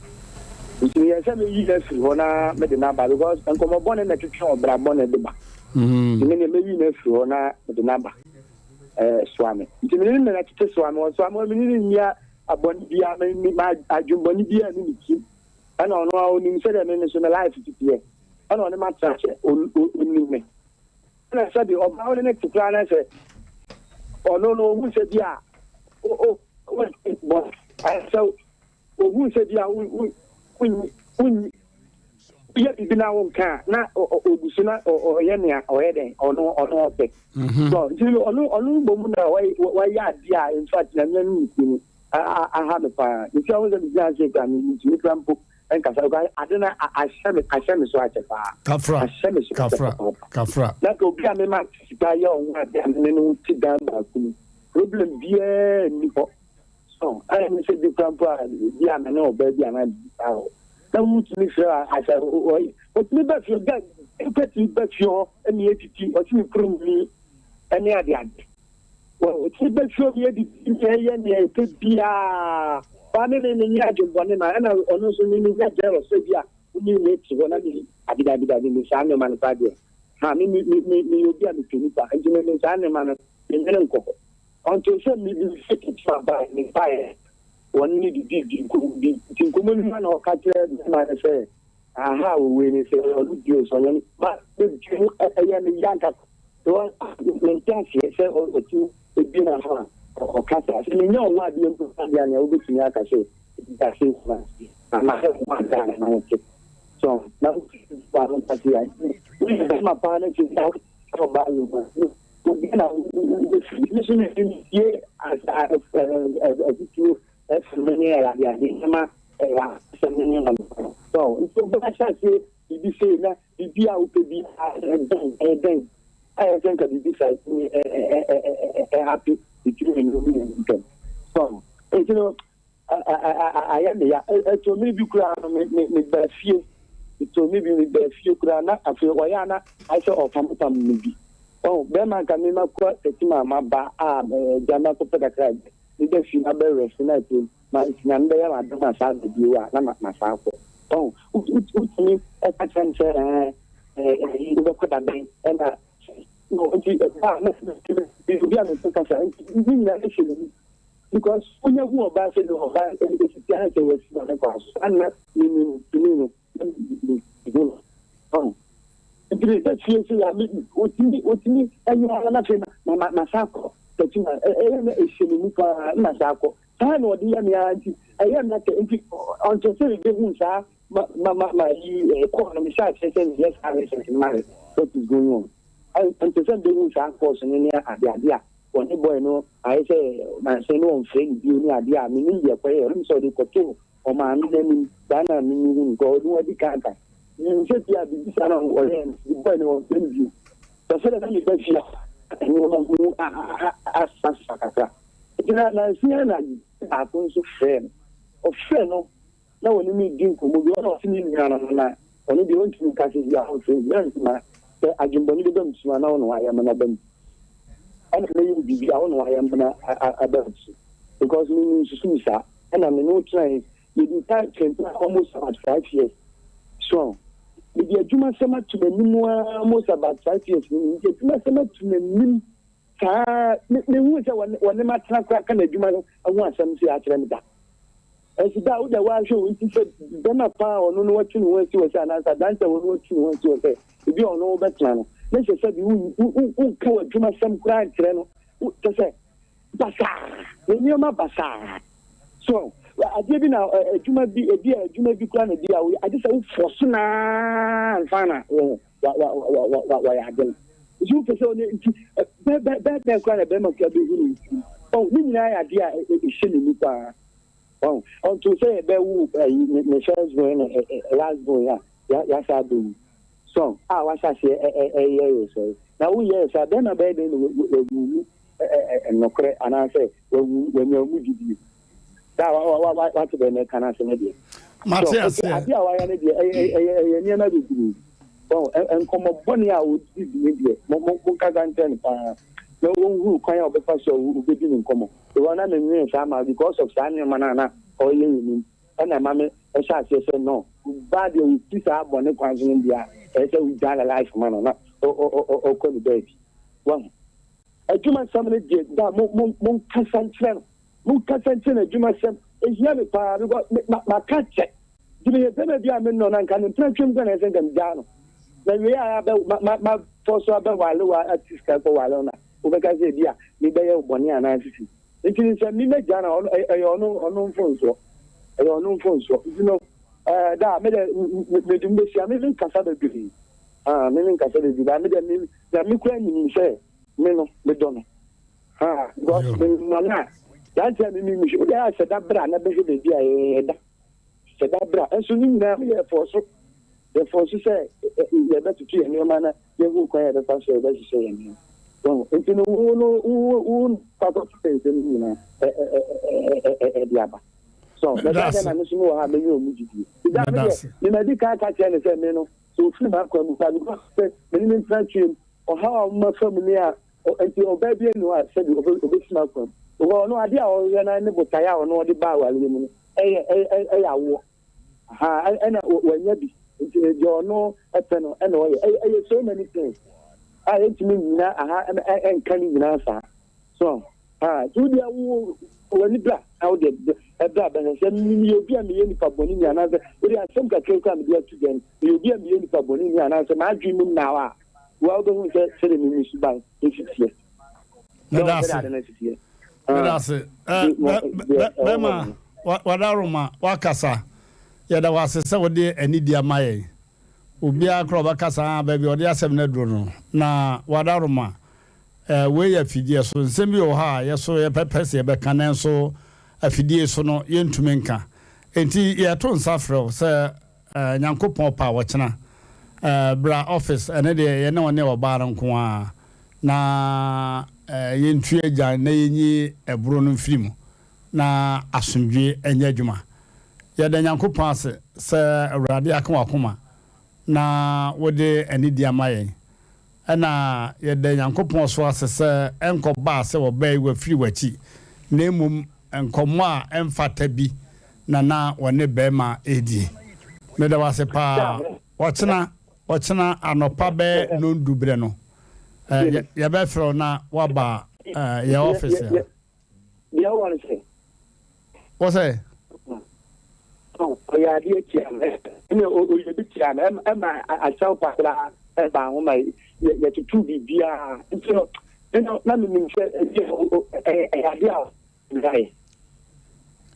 Nti meyɛɛ sɛ mɛyi no afiri hɔ na mede no aba because nkɔmmɔ bɔne na ɛtwetwe ɔbra bɔne de ba. Nti me deɛ mɛyi no afiri hɔ na mede no aba soa me. Nti mene no na tete soa me, ɔsoa me, mene no nni abɔne biara, adwemmɔne biara nni me tirim. Ɛna ɔno ara ɔnim sɛdeɛ me nso me life si teɛ, ɛna ɔne m'atena kyɛ, ɔnim me. Ɛna sɛbi ɔbaa wo ne no te koraa na sɛ ɔno no ɔhu sɛ bi a bɔ sɛ ɔhu sɛ bi a wonyi woyɛ biribi na wonka a na ɔgu so na ɔyɛ nea ɔyɛ dɛn ɔno ɔno ɔpɛ. So nti ɔno ɔno mmom na wayɛ adeɛ a in fact nyame anim nti no aha me paa. Nti a wohu sɛ megyina ha sei koraa mentumi koraa mpo nkasa because ade no ahyɛ me ahyɛ me so akyɛ paa. Kafra, Ahyɛ me so akyɛ kafra, papaapa. kafra. Na nka obi a mema sika yɛ ɔho ade a me ne no te dan baako mu problem biara nni hɔ. So ɛyɛ me sɛ bi koraa mpo a bi a me ne ɔbaa bi anaa biribi saa wɔ na wotumi frɛ a asɛ ɔtumi ba fie ga nipa tumi ba fie hɔ ɛne yɛtiti ɔse me kurom ni ɛne ade ade. Wɔtumi ba fie obi adidi ne ɛyɛ nea ɛpɛ biara. Baa me me menyɛ adwembɔne ma ɛna ɔno nso me menya jealous sɛ bi a wone me te hɔ na me abi dabi dabi me saa nneɛma no koraa deɛ ha me me me meyɛ obi a mepɛ nipa nti me me saa nneɛma no menwene nkɔ hɔ until sɛ me me fie ketewa bae me baeɛ wɔn ne didi di nkɔmmɔ bi nti nkɔmmɔ no mu na ɔka kyerɛ bɛrima no sɛ aha wɔ wei ne sɛ ɔno bio sɛ ɔnyɛ no ma me dwen ɛyɛ me ya nkasa Because mente aseɛ sɛ ɔtumi ebie n'ano a ɔka saa. Sɛ menya ɔno adeɛ mpo adeɛ a nea wobɛtumi aka sɛ dase ma ama sɛ ho adeɛ a na wote. So na wotumi ano kase a woyɛ bɛrima paa na kyerɛ sɛ ɔbaa yɛ mu a. Obi na wobɛfiri. Me nso metie afutuo firi ne adeade nneɛma asɛm ne nneɛma no. So nti wobɛhyɛ aseɛ biribi sei na biribi a wopɛ bi ɛdɛn ɛdɛn ayɛ sɛ nka biribi saa ɛtumi ɛhape between me ne ntam. So nti no ayɛ me ya. Ɛtɔ mmere bi koraa no, me me mebaa fie. Ɛtɔ mmere bi mebaa fie koraa na afei ɔyɛ a na ayɛ sɛ ɔpampam me bi. Ɔho, bɛrima nka me makura tatim a maba a agya makɔpɛ kakra a meba fie na bɛ rest na afei ma Nyame bɛyɛ m'adom a saa ba bio a na masan akɔ. Ɔho, wotumi ɛka kyerɛ me sɛ ɛɛ ɛyi wobɛkɔ dabɛn ɛna nti ɛba a na obi a mepɛ kasa nti ne nyinaa hyɛ me mu. Because wonya hu ɔbaa sɛ deɛ ɔbaa ɛsi ti ayɛ sɛ wasi wɔ ne kwan so saa na menim tumi no na mehu no ɔn nti me bɛ fie sɛ ya me otumi otumi ɛnyɛ ara na afei ma ma ma sa akɔ tɛkyi ma ɛyɛ na ɛhyɛ me mu paa na sa akɔ saa na ɔde yɛ me ara nti ɛyɛ na kyɛ nti ɔnkyɛ sɛ mebɛhu saa ma ma ma ma yi kɔɔ no mehyɛ aseɛ sɛ meyɛ saa research no ma what is going on ɔnkyɛ sɛ mebɛhu saa course no ne ade ade a Wɔne boy no ayɛ sɛ nansa yi na wɔmfrɛ no bio ne adeɛ a mennim deɛ ɛkɔyɛɛ ɔno sɛ ɔde kɔtoo ɔmaame no anim saa na me mehu no kɔ ɔno wadi kan aka menim sɛ bia biribi saa na ɔyɛɛ no nti boy no wɔmfrɛ no bio sɛ sɛdeɛ na meba fie a nneɛma mu asesa kakra nti na nansa yi na baako nso frɛɛ no ɔfrɛ no na wɔne me redi nkɔmmɔ bi, ɔna ɔse me nua no no na ɔno deɛ ɔntumi nka sɛ bia ɔmfrɛ me na nti ma sɛ adwenbɔne bi ba me tirim a na ɔno ayɛ mena ba mu ɛna mɛyɛ wo biribi a ɔno ayɛ mena aba me tirim because me me nsusu saa ɛna me ne wo tenae yɛdi time twɛn almost about 5 years so mede adwuma sɛm ato m'anim almost about 5 years mede adwuma sɛm ato m'anim saa. Mehu sɛ wɔne matena koraa ka n'adwuma no ho asɛm sɛ akyerɛ me da. Ɛnso da a wode woahwɛ wo nti sɛ bɛma paa ɔno no watu ne ho asi wɔ sɛ anaasɛ aberante a ɔno watu ne ho asi wɔ sɛ ebi a ɔno wobɛtena no ne sɛ sɛbi wonka w'adwuma sɛm koraa nkyerɛ no kyɛ sɛ basaa ne nneɛma basaa so adeɛ bi na adwuma bi ebi a adwuma bi koraa na bi a woyɛ agye sɛ wofɔ so naa ansa na wɔ wa wa wa wa wa wayɛ ade no nti wopɛ sɛ ɔne nti bɛɛ bɛɛ bɛɛ koraa na bɛrima koraa bɛhu no nti ɔn ne nyinaa yɛ adeɛ a ɛhyɛ ne mu paa ɔn ɔnto sɛ yɛbɛwo ayi ne ne first born ne last born a yasa abɛwu so a wahyɛ aseɛ ɛyɛ yɛ sɛ na woyɛ sɛ bɛrima bɛyɛ dɛn na wawu mu nnɔkorɛ anaasɛ wawu wanya mu didie Da wa wa wa wate bɛn mɛka no ase no deɛ. Mate So aseɛ. adeɛ a wayɛ no deɛ ɛyɛ ɛyɛ ɛyɛ nneɛma bebree. Wɔn nkɔmɔ bɔne a ɔdi di ne deɛ mo mo mo nkasa nkyerɛ no paa na ɔnhunu kwan a ɔbɛfa so a ɔbɛdi ne nkɔmɔ. Because na menwene saa ma because of saa nneɛma no a na ɔyɛ yɛ nim ɛna ɛma me ɛhyɛ aseɛ sɛ no baa deɛ ɔti saa bɔne kwan so no deɛ a ɛyɛ sɛ wogyaa ne life ma no na ɔkɔ ne baabi. Wahu. Adwumasɛm no deɛ da mo mo monkasa nkyerɛ no. Monkasa nkyerɛ no adwumasɛm. Ɛhia me paa because me ma maka kyɛ. Nti meyɛ bɛrima bi a mennɔ no a nka ne mpena twam koraa na ɛsɛ nka megyaa no. Na wei a abɛ ma ma mafɔ so abɛwale wo ate sika kɔwale wo na wobɛka sɛ ebi a mebɛyɛ wo bɔne anaa sisi. Nti no sɛ me mɛgyaa no a ɔno ɛyɛ ɔno ɔno mfomsoɔ. Ɛyɛ ɔno mfomsoɔ. Nti no ɛɛ da me dɛ mede mo bɛhyia me menkasa bebree. Ah me menkasa bebree ba me dɛ me na me koraa nim sɛ me no medɔ no. Ah, because me nana a nanti a mimi mi wode ayɛ sɛ da bra na bɛhwɛ baabi a yɛda sɛ da bra nso ne nyinaa yɛ fɔ so yɛfɔ so sɛ yɛbɛtoto yɛn nneɛma na yɛhu kwan yɛbɛfa so yɛbɛhyehyɛ yɛn nneɛma so nti no wo no wo wo fakɔto nsɛm nyinaa ɛde aba so na da na me so wɔ ha mɛnyɛ ɔmu gyidie da me deɛ memadi kan ka kyerɛ ne sɛ me no sɛ ɔfiri m'akwan mu pa because sɛ mene ne ntena twam ɔhaw a ɔma fa mu ne a Enti ɔbaa biara nni hɔ a sɛbi ɔbɛsi m'akwan mu. Because ɔno adeɛ a ɔhwehwɛ no ne botaeɛ a ɔno ɔde ba awareɛ mu no ɛyɛ ɛyɛ ɛyɛ awoɔ. Ahaa ɛna wanya bi. Nti no deɛ ɔno ɛpɛ no ɛna ɔyɛ. Ɛyɛ ɛyɛ so many things a yɛntumi nnyina aha ɛnka ne nyinaa saa. So haa nti wo deɛ wo w'ani bra na wo deɛ ɛbra bɛhwɛ sɛ meyɛ obi a meyɛ nipa bɔne ni anaasɛ wo deɛ asɛm kakra kura mede ato dwa no meyɛ obi a meyɛ nipa bɔne ni anaasɛ m'adwene mu nna hɔ a Wo ara wobɛhu sɛ sɛdeɛ me me suban si teɛ. Meda Sɛ ase. ade no si teɛ. Meda Ah, ase. nti mo deɛ ɛwɔ hɔ Bɛma no. wadaroma wakasa. Yɛda wo ase sɛ wode anidie ama yɛn. Obiara koraa ɔbɛkasa a baabi a ɔde asɛm no aduro no na wadaroma. Wei yɛ afidie so. Nsɛm bi wɔ hɔ a yɛ so yɛpɛpɛ sɛ yɛbɛka nanso afidie so no yɛntumi nka. Enti yɛto nsa frɛ wo sɛ Nyankopɔn pɛ a ɔkyena bra office, ɛno deɛ yɛne wo ne ɔbaa no nko ara na yɛntu agyan na yɛnyi ɛboro no mfiri mu na asomdwoeɛ nyɛ adwuma. Yɛda Nyankopɔn ase sɛ Awurade aka w'akoma na wode anidie ama yɛn. Ɛna yɛda Nyankopɔn so ase sɛ ɛnkɔbaa sɛ wɔbɛe wafiri w'akyi, na mmom nkɔmmɔ a ɛmfata bi na na wɔne barima redie. Meda wo ase paa. Ɔkyena, ɔkyena anɔpa bɛyɛ nondu berɛ no, yɛbɛfrɛ wo na woaba yɛn office ha. Deɛ ɔwɔ no sɛ. Wɔ sɛ. Ɔyɛ adeɛ tia no ɛna ɔyɛ bi tia no ɛma akyɛw pa koraa ɛba ho ma yɛtutu biribiara nti no ɛna na menim sɛ ɛyɛ adeɛ a ɔyɛ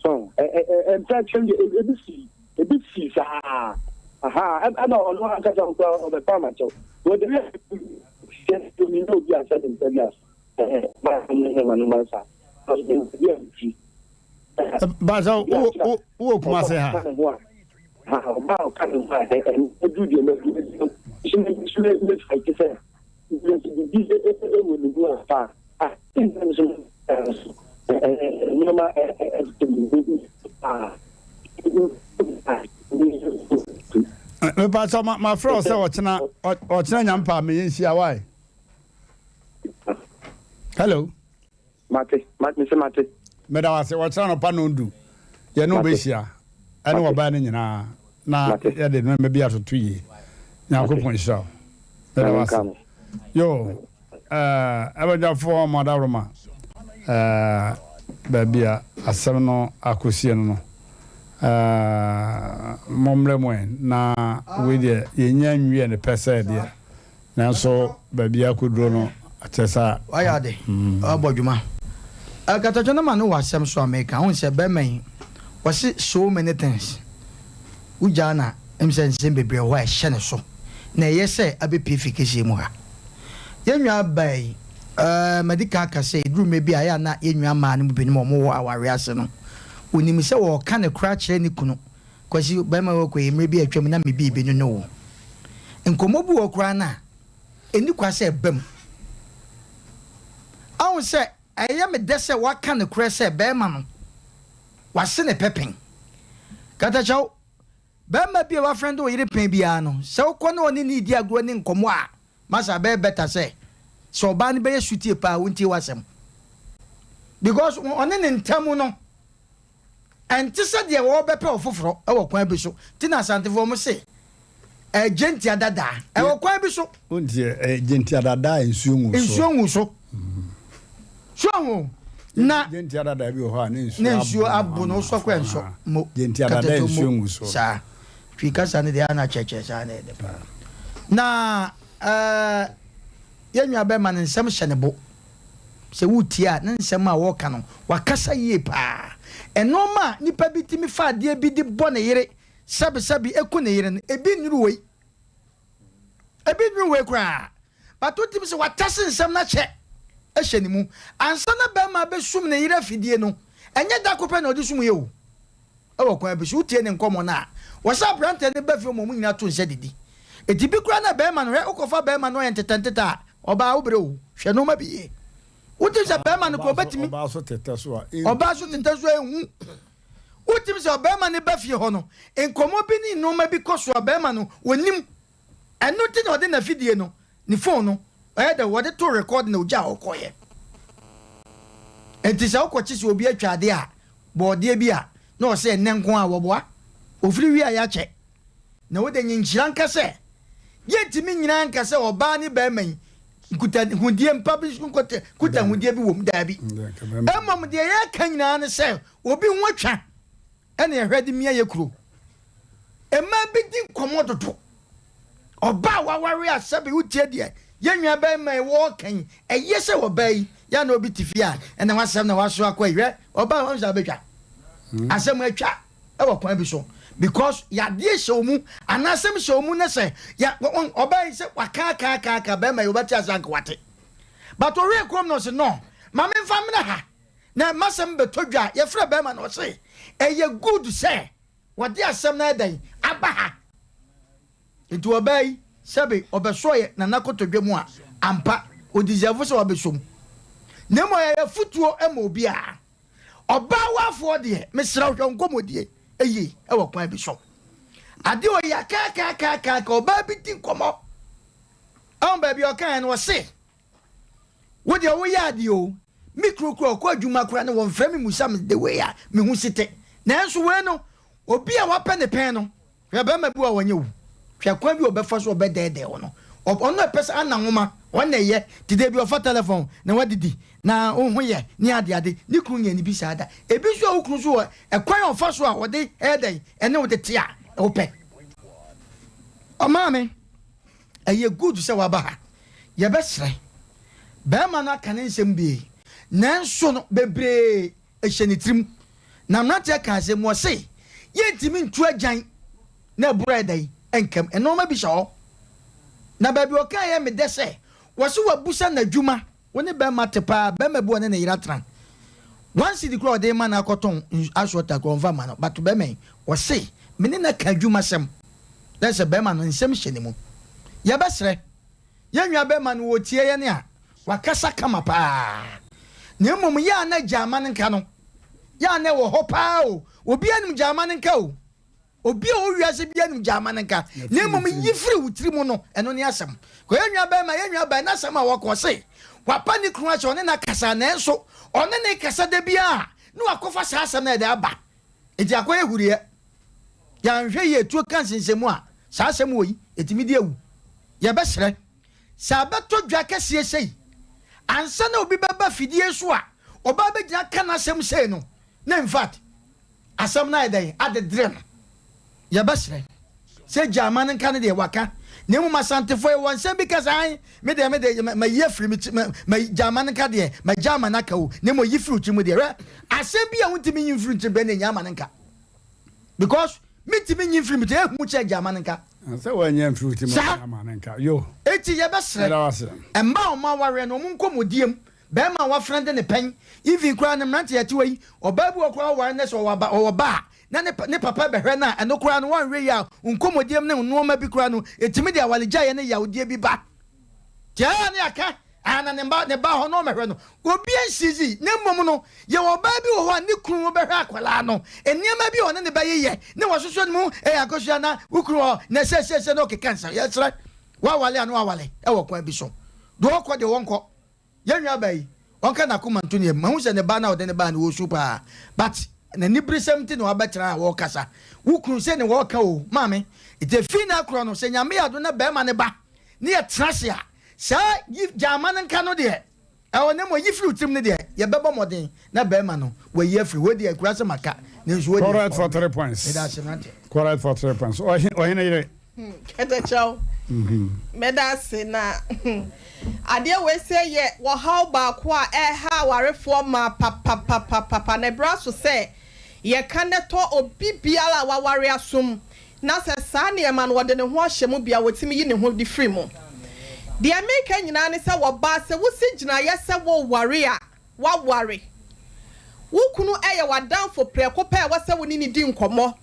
so ɛmpɛ kyɛm deɛ ebi si ebi si saa aha ɛna ɔno ankasa koraa ɔbɛpa amakyɛw wɔde yɛ sɛ ɔnyɛ obi asɛ ne nsa bi aso. Baasa wowɔ Kumase ha. Mepakyɛ mafrɛ wo sɛ ɔkyena ɔkyena nyampa a meyɛ nhyia wae. Hello. Mate, mese mate. Meda wo ase, wɔkyerɛ anɔpa nondu. Yɛne wo bɛhyia ɛne wɔbaa no nyinaa na yɛde nneɛma bi atoto yie. Nyankopɔn nhyira wo. Meda wo ase. Yo, ɛbɛdwafoɔ mo adaworoma baabi a asɛm no akɔsie no no mommrɛ mu ɛ na wei deɛ yɛnya nwie ne pɛ sɛ deɛ Nanso baabi a akɔduro no, kyerɛ sɛ. Wayɛ ade, wabɔ dwuma. Katakye no ma no wɔ asɛm so a meka. Wohu sɛ bɛrima yi, wɔse so many things. Wogyaa no a, ɛm sɛ nsɛm bebree wɔ hɔ a ɛhyɛ ne so na ɛyɛ sɛ abɛpue fi kɛseɛ mu ha. Yɛn nua baa yi, madi kan aka sɛ ɛduru mmerɛ bi a ɛyɛ a na yɛn nua mmaa no mu binom a wɔwɔ awareɛ ase no, wɔnim sɛ wɔreka nokorɛ akyerɛ ne kunu. Kwasi, bɛrima yi ɔkɔ yi, mmerɛ bi a atwam na me biribi no ne wo. Nkɔmmɔ bi wɔ hɔ koraa no a, ɛnni kwa sɛ ɛba mu. Ahu sɛ ɛyɛ me dɛ sɛ woaka nokorɛ sɛ bɛrima no, wase ne pɛ pɛn. Katakyɛw, bɛrima bi a wafrɛnde wo yere pɛn biara no, sɛ wokɔ ne ɔne no redi agorɔ ne nkɔmmɔ a, masa ɛbɛyɛ better sɛ, sɛ ɔbaa no bɛyɛ sutie paa a, wontie w'asɛm. Because ɔne ne ntam no, Ɛnte sɛ deɛ wɔrebɛpɛ ɔfoforɔ wɔ kwan bi so. Nti na Asantefoɔ wɔn se, Ɛyɛ gyentia dadaa. Ɛwɔ kwan bi so. Wonti ɛyɛ gyentia dadaa a nsuo ngu so. Nsuo ngu so. So ho. Na. Gyentia dadaa bi wɔ hɔ a ne nsuo Ne nsuo abo no wosɔ kɔ ɛnsɔ. Mo. Gyentia dadaa a nsuo ngu so. Saa. Twi kasa no deɛ ana kyerɛkyerɛ saa na ɛyɛ dɛ paa. Na ɛɛ yɛn nua bɛrima no nsɛm hyɛ ne bo. Sɛ woretie a, ne nsɛm a ɔreka no, wakasa yie paa. Nnoɔma a nipa bi tumi fa adeɛ bi de bɔ ne yere sɛbesɛbe ku ne yere no, ebi nnuru wei. Ebi nnuru wei koraa. But wotumi sɛ watase nsɛm no akyɛ hyɛ ne mu. Ansa na barima bɛsum ne yere afidie no, ɛnyɛ da ko pɛ na ɔde sum yɛ o. Wɔ kwan bi so, wotie ne nkɔmmɔ no a, wɔsɛ aberanteɛ no ba fie ma wɔn nyinaa to nsa didi. Enti bi koraa na barima no, hwɛ, wokɔfa barima no ɔyɛ ntetɛntetɛ a, ɔbaa wo brɛ o, hwɛ nnoɔma bi yie. Wotim sɛ barima no koraa ɔbɛtumi. Ɔbaa so tetɛ so a, ɛnhu. Ɔbaa so tetɛ so a, ɛnhu. Wotim sɛ ɔbarima no ba fie hɔ no, nkɔmmɔ bi ne nnoɔma bi kɔ so a barima no, ɔnim. Ɛno nti na ɔde n'afidie no, ne phone no, ɔyɛ dɛ wɔde to record na ogyaa hɔ kɔeɛ. Enti sɛ wokɔkye sɛ obi atwa adeɛ a, bɔɔdeɛ bi a, na ɔsɛ ɛnnɛ nko ara wɔboa. Ofiri wie a yɛakyɛ. Na wode nye nhyira nka sɛ, yɛntumi nnyina nka sɛ ɔbaa ne barima yi nkutahodie mpa bi nkutahodie bi wom, daabi. Mmom deɛ yɛreka nyinaa ne sɛ obi ho atwa. Ɛna ɛhwɛ de mia yɛ kuro. Mmaa bi di nkɔmmɔ dodo. Ɔbaa a waware a sɛbe wotie deɛ yɛn nua bɛrima yi wɔɔka yi, ɛyɛ sɛ ɔbaa yi, yɛ na obi te fie a, ɛna wasɛm na waso akɔ yi, hwɛ ɔbaa wɔn sɛ abɛtwa. Hmm. Asɛm atwa ɛwɔ kwan bi so because yadeɛ hyɛ wɔn mu anaa asɛm hyɛ wɔn mu ne sɛ ya ɔbaa yi sɛ waka aka aka aka bɛrima yi wɔbɛte ase anka wate. But ɔhwɛɛ kurom na ɔse no ma memfa mmra ha na m'asɛm bɛtɔ dwa a yɛfrɛ bɛrima no ɔse ɛyɛ good sɛ wɔde asɛm no ayɛ dɛn aba ha. Nti ɔbaa yi sɛbe ɔbɛsɔeɛ Nana kotodwe mu a ampa ɔdeserve sɛ wabɛsɔ mu. Na mmom ɛyɛ afutuo ma obiara. Ɔbaa wafoɔ deɛ mesrɛ wo hwɛ wo nkɔmmɔdie yie wɔ kwan bi so. Adeɛ ɔyɛ akaakaakaaka ɔbaa bi di nkɔmmɔ. Ɛwɔ baabi a ɔkaeɛ no ɔse wo deɛ woyɛ adeɛ o me kuro kura ɔkɔ adwuma kora no wɔmfrɛ me musa me the way a me ho si te. Nanso wei no obi a wapɛ ne pɛn no Hwɛ barima bi a ɔnyɛ wo. Hwɛ kwan bi a ɔbɛfa so ɔbɛdɛɛdɛɛ wo no. Ɔno na ɛpɛ sɛ ana nwoma, ɔno na ɛyɛ. Te da bi ɔfa telefon na wadidi na wo ho yɛ ne ade ade. Ne kunu nyɛ ne bi saa da. Ebi nso a wo kunu nso wɔ ɛkwan a ɔfa so a ɔde ɛyɛ dɛn ɛne wo tete a wopɛ. Ɔmaame, ɛyɛ good sɛ waba ha. Yɛbɛsrɛ. Barima no aka ne nsɛm bi nanso no bebree Ɛhyɛ ne tirim. Na mmeranteɛ kaa sɛ, Ɔse, yɛntumi ntu agyan na abura ɛda yi nkam. Nnoɔma bi hyɛ hɔ. Na baabi a ɔkaa yɛ me dɛ sɛ, wɔse wabusa n'adwuma, wo ne bɛrima te paa, bɛrima bi ɔne ne yere atena. One cedi koraa ɔde rema no akɔtɔn asɔɔta koraa ɔmfa mma no, but bɛrima yi, ɔse, me ne no aka adwumasɛm. Na sɛ bɛrima no, nsɛm hyɛ ne mu. Yɛbɛsrɛ. Yɛn nua bɛrima no ɔretie yɛn a, wakasa kama paa. Na mmom yɛ a na Gyama no nka no, yɛ a na ɛwɔ hɔ paa o. Obiara nim Gyama no nka o. Obi a ɔwɔ wiase biara nim Gyama no nka. Na mmom yi firi wo tiri mu no, ɛno ne asɛm. Kɔ yɛn nua bɛrima, yɛn nua baa, n'asɛm a wɔka ɔse, wapa ne kunu akyɛ, ɔne no akasa, nanso ɔne no rekasa da biara na wakɔfa saa asɛm no a ɛde aba. Enti akɔyɛ huruiɛ. Yɛanhwɛ yie tuo ka nsensɛnmu a, saa asɛm wɔ yi, ɛtumi di awu. Yɛbɛsrɛ, sɛ abɛtɔ dwa kɛseɛ sei, ansa na obi bɛba fidie so a, ɔba abɛgyina aka n'asɛm sei no, na infact, asɛm no ayɛ dɛn? Adedere no. Yɛbɛsrɛ, sɛ Gyaaman nka no deɛ, waka. Na mmom Asantefoɔ, yɛwɔ nsɛm bi ka sɛ, ae, me deɛ, me deɛ, mayi afiri me ti, ma, ma, Gyaaman nka deɛ, magya ama no aka o, na mmom yi firi wo tiri mu deɛ, hwɛ, asɛm bi a wontumi nyi mfiri wo tiri mu bɛn na ɛnya ama no nka. Because mentumi nyi mfiri me ti, ehu kyɛn gyama no nka. Sɛ wɔnyɛ mfiri wo ti mu Saa. gyama no nka. Yo. Eti yɛbɛsrɛ Meda wo ase. mmaa a wɔn awareɛ no wɔn nkɔmmɔdie mu, barima a wafrɛ de ne pɛn, even koraa no mmeranteɛ yɛte hɔ yi, ɔbaa bi wɔ hɔ koraa ɔware no sɛ ɔwɔ aba ɔwɔ ba a, na ne ne papa bɛhwɛ no a, ɛno koraa no wɔanhwɛ yie a, nkɔmmɔdie mu ne nnoɔma bi koraa no, ɛtumi de awaregyaeɛ ne yawdeɛ bi ba. Nti ɛyɛ a ne yɛaka, ah, na ne mma, ne ba hɔ na ɔmmɛhwɛ no. Obi ansizi, na mmom no, yɛwɔ ɔbaa bi wɔ hɔ a ne kunu bɛhwɛ akwadaa no, nneɛma bi a ɔne no bɛyeyɛ, ne wɔsoso ne mu, ɛyɛ akosua na wo kunu wɔ hɔ, na seesiesie na ɔkeka nsɛm. Yɛsrɛ, woawale a na woawale wɔ kwan bi so. Deɛ ɔkɔ deɛ ɔnkɔ. Yɛn nuabaa yi, ɔnka n'akoma nto ne yam. Mahu sɛ ne ba no a ɔde no baa no, ɔresu paa. But n'aniberesɛm nti na wabɛtena ha a ɔrekasa. Wo kunu, sei na ɔreka o, maame. Nti ɛfiri nnɛ akorɔ no, sɛ Nyame yɛ adom na barima no ba ne yɛtena ase a, saa yi gyaama no nka no deɛ, ɛwɔ na mmom yi firi wo tirim no deɛ, yɛbɛbɔ mmɔden na barima no wayi afiri. Wei deɛ akura sɛ maka, nanso wei deɛ Correct for ɔno. three points. Meda ase mmeranteɛ. Correct for three points. Ɔhene ɔhene yere. Kɛtɛkyɛw, meda ase na adeɛ wei sɛ yɛ wɔhaw baako a ɛha awarefoɔ maa papapapapa na ɛberɛ aso sɛ yɛka na ɛtɔ obi biara a waware asom na sɛ saa nneɛma no wɔde ne ho ahyɛ mu bi a wɔtumi yi ne ho de firi mu. Deɛ meka nyinaa ne sɛ wɔbaa sɛ wosi gyinaeɛ sɛ woware a, woaware. Wo kunu yɛ w'adamfo prɛko pɛ a ɛwɔ sɛ wo ne no di nkɔmmɔ.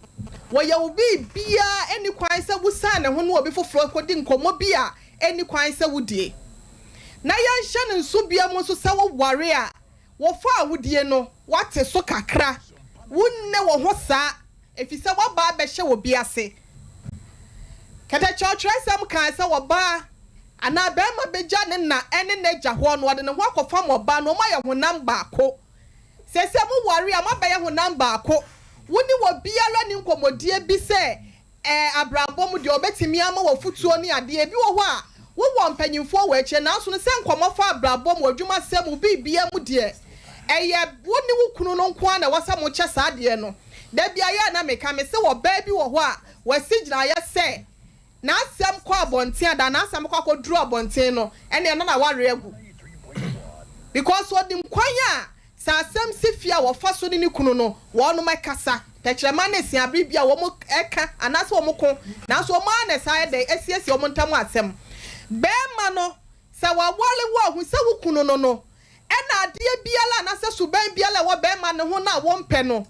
Wɔyɛ wo biribiara ɛnni kwan sɛ wosiane ne ho ne obi foforɔ kɔdi nkɔmmɔ bi a ɛnni kwan sɛ wodie. Na yɛnhyɛ no nso biom nso sɛ woware a, wo fa a wodie no, woate so kakra. Wonne wo ho saa. Efisɛ w'abaa bɛhyɛ obi ase. Kɛtɛkyɛw twerɛsɛm kaa sɛ ɔbaa anaa barima bɛgya ne na ne n'agya hɔ na ɔde ne ho akɔfam ɔbaa na wɔayɛ honam baako. Seesei moware a, moabɛyɛ honam baako. Wo ne obiara nni nkɔmmɔdie bi sɛ Ɛɛ, abrabɔ mu deɛ ɔbɛtumi ama wo afutuo ne adeɛ. Ebi wɔ hɔ a, wowɔ mpanyinfoɔ wɔ akyire nanso no sɛ nkɔmmɔ fa abrabɔ mu, adwumasɛm mu, biribiara mu deɛ, ɛyɛ wo ne wo kunu no nko ara na ɛwɔ sɛ mokyɛ saa adeɛ no. Da bi ayɛ a na meka, mese ɔbaa bi wɔ hɔ a, wasi gyinaeɛ sɛ n'asɛm kɔ abɔnten a, da n'asɛm kɔ akɔduru abɔnten no, ɛnneɛ na n'awareɛ agu. Because ɔnim kwan a Sɛ asɛm si fie a wɔfa so ne ne kunu no, wɔnom kasa. Tɛkyerɛma no sia bere bi a wɔka anaasɛ wɔko, nanso wɔn ara na ɛsan yɛ dɛn asiesie wɔn ntam asɛm. Barima no, Sɛ waware wo a, hu sɛ wo kunu no no, ɛna adeɛ biara anaasɛ suban biara a ɛwɔ barima no ho no a wompɛ no,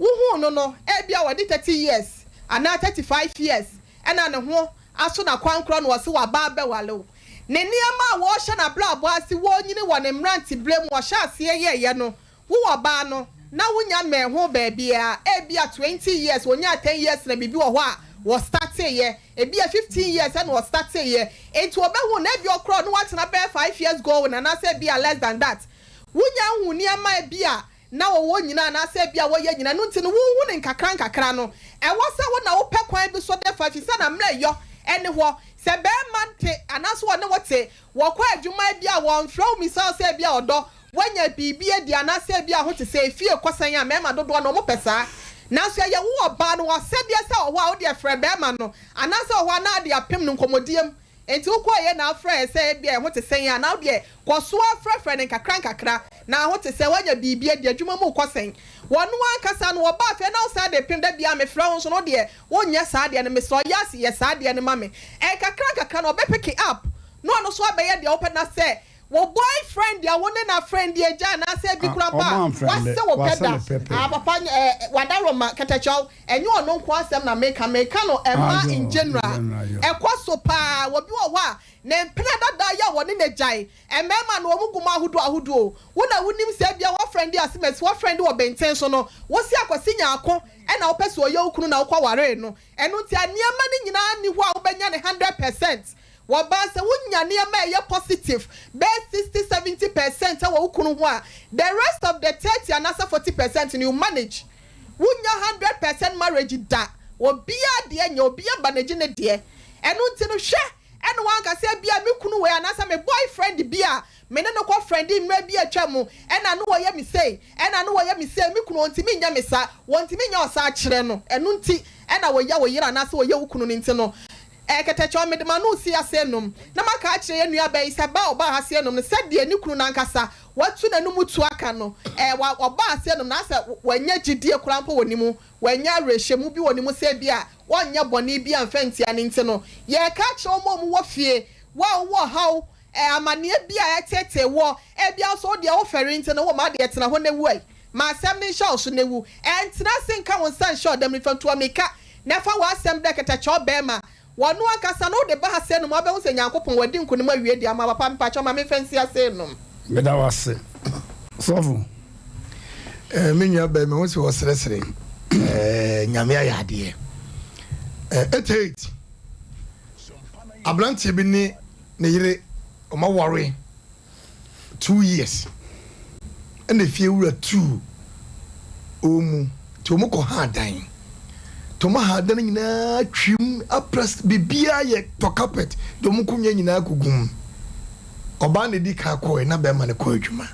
wohuu no no, ebia wadi 30 years anaa 35 years ɛna ne ho aso n'akwankorɔ na ɔse waba abɛware wo. Ne nneɛma a wɔrehyɛ n'abrabɔ ase, wɔrenyini wɔ ne mmeranteberɛ mu, ɔhyɛ aseɛ yɛeɛ no, Wo ɔbaa no, na wonya mmɛn ho baabiara, ebia 20 years, wɔnyaa 10 years na biribi wɔ hɔ a wɔ starteeɛ, ebia 15 years ɛna wɔ starteeɛ, enti wɔbɛhu no, ebia ɔkorɔ no watena bɛyɛ 5 years going anaasɛ ebia less than that. Wonya nhu nneɛma ebia na wɔwɔ nyinaa anaasɛ ebia wɔyɛ nyinaa, ɛno nti no wohu no nkakra nkakra no, ɛwɔ sɛ wo na wopɛ kwan bi so de fa, efisɛ na mmerɛ yɔ ɛne hɔ. Sɛ barima te anaasɛ ɔne wo te, wɔkɔ adwuma ebia wɔmfrɛ wo mmisa wo sɛ ebia ɔdɔ, Woanya biribi adi anaasɛ ebia ho te sɛ efie kɔsɛn a mmarima dodoɔ no wɔpɛ saa. Nanso ɛyɛ wo ɔbaa no w'asɛdeɛ sɛ wɔ hɔ a wodeɛ frɛ barima no anaasɛ wɔ hɔ a na ade apem no nkɔmmɔdie mu. Enti wokɔeɛ na wofrɛɛ sɛ ebia ɛho te sɛn a na wodeɛ kɔ so ara frɛfrɛ no nkakra nkakra na ho te sɛ woanya biribi adi, adwuma mu rekɔ sɛn. Wɔno ankasa no wɔba afei na wosan de pem da biara mefrɛ wo nso no wodeɛ wonyɛ saa adeɛ no mesrɛ wo yas yɛ saa adeɛ no ma me. Nkakra nkakra no ɔbɛpeke up na ɔno nso abɛyɛ deɛ wopɛ na sɛ Wo boyfriend a wo ne no afrɛndi agya anaasɛ ebi koraa mpo a wase wo pɛ da ah papa eh wadaroma kɛtɛkyɛw ɛnyɛ ɔno nko asɛm na meka meka no mmaa in general ɛkɔ so paa obi wɔ hɔ a ne mpena dada yi a wɔne no agyae mmarima no wɔn gu mu ahodoɔ ahodoɔ o wo na wonim sɛ ebia wafrɛndi asemasi wafrɛndi wɔ benten so no wose akwasi nyaako ɛna wopɛ sɛ ɔyɛ wo kunu na wokɔ waree no ɛno nti a nneɛma no nyinaa nni hɔ a wobɛnya ne 100% Wɔbaa sɛ wonya nneɛma a ɛyɛ positive bɛyɛ 60, 70 percent wɔ wo kunu ho a, the rest of the 30 anaasɛ 40 percent no you manage. Wonnya 100 percent marriage da. Obiara deɛ nyɛ, obiara manage ne deɛ. Ɛno nti no hwɛ ɛna wanka sɛ ebia me kunu wei anaasɛ me boyfriend bi a me ne no kɔ frɛndi mmerɛ bi a atwa mu ɛna ne wɔyɛ me sei, ɛna ne wɔyɛ me sei, me kunu ɔntumi nyɛ me saa, wɔntumi nyɛ ɔsaa kyerɛ no. Ɛno nti ɛna wɔyɛ wo yere anaasɛ wɔyɛ wo kunu no nti no, Kɛtɛkyɛw, mede m'ano resi ase anom, na maka akyerɛ yɛn nuabaa yi sɛ ba a ɔbaa ha ase anom no, sɛdeɛ ne kunu no ankasa watu n'anom tuo aka no, ɛ, wa, ɔbaa ase anom, na asɛ wanya gyidie koraa mpo wɔ ne mu, wanya awerɛhyɛmu bi wɔ ne mu sɛ ebia ɔrenyɛ bɔne bi amfa ntia no nti no, yɛreka akyerɛ wɔn a wɔwɔ fie, wo a wowɔ ɔhaw, ɛ, amaneɛ bi a ɛreteetee woɔ, ebia nso wo deɛ wofɛre nti no, wo ma adeɛ tena hɔ na wu ɛ, ma asɛm no nhyɛ wo so na wu, ɛntena ase nka wo nsa nhyɛ ɔdam nifa ntu ammirika Na fa w'asɛm brɛ kɛtɛkyɛw bɛɛma, wɔno ankasa no wode ba ha sɛɛ nom a wobɛhu sɛ Nyankopɔn wadi nkonim awie de ama wo. Papa mepakyɛw ma memfa nsi ase nom. Meda wo ase sɔfo. Eh, me nua bɛɛ mehu sɛ ɔsrɛsrɛ eh, nyame ayɛ adeɛ eh, 88 aberanteɛ bi ne ne yere ɔma ware 2 years ɛna efie wura tuu wɔn mu nti wɔn kɔ ha dan nti wɔn ha dan nyinaa twim apres biribiara yɛ tɔ carpet de wɔn nkonnwa nyinaa kɔ gum. Ɔbaa na edi kan kɔɛ na bɛrima no kɔ adwuma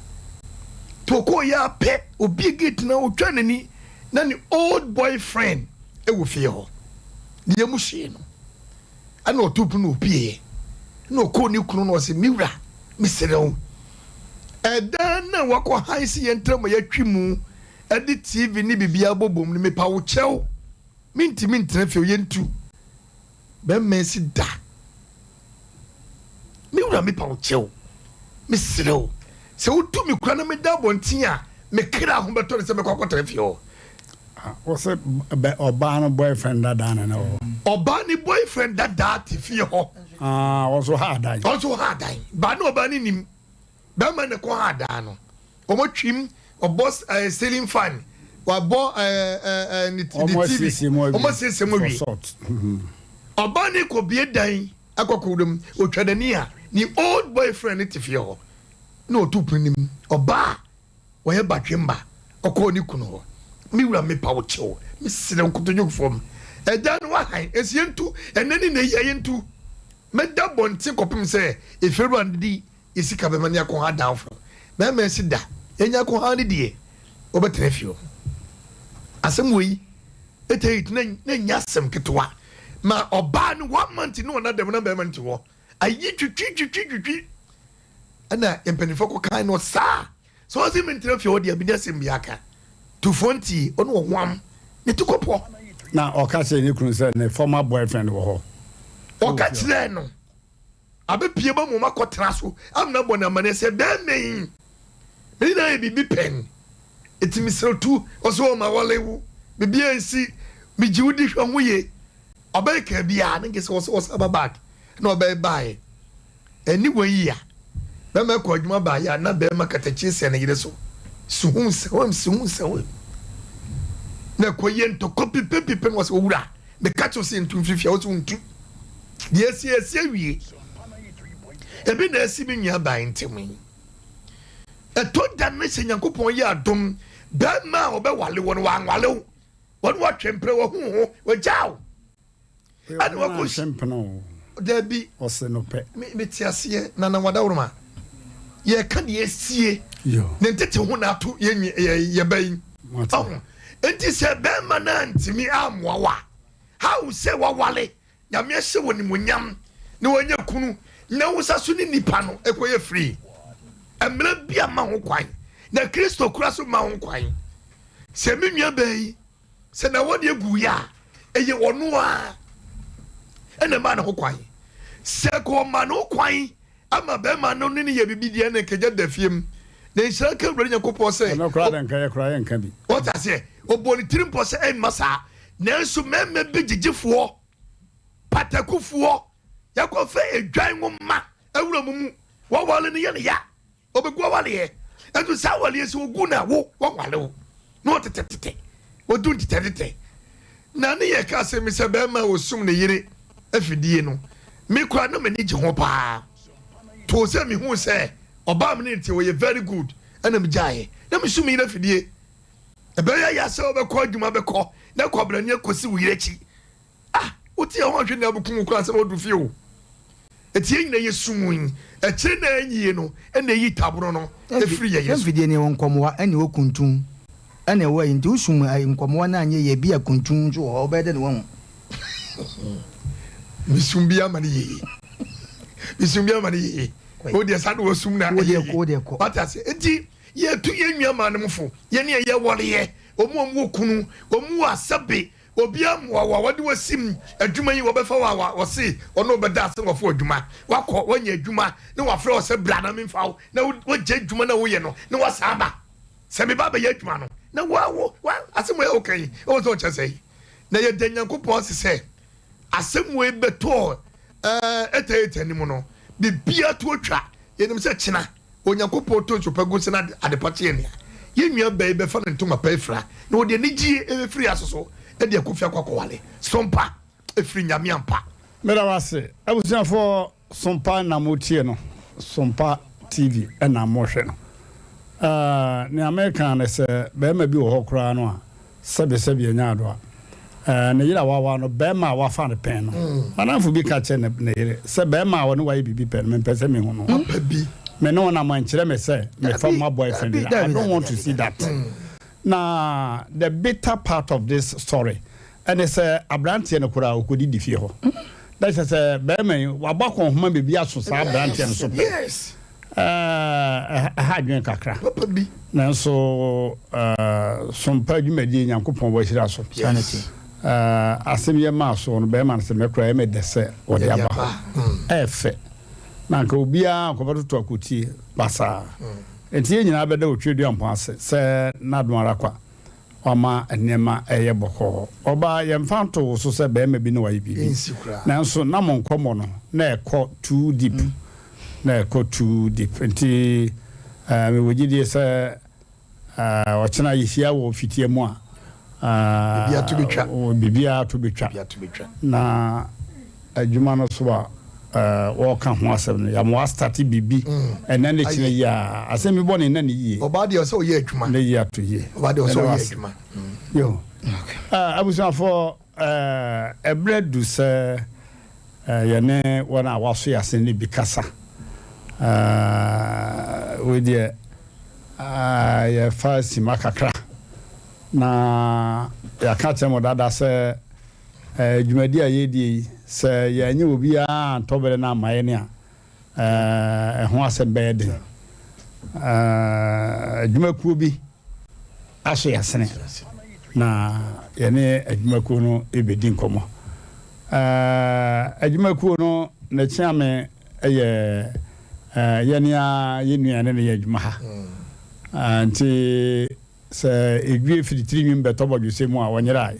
nti ɔkɔɔ yɛ apɛ obi gate na otwa n'ani na ne old boyfriend ɛwɔ fie hɔ ne yɛ mu hyee no ɛna ɔto pono opie na ɔkɔɔ ne kunu na ɔsɛ me wura, mesrɛ wo, ɛdan no a wakɔ han si yɛn ntam a yɛatwi mu de TV ne biribiara bɔbɔ mu no, mepa wo kyɛw, mentumi ntena fie, yɛntu. Bɛrima si da. Me wura, mepa wo kyɛw, mesrɛ wo, sɛ wotu me kura na meda abɔnten a, me kra ho bɛtɔ ne sɛ mɛkɔ akɔtena fie hɔ. Wɔsɛ ɔbaa no boyfriend dadaa na na wɔ. Ɔbaa ne boyfriend dadaa te fie hɔ. Ah, ɔnso ha adan. Ɔnso ha adan. Baa ne ɔbaa ne nim. Bɛrima ne kɔ ha adan no. Wɔn twim, ɔbɔ ɛɛ ceiling fan, wabɔ ɛɛ ɛɛ ne TV. Wɔn asiesie mu awie. Ɔbaa ne kɔ bie dan akɔ kɔ wuram. Otwa n'ani a ne old boyfriend ne te fie hɔ. Na ɔtu pono nim. Ɔbaa wɔyɛ badwemba, ɔkɔɔ ne kunu hɔ. Me wura, mepa wo kyɛw, mesrɛ wo, nkotodwe fam. Ɛdan no ahan, esi yɛntu, ɛnnɛ ne nnɛ yi a yɛntu. Mɛda abɔnten kɔpem sɛ efiewura no de yɛ sika bɛma ne akɔha adamfo. Bɛrima asi da, yɛnya akɔha no deɛ, wɔbɛtena fie hɔ. Asɛm wei, 88 na na ɛnyɛ asɛm ketewa. Ma ɔbaa no one month ne ɔna dɛm na bɛrima no te hɔ. Ayi twitwi twitwi twitwi. Ɛna mpanimfoɔ kɔkan no saa. Sɛ ɔse mentena fie hɔ deɛ menya asɛm bi aka. Tufoɔ ntie, ɔne ɔhwam ne ti kɔpɔ. Na ɔka kyerɛɛ ne kunu sɛ ne former boyfriend wɔ hɔ. Ɔka kyerɛɛ no. Abɛpue ma mmom akɔtena so amena bɔ no amaneɛ sɛ, Bɛɛma yi, me ne no ayɛ biribi pɛn, enti mesrɛ wo tu. Ɔse, Oh, mawale wo, biribiara nsi, megye wo di, hwɛ wo ho yie. Ɔbɛn kaa biara na nka sɛ ɔsɛ ɔsan ba back na ɔbɛn baeɛ. Ɛne wɔn yi a, bɛɛma kɔ adwuma baeɛ a na bɛɛma katakyie sɛn ne yere so, suhum sɛwɛm, suhum sɛwɛm. Na ɛkɔ yɛ ntɔkwa pipɛpipɛ na ɔsɛ, Owura, Meka kyerɛ wo sɛ ntu mfiri fie a, wo sɛ wontu. Deɛ asi asi awie. Ebi na asi me nua baa ntam yi. Ɛtɔ da no sɛ Nyankopɔn yɛ adom, bɛrima a ɔbɛwale wɔ no wanwale wo. Wɔne watwe mpena wahu ho, wagyaa wo. Ɛna wakɔ Dabi. Ɔse no pɛ. Me me te aseɛ nana wadaworoma. Yɛka deɛ asie. Ne ntete ho na ato yɛ yɛ ba yi. Ɔho. Enti sɛ bɛɛma no antumi ammoa wo a, how sɛ wawale, Nyame ahyɛ wo animuonyam na wanya kunu na wo sa so ne nipa no ɛkɔyɛ free? Mmara bi amma ho kwan, na Kristo kora so mma ho kwan. Sɛ me nua baa yi, sɛ n'awadeɛ guiɛ a, ɛyɛ ɔno ara ɛna ɛmaa ne ho kwan. Sɛ ka ɔma ne ho kwan Ama bɛrima no ne no yɛ biribi deɛ na nka gya da fie mu. Na nhyira nka Awurade Nyankopɔn sɛ. Ɛno koraa deɛ nka yɛ koraa yɛnka bi. Wote aseɛ? Ɔbɔɔ ne tirim pɔ sɛ ɛmma saa. Nanso mmarima bi gyegyefoɔ, patakufoɔ, yɛkɔfa edwan nwoma awura mo mu. Wɔware no yɛ no ya. Ɔbɛgu awaleɛ. Ɛnso saa awaleɛ sɛ ɔgu no a wo wɔnwale wo. Na ɔtetɛtetɛ. Ɔdu ntetɛtetɛ. Na ne yɛ ka asɛm bi sɛ bɛrima a ɔsum ne yere afidie no, me koraa na m'ani gye ho paa. Too sɛ mehuu sɛ ɔbaa me ne no te ɔyɛ very good ɛna megyaeɛ. Na mesum me yere afidie. Ɛbɛyɛ ya sɛ wobɛkɔ adwuma bɛkɔ na kwabrane akɔsi wo yere akyi. Ah wote yɛn ho ahwɛ nea bɛkum wo koraa ansa na wadu fie o. Eti yɛn nyinaa yɛ sum yi akyire na anyie no ɛna eyi tabono no efiri yɛn yɛ so. Mfidie no ɛwɔ nkɔmoa ɛna ɛwɔ kuntun ɛna ɛwɔ ayi nti wo sum ayi nkɔmoa no anyɛ yie ebia kuntun nso wɔ hɔ wobɛyɛ dɛ na wahu. Me sum bi ama no yie me sum bi ama no yie o deɛ saa na wɔsum na ɛyɛ yie wate ase nti yɛtu yɛn nua maa no mo fo yɛn ne ɛyɛ wɔleyɛ wɔn a wɔn wɔ kunu wɔn wɔ asɛbe Obi amoa wo a wɔde wo asim adwuma yi wɔbɛfa wo a wɔse ɔne wo bɛda ase na wɔfa wo adwuma wakɔ wanya adwuma na wafrɛ wo sɛ bra na memfa wo na wagya adwuma na woyɛ no na wasan aba sɛ meba abɛyɛ adwuma no na wa wo wa asɛm wei a woka yi ɛwɔ sɛ ɔkyɛ sɛ na yɛda Nyankopɔn ase sɛ asɛm wei bɛtɔɔ ɛɛ ɛtɛ ɛtɛ anim no biribiara to atwa yɛnim sɛ kyena Onyankopɔn tɔ nsu pa gu sɛ na adepa kye yɛn nea yɛn nua baa yi bɛfa ne ntoma pa afira na ɔde anigyie bɛfiri aso so de akɔ fie akɔ akɔwale. Sompa ɛfiri Nyame ampa. Meda wo ase. Abusuafoɔ Sompa na mo tie no, Sompa TV na mo hwɛ no. Eh, nea meka ne sɛ barima bi wɔ hɔ koraa no a Sɛbi sɛbi ɛnyɛ adoa. Ɛɛ ne yere a wawa no bɛɛma a wafa no pɛn no. M'adamfo bi ka kyerɛ ne ne yere sɛ bɛɛma a ɔne wayɛ biribi pɛn no mempɛ sɛ mehu no. Papa bi. Me ne wo nam ɛnkyerɛ me sɛ mefa ma boyfriend Dabi I dabi don't dabi want to dabi see dabi. that. Na the bitter part of this story ɛne sɛ abranteɛ no koraa ɔkɔdidi fie hɔ. Na kyerɛ sɛ bɛɛma yi wabɔ akɔnhoma biribi aso saa abranteɛ no so pɛn. Yes. Ɛha adwene kakra, nanso sompa dwumadie Nyankopɔn wahyira so. Asɛm yi ɛmaa soɔ no, bɛrima no sɛ mɛkora ɛyɛ me dɛ sɛ wɔde aba hɔ. Ɛyɛ fɛ. Na anka obiara nkɔbɛtoto akotie basaa. Enti yɛn nyinaa bɛda Otweaduampɔn ase sɛ n'adom ara kwa. Wama nneɛma reyɛ bɔkɔɔ. Ɔbaa, yɛmfa nto wo so sɛ barima bi ne wo ayɛ biribi. Nanso na mo nkɔmmɔ no, na ɛkɔ too deep. Na ɛkɔ too deep. Nti mewɔ gyidie sɛ ɔkyena yɛhyia wɔ fitia mu a, biribiara to bɛtwa. Na. Adwuma no so a wɔka ho asɛm no, yɛama wɔastate biribi ɛnnɛ ne kyena yi a, asɛm bi bɔ ne nna ne yie. Ɔbaa deɛ ɔsɛ ɔyɛ adwuma. Ne yie ato yie. Ɔbaa deɛ ɔsɛ ɔyɛ adwuma. Yo. Abusuafoɔ, ɛberɛ du sɛ yɛne wɔn a wɔaso yɛn ase no bi kasa. Wei deɛ yɛfa simma kakra na yɛaka akyerɛ mo dada sɛ Dwumadi a yɛredie yi, sɛ yɛanyɛ obiara antɔ bere no amma yɛn a, ɛho asɛm bɛyɛ den. Adwumakuo bi aso yɛn asene na yɛne adwumakuo no rebɛdi nkɔmmɔ. Adwumakuo no, ne kyeame yɛ yɛne a yɛn nua ne ne yɛ adwuma ha. Nti sɛ edwie firi tiri nwim bɛtɔ bɔdwesɛ mu a wɔnyerae.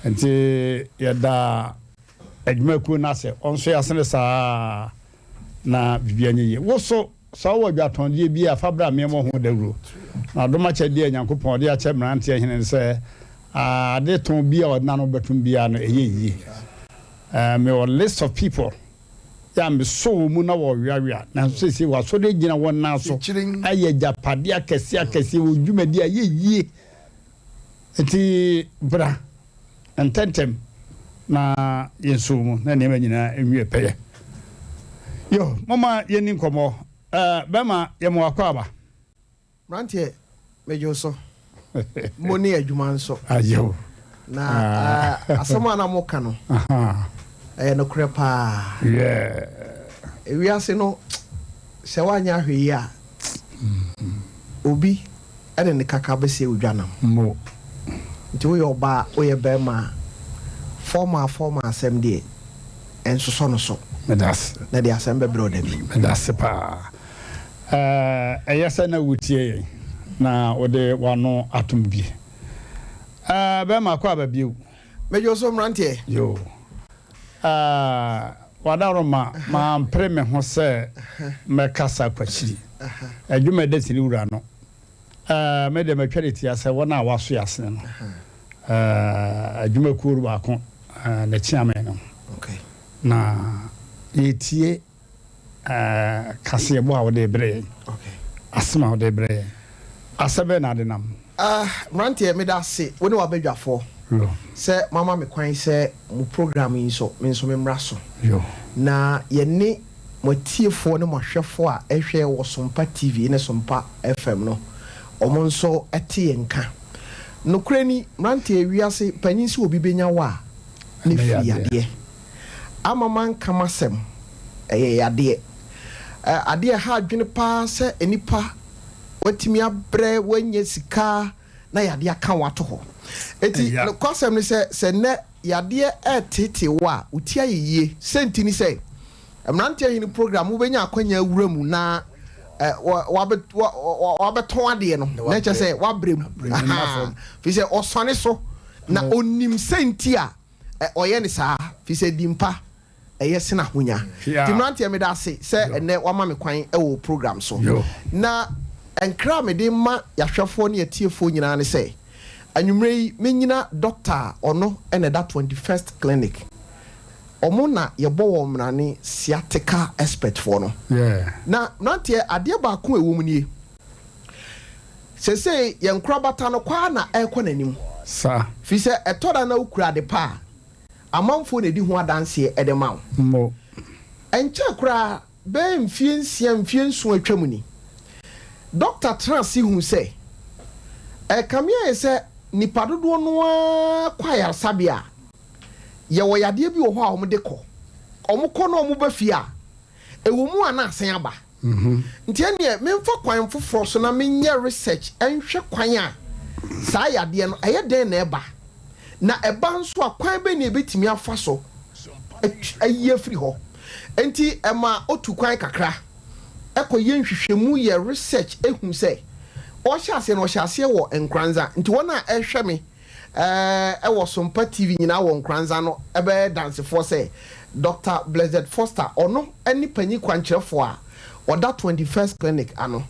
Nti yɛda adwumakuo no ase, ɔnso yɛasene saa na biribiara nyɛ yie. Wo so sɛ wowɔ adwatɔndeɛ bi a fa bra meɛmmɔ ho dawuro. Na adom akyɛdeɛ a Nyankopɔn de akyɛ mmeranteɛ hene ne sɛ ade tɔn bi a ɔde n'ano bɛtom biara no ɛyɛ yie. Mewɔ list of people yɛ a mesɔ wɔn mu na wɔweawea nanso seesei wɔasɔre agyina wɔn nan so ayɛ agyapadeɛ akɛseɛ akɛseɛ wɔ dwumadie a ɛyɛ yie. Nti bra ntɛntɛm na yɛnso mu na nneɛma nyinaa nwie pɛyɛ. Yo, momma yɛnni nkɔmmɔ. Eh, bɛma yɛma wakɔ aba. Mmeranteɛ, megye wo so. Mo ne adwuma nso. Ayew. Na ah. asɛm a na moka no, ɛyɛ nokorɛ paa. Yeah. Ewiase no, sɛ woanyɛ ahwɛ yie a, obi de ne kaka bɛsɛe wo dwanam. Mo. Nti woyɛ ɔbaa, woyɛ bɛrima a, fɔɔmaa fɔɔmaa asɛm deɛ, ɛnsosɔ no so. Medase. Na ɛde asɛm bɛbrɛ wo dabi. Medase paa. Ɛɛ, ɛyɛ sɛ na wutie yɛn na wode w'ano atom bi. Ɛɛ, bɛrima kɔ aba bio. Megye wo so, mmeranteɛ. Yoo. Ɛɛ, w'adaworoma, mampere me ho sɛ mɛkasa kwakyiri. Adwuma a ɛda sini wura no. Ɛɛ, me deɛ matwa ne tia sɛ wɔn a wɔaso yɛ asene no. Ɛɛ, adwumakuo no baako na ɛkyea me no. Na yɛtie kaseɛbɔ a wode rebrɛ yɛn, asɛm a wode rebrɛ yɛn. Asɛm bɛn na ade nam? Ah, mmeranteɛ, meda ase, wo ne w'abadwafoɔ, sɛ moama me kwan sɛ mo program yi nso, me nso memmra so. Na yɛne mo atiefoɔ ne mo ahwɛfoɔ a ɛhwɛ wɔ Sompa TV ne Sompa FM no, wɔn nso te yɛn nka. Nokorɛ ni, mmeranteɛ, wiase panyin sɛ obi bɛnya wo a, ne firi yadeɛ. Ama manka m'asɛm, ɛyɛ yadeɛ. Adeɛ a ɛha adwene paa sɛ nnipa watumi abrɛ, wanya sika na yadeɛ aka wo ato hɔ. Enti nokwasɛm ne sɛ, sɛ nnɛ yadeɛ reteetee wo a, wo ti ayɛ yie. Sɛnti ne sɛ, Mmeranteɛ Hene program wobɛnya akwanya awura mu na wabɛtɔn adeɛ no, na ɛkyɛ sɛ wabrɛ mu. Firi sɛ ɔsɔne so na ɔnim sɛnti a ɔyɛ no saa fisɛ din pa ɛyɛ sen ahonya. Nti mmeranteɛ meda ase sɛ ɛnnɛ wama me kwan wɔ wo program so. Na nkra a mede ma yɛahwɛfoɔ ne atiefoɔ nyinaa ne sɛ anwummerɛ yi menyina dɔkta a ɔno na ɛda 21st clinic ɔmo na yɛbɔ wɔn mmarane sciatica expert foɔ no. Na mmeranteɛ adeɛ baako a ɛwɔ mu nie. Seesei yɛn nkorabata no kɔ ara na ɛrekɔ n'anim. Sa. Firi sɛ ɛtɔ da na wokura ade pa a, amanfoɔ na ɛdi ho adanseɛ de ma wo. Mo. Ɛnkyɛɛ koraa, bɛyɛ mfeɛ nsia, mfeɛ nson atwam ni, dɔkta tenaa ase huu sɛ, ɛrekame ayɛ sɛ nnipa dodoɔ no ara kɔ ayaresabea a, yɛwɔ yadeɛ bi wɔ hɔ a wɔde kɔ. Wɔkɔ na wɔba fie a, ɛwɔ mu a na asan aba. Nti ɛnneɛ memfa kwan foforɔ so na menyɛ research nhwɛ kwan a saa yadeɛ no ɛyɛ dɛn na ɛba, na ɛba nso a kwan bɛn na yɛbɛtumi afa so ayi afiri hɔ. Nti ɛma ɔtu kwan kakra kɔyɛ nhwehwɛmu yɛ research hu sɛ ɔhyɛ aseɛ no ɔhyɛ aseɛ wɔ Nkoranza. Nti wɔn a ɛhwɛ me wɔ Sompa TV nyinaa wɔ Nkoranza no bɛyɛ dansefoɔ sɛ Dɔkta Blessed Foster, ɔno ne panyin kwankyerɛfoɔ a ɔda 21st Clinic ano.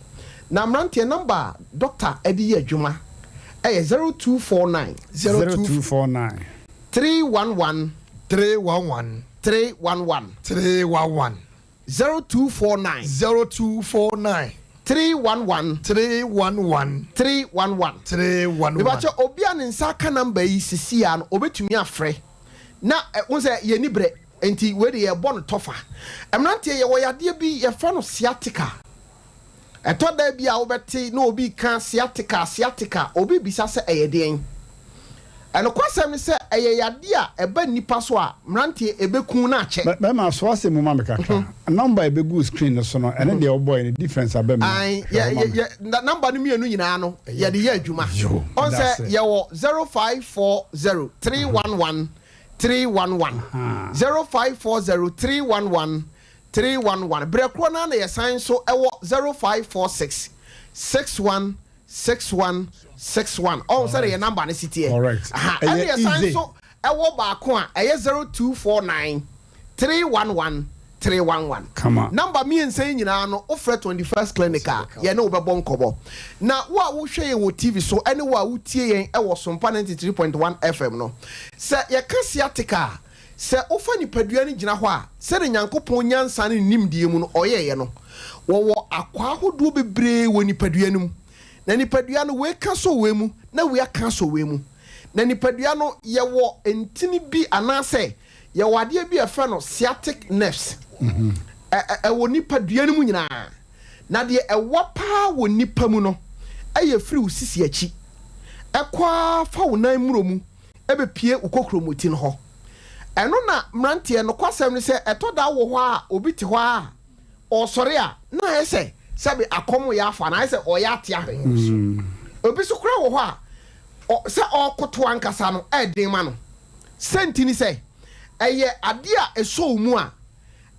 Na mmeranteɛ, nɔmba a dɔkta de yɛ adwuma yɛ 0249. 0249. 311. 311. 311. 311. 0249. 0249. 311. 311. 311. 311. Mepakyɛ obi a ne nsa aka number yi sisi a no obetumi afrɛ na wohu sɛ yɛnni brɛ nti wei de yɛbɔ no tɔfa. Mmeranteɛ yɛwɔ yadeɛ bi yɛfrɛ no sciatica. Ɛtɔ da bi a wobɛte na obi reka sciatica sciatica obi bisa sɛ ɛyɛ deɛn. Nokwasɛm ne sɛ ɛyɛ yadeɛ a ɛba nnipa so a mmeranteɛ ɛbɛku na akyɛ. Bɛma so asɛm mu ma me kakra. Number a ɛbɛguu screen no so no ɛne deɛ wobɔeɛ no difference aba mu a? Ae, yɛ, Hwɛ hɔ ma me. yɛ, yɛ, number no mmienu nyinaa no yɛde yɛ adwuma. Yo, Ɔn meda sɛ ase. yɛwɔ 0540 311. 311. 0540 311 311. Berɛ korɔ no ara na yɛsan nso wɔ 0546 61 61 61. Ɔhu sɛdeɛ yɛn number no si teɛ. Correct. Aha, Ɛyɛ ɛna yɛsan easy. nso wɔ baako a ɛyɛ 0249 311 311. Kama. Number mmiɛnsa yi nyinaa no, wofrɛ 21st Clinic a, yɛne wo bɛbɔ nkɔmmɔ. Na wo a wohwɛ yɛn wɔ TV so ne wo a wotie yɛn wɔ Sompa 93.1 FM no, sɛ yɛka sciatica a, sɛ wofa nipadua no gyina hɔ a, sɛdeɛ Nyankopɔn nyansa ne ne nimdeɛ mu no ɔyɛeɛ no, wɔwɔ akwaa ahodoɔ bebree wɔ nipadua no mu. Na nipadua no, wei ka sɔ wei mu, na wei aka asɔ wei mu. Na nipadua no, yɛwɔ ntini bi anaasɛ Yɛwɔ adeɛ bi a yɛfrɛ no sciatic nerves. Ɛ, ɛwɔ nipadua no mu nyinaa. Na deɛ ɛwa paa wɔ nipa mu no yɛ firi wo sisi akyi kɔ ara fa wo nan mmuro mu bɛpue wo kokuromoti no hɔ. Ɛno na mmeranteɛ, nokwasɛm ne sɛ ɛtɔ da wɔ hɔ a obi te hɔ ara a ɔresɔre a na ayɛ sɛ sɛbe akɔm reyɛ afa no, ayɛ sɛ ɔreyɛ ate ahwɛ. Obi nso koraa wɔ hɔ a ɔ, sɛ ɔrekoto ankasa no ɛyɛ den ma no. Sɛnti ne sɛ, ɛyɛ ade a ɛsɔ wo mu a,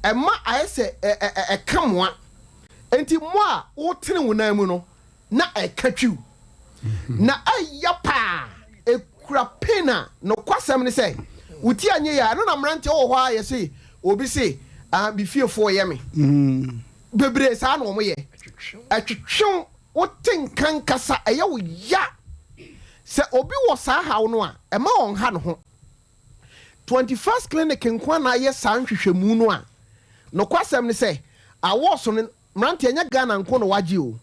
ɛma ayɛ sɛ ɛka mmoa. Enti mmoa a wotene wo nan mu no, na ɛka twiw. Na ɛya paa, ɛkura pain a nokwasɛm ne sɛ, wo ti anyɛ yie a, ɛno na mmeranteɛ wɔ hɔ a yɛse, obi se, ah, me fiefoɔ yɛ me. Bebree saa na wɔyɛ. Ɛtwetwe wo, wote nka ankasa, ɛyɛ wo ya. Sɛ obi wɔ saa haw no a, mma ɔnnha ne ho. 21st Clinic nko ara na ayɛ saa nhwehwɛmu no a nokwasɛm ne sɛ, awards no, mmeranteɛ, ɛnyɛ Ghana nko na wɔagye o.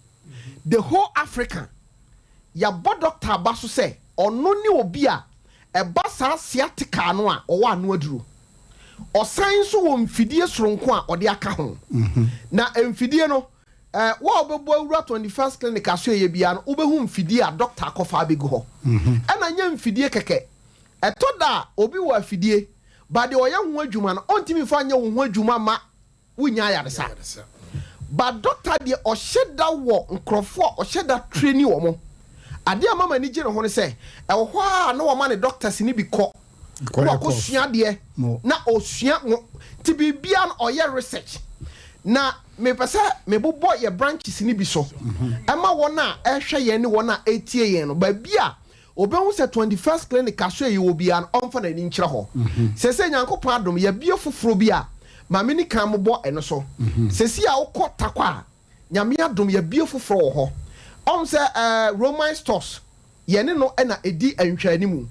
The whole Africa, yɛabɔ dɔkta aba so sɛ ɔno ne obi a ɛba saa sciatica no a ɔwɔ ano aduro. Ɔsan nso wɔ mfidie soronko a ɔde aka ho. Na mfidie no, Eh, wo a wobɛbɔ awura 21st Clinic asoɛeɛ biara no, wobɛhu mfidie a dɔkta akɔfa abɛgu hɔ. Ɛna nyɛ mfidie kɛkɛ. Ɛtɔ da a, obi wɔ afidie, but deɛ ɔyɛ ho adwuma no, ɔntumi mfa nyɛ wo ho adwuma mma wonnya ayaresa. But dɔkta deɛ, ɔhyɛ da wɔ nkorɔfoɔ a ɔhyɛ da traini wɔn. Adeɛ a ɛma m'ani gye ne ho ne sɛ, ɛwɔ hɔ ara na wama ne doctors no bi kɔ na wakɔsua adeɛ, na ɔsua, nti biribiara no ɔyɛ research. Na Mepɛ sɛ mebobɔ yɛn branches no bi so ma wɔn a ɛrehwɛ yɛn ne wɔn a ɛretie yɛn no. Baabi a obehu sɛ 21st Clinic asoɛeɛ wɔ biara no, ɔmfa n'ani nkyerɛ hɔ. Seesei Nyankopɔn adom, yɛabue foforɔ bi a ma menni kan mmobɔ ɛno so. Seesei a wokɔ Tarkwa a, Nyame adom, yɛabue foforɔ wɔ hɔ. Ɔhu sɛ ɛɛ Roman Stores. Yɛne no na ɛdi nhwɛanimu.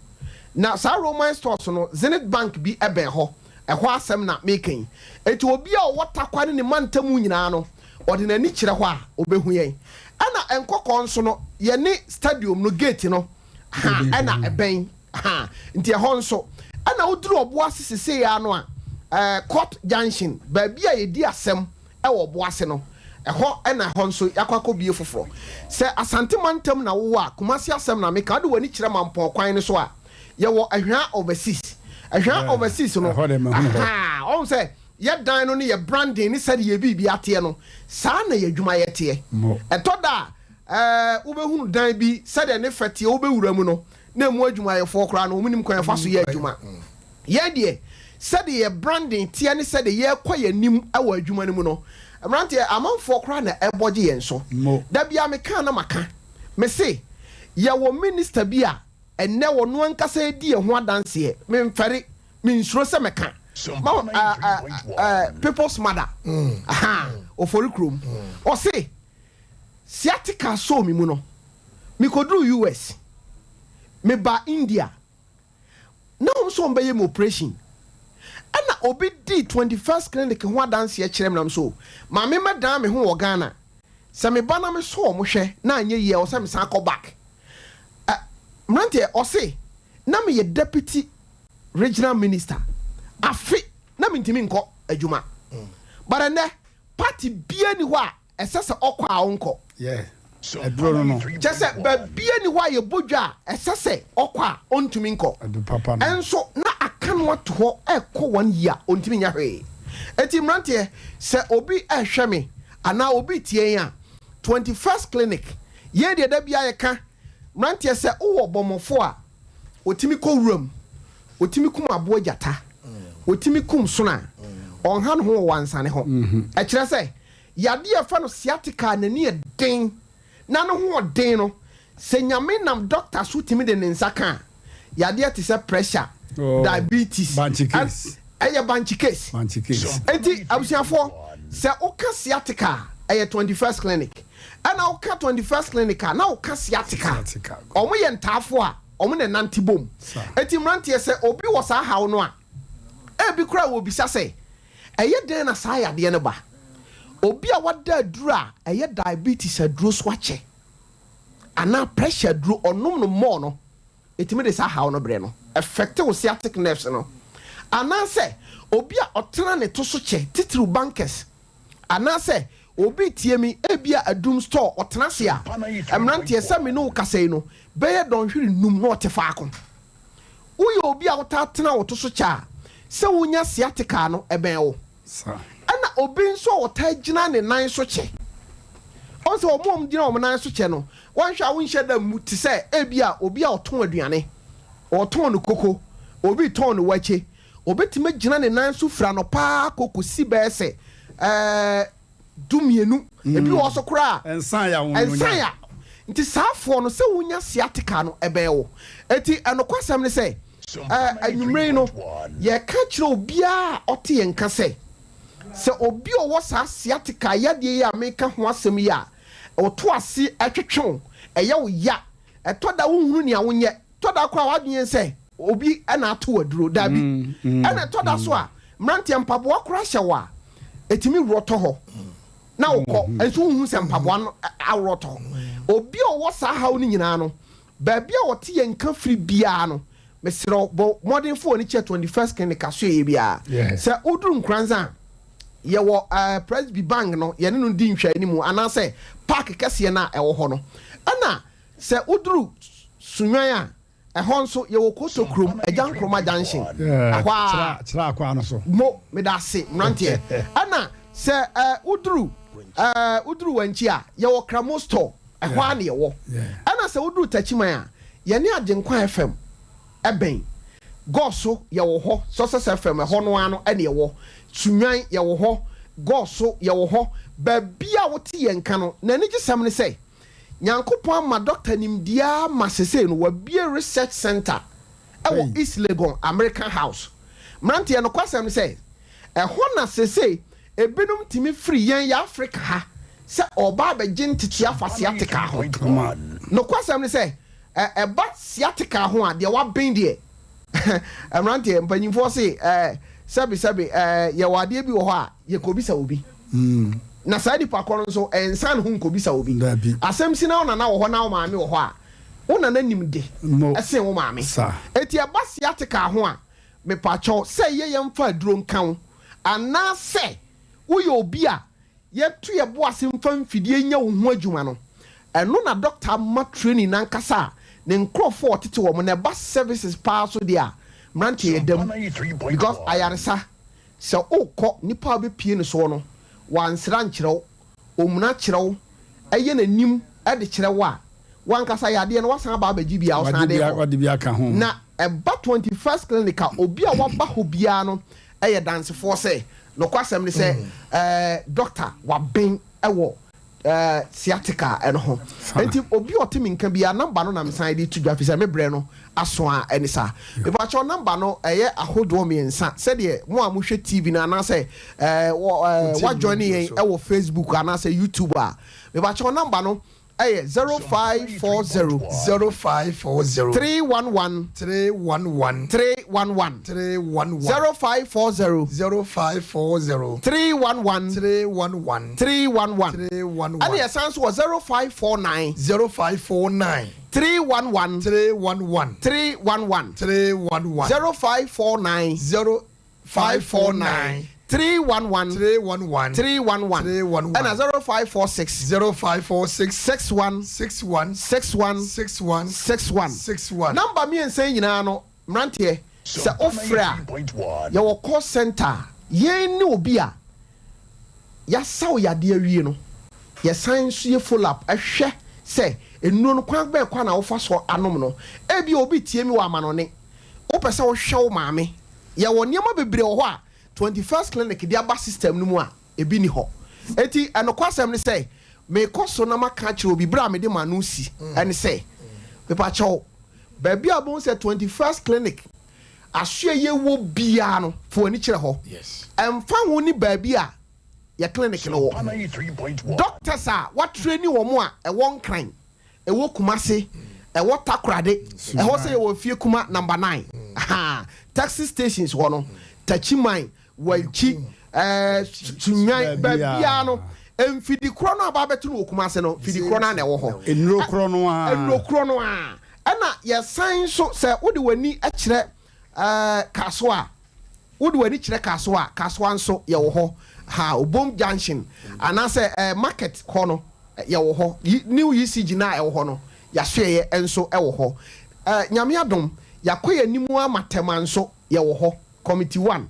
Na saa Roman stores no, Zenith Bank bi bɛn hɔ. Ɛhɔ asɛm na mereka yi. Enti obi a ɔwɔ Tarkwa ne ne mantamu nyinaa no, ɔde n'ani kyerɛ hɔ a, ɔbɛhu yɛn. Ɛna Nkɔkɔɔ nso no, yɛne stadium no gate no ha na ɛbɛn ha. Nti ɛhɔ nso. Ɛna woduru Ɔboase sesei ara no a, ɛɛ Court Junction, baabi a yɛdi asɛm wɔ Ɔboase no, ɛhɔ na ɛhɔ nso yɛakɔ akɔbue foforɔ. Sɛ Asante mantam na wowɔ a, Kumasi asɛm na meka, wode w'ani kyerɛ Mampɔn kwan no so a, yɛwɔ Ahwea Overseas. Ahwea Overseas no, ahaa, ɔhu sɛ yɛ dan no ne yɛ branding ne sɛdeɛ yɛ biribi ateɛ no, saa na yɛ adwumayɛ teɛ. Ɛtɔ da a, ɛɛ, wobɛhunu dan bi sɛdeɛ ne fɛ teɛ, wobɛwura mu no, na ɛmu adwumayɛfoɔ koraa no, wɔnnim kwan a yɛfa so yɛ adwuma. Yɛn deɛ, sɛdeɛ yɛn branding teɛ ne sɛdeɛ yɛrekɔ yɛn anim wɔ adwuma no mu no, mmeranteɛ, amanfoɔ koraa na ɛbɔ gye yɛn so. Da biara meka a na maka. Mese, yɛwɔ minister bi a ɛnnɛ ɔno ankasa redi yɛn ho adanseɛ. Memfɛre, mensuro sɛ mɛka. Ma, eh, eh, eh, People's Mother, aha, Ofori Kurom. Ɔse, sciatica sɔɔ me mu no, mekɔduruu US, mebaa India, na wɔn nso wɔbɛyɛ me operation. Ɛna obi dii 21st clinic ho adanseɛ kyerɛ me na me so maame mɛdan me ho wɔ Ghana. Sɛ me ba na me sɔ wɔn hwɛ na anyɛ yie a ɛwɔ sɛ me san kɔ back. Ɛ mmeranteɛ ɔse na meyɛ deputy regional minister afe na mentumi nkɔ adwuma but ɛnɛ party biara ni hɔ a ɛsɛ sɛ ɔkɔ a ɔnkɔ. Yeah, aduro no no. Kyerɛ sɛ baabiara nni hɔ a yɛbɔ dwa a ɛsɛ sɛ ɔkɔ a ɔntumi nkɔ. Adu papa no. Nso na aka no ato hɔ rekɔ one year ɔntumi nyɛ hwee. Enti mmeranteɛ, sɛ obi rehwɛ me anaa obi retie yɛn a, 21st Clinic, yɛn deɛ da biara yɛka, mmeranteɛ sɛ wowɔ bɔmmɔfoɔ a, ɔtumi kɔ wuram. Ɔtumi kum aboa gyata, ɔtumi kum sono a, ɔnha ne ho wɔ wansane ho. Ɛkyerɛ sɛ, yadeɛ a yɛfrɛ no sciatica a n'ani yɛ den na ne ho ɔden no, sɛ Nyame nam dɔkta so tumi de ne nsa ka a, yadeɛ te sɛ pressure, diabetes, ɛyɛ bankye case. Enti abusuafoɔ, sɛ woka sciatica a, ɛyɛ 21st Clinic. Ɛna woka 21st Clinic a, na woka sciatica. Wɔn yɛ ntaafoɔ a, wɔn na ɛnante bom. Enti mmeranteɛ, sɛ obi wɔ saa haw no a, ebi koraa wɔbisa sɛ, ɛyɛ dɛn na saa yadeɛ no ba? Obi a wada aduro a ɛyɛ diabetes aduro so akyɛ, anaa pressure aduro, ɔnom no more no, ɛtumi de saa haw no brɛ no, affect wo sciatic nerves no. Anaasɛ obi a ɔtena ne to so kyɛ, titiriw bankers, anaasɛ obi retie me, ebia adum store, ɔtena ase a, mmeranteɛ, sɛ me ne wo kasa yi no, bɛyɛ dɔnhwere nnum na ɔte faako. Woyɛ obi a wotaa tena wo to so kyɛ a, sɛ wonya sciatica no, ɛbɛn wo. Ɛna obi nso a ɔtaa gyina ne nan so kyɛ. Ɔn sɛ wɔn a wɔgyina wɔn nan so kyɛ no, wɔnhwɛ a wonhyɛ da mmu te sɛ ebia obi a ɔtɔn aduane, ɔtɔn no koko, obi retɔn no wakye. Obetumi agyina ne nan so firi anɔpa ara kɔ kɔsi bɛyɛ sɛ ɛɛ dumienu. Ebi wɔ hɔ nso koraa a, Ɛnsan ya wɔn ɛnsan ya. Nti saa foɔ no, sɛ wonya sciatica no, ɛbɛn wo. Enti ɛnokwasɛm ne sɛ, Ɛɛ, anwummere yi no, yɛreka akyerɛ obiara a ɔte yɛn nka sɛ, sɛ obi a ɔwɔ saa sciatica yadeɛ yi a mereka ho asɛm yi a, ɔto ase twetwe wo, ɛyɛ wo ya, ɛtɔ da wonhunu nea wonyɛ, ɛtɔ da koraa w'adwene yɛ sɛ obi na ato wo aduro, dabi. Ɛna ɛtɔ da so a, mmeranteɛ, mpaboa koraa hyɛ wo a, ɛtumi worɔ tɔ hɔ na wokɔ, nso wonhu sɛ mpaboa no aworɔ tɔ hɔ. Obi a ɔwɔ saa haw no nyinaa no, Baabi a wɔte yɛn nka firi biara no, mesrɛ wo, bɔ mmɔden fa w'ani kyerɛ 21st Clinic asoɛeɛ biara. Sɛ woduru Nkoranza a, yɛwɔ eh, Presby Bank no, yɛne no di nhwɛanimu, anaasɛ park kɛseɛ no a ɛwɔ hɔ no. Ɛna sɛ woduru Sunyani a, ɛhɔ nso yɛwɔ Koto kurom, Agya Nkrumah Junction, ɛhɔ ara. Kyerɛ akwaa no so. Mo, meda ase, mmeranteɛ. Ɛna sɛ eh, woduru eh, woduru Wankyi a, yɛwɔ Kramo Store. Ɛhɔ ara na yɛwɔ. Ɛna sɛ woduru Takyiman a, yɛne Agyenkwa FM bɛn. Gɔso yɛwɔ hɔ, Success FM ɛhɔ no ara no na yɛwɔ. Sunyani yɛwɔ hɔ, Gɔso yɛwɔ hɔ. Baabi a wote yɛn nka no, n'anigyesɛm ne sɛ, Nyankopɔn ama Dɔkta nimdeɛ ara ma sesei no wabue research centre wɔ East Legon, American House. Mmeranteɛ, nokwasɛm ne sɛ, ɛhɔ na sesei Ebinom tumi firi yɛn yɛ Afrika ha sɛ wɔreba abɛgye ntetee afa sciatica ho. Nokwasɛm ne sɛ, ɛba sciatica ho a, deɛ waben deɛ, mmeranteɛ, mpanyinfoɔ se, sɛbe sɛbe, yɛwɔ adeɛ bi wɔ hɔ a, yɛkɔbisa obi. Na saa nipa korɔ no nso, ɛnsan ne ho nkɔbisa obi. Asɛm si na wo nana wɔ hɔ na wo maame wɔ hɔ a, wo nana nim de sen wo maame. Enti ɛba sciatica ho a, Mepakyɛw, sɛ ɛyɛ yɛmfa aduro nka wo, anaasɛ woyɛ obi a yɛto yɛn bo ase mfa mfidie nyɛ wo ho adwuma no, ɛno na dɔkta ama training no ankasa a ne nkorɔfoɔ a ɔtete wɔn no, ɛba services paa so deɛ a, mmeranteɛ yɛda mu because ayaresa, sɛ wokɔ, nipa a wobɛpie no soɔ no, wansra ankyerɛ wo, omuna kyerɛ wo, ɛyɛ n'anim de kyerɛ wo a, w'ankasa yadeɛ no woasan aba abɛgye bi a wosan de rekɔ. Na ɛba 21st Clinic a, obi a waba hɔ biara no yɛ dansefoɔ sɛ, nokwasɛm ne sɛ ɛɛ dɔkta waben wɔ ɛɛ sciatica no ho. Nti obi a ɔte me nka biara, number no na mesan de to dwa firi sɛ me berɛ no aso a ɛne saa. Mepakyɛw number no ɛyɛ ahodoɔ mmiɛnsa sɛdeɛ mo a mohwɛ TV no anaasɛ ɛɛ wɔ ɛɛ wa join yɛn ɛwɔ Facebook anaasɛ YouTube a, mepakyɛw number no ɛyɛ 0540. 0540. 311. 311. 311. 311. 0540. 0540. 311. 311. 311. 311. Ɛna yɛsan nso wɔ 0549. 0549. 311. 311. 311. 311. 0549. 0549. 311. 311. 311. 311. Ɛna 0546. 0546. 61. 61. 61. 61. 61. 61. Number mmiɛnsa yi nyinaa no, mmeranteɛ, sɛ wofrɛ a, yɛwɔ call center a yɛn ne obi a yɛasa wo yadeɛ awie no, yɛsan nso yɛ follow up hwɛ sɛ nnuro no kwan bɛn kwan na wofa so anom no. Ebia obi tie me wɔ amanɔne. Wopɛ sɛ wohwɛ wo maame. Yɛwɔ nneɛma bebree wɔ hɔ a 21st Clinic de aba system no mu a ebi nni hɔ. Enti nokwasɛm ne sɛ, mekɔ so na maka akyerɛ obi bere a mede m'ano resi ne sɛ, Mepakyɛw, baabi a wobɛhu sɛ 21st Clinic asoɛeɛ wɔ biara no, fa w'ani kyerɛ hɔ. Ɛmfa ho ne baabi a yɛn clinic no wɔ. Doctors a wɔatraini wɔn a ɛwɔ Nkran, ɛwɔ Kumasi, ɛwɔ Takoradi, ɛhɔ sɛ yɛwɔ Fie Kuma number nine, ahaa, taxi stations hɔ no, Takyiman, Wankyi, ɛɛ Sunyan, baabiara no, mfidi korɔ no a wɔaba abɛto no wɔ Kumasi no, mfidi korɔ no ara na ɛwɔ hɔ. Nnuro korɔ no ara. Nnuro korɔ no ara. Ɛna yɛsan nso, sɛ wode w'ani kyerɛ ɛɛ Kasoa a, Wode w'ani kyerɛ Kasoa a, Kasoa nso yɛwɔ hɔ. Ha, Obom Junction anaasɛ eh, market hɔ no, yɛwɔ hɔ. New ECG no a ɛwɔ hɔ no, yɛasoɛeɛ nso wɔ hɔ. Eh, Nyame adom, yɛakɔ yɛn anim ara ma Tema nso yɛwɔ hɔ. Committee One.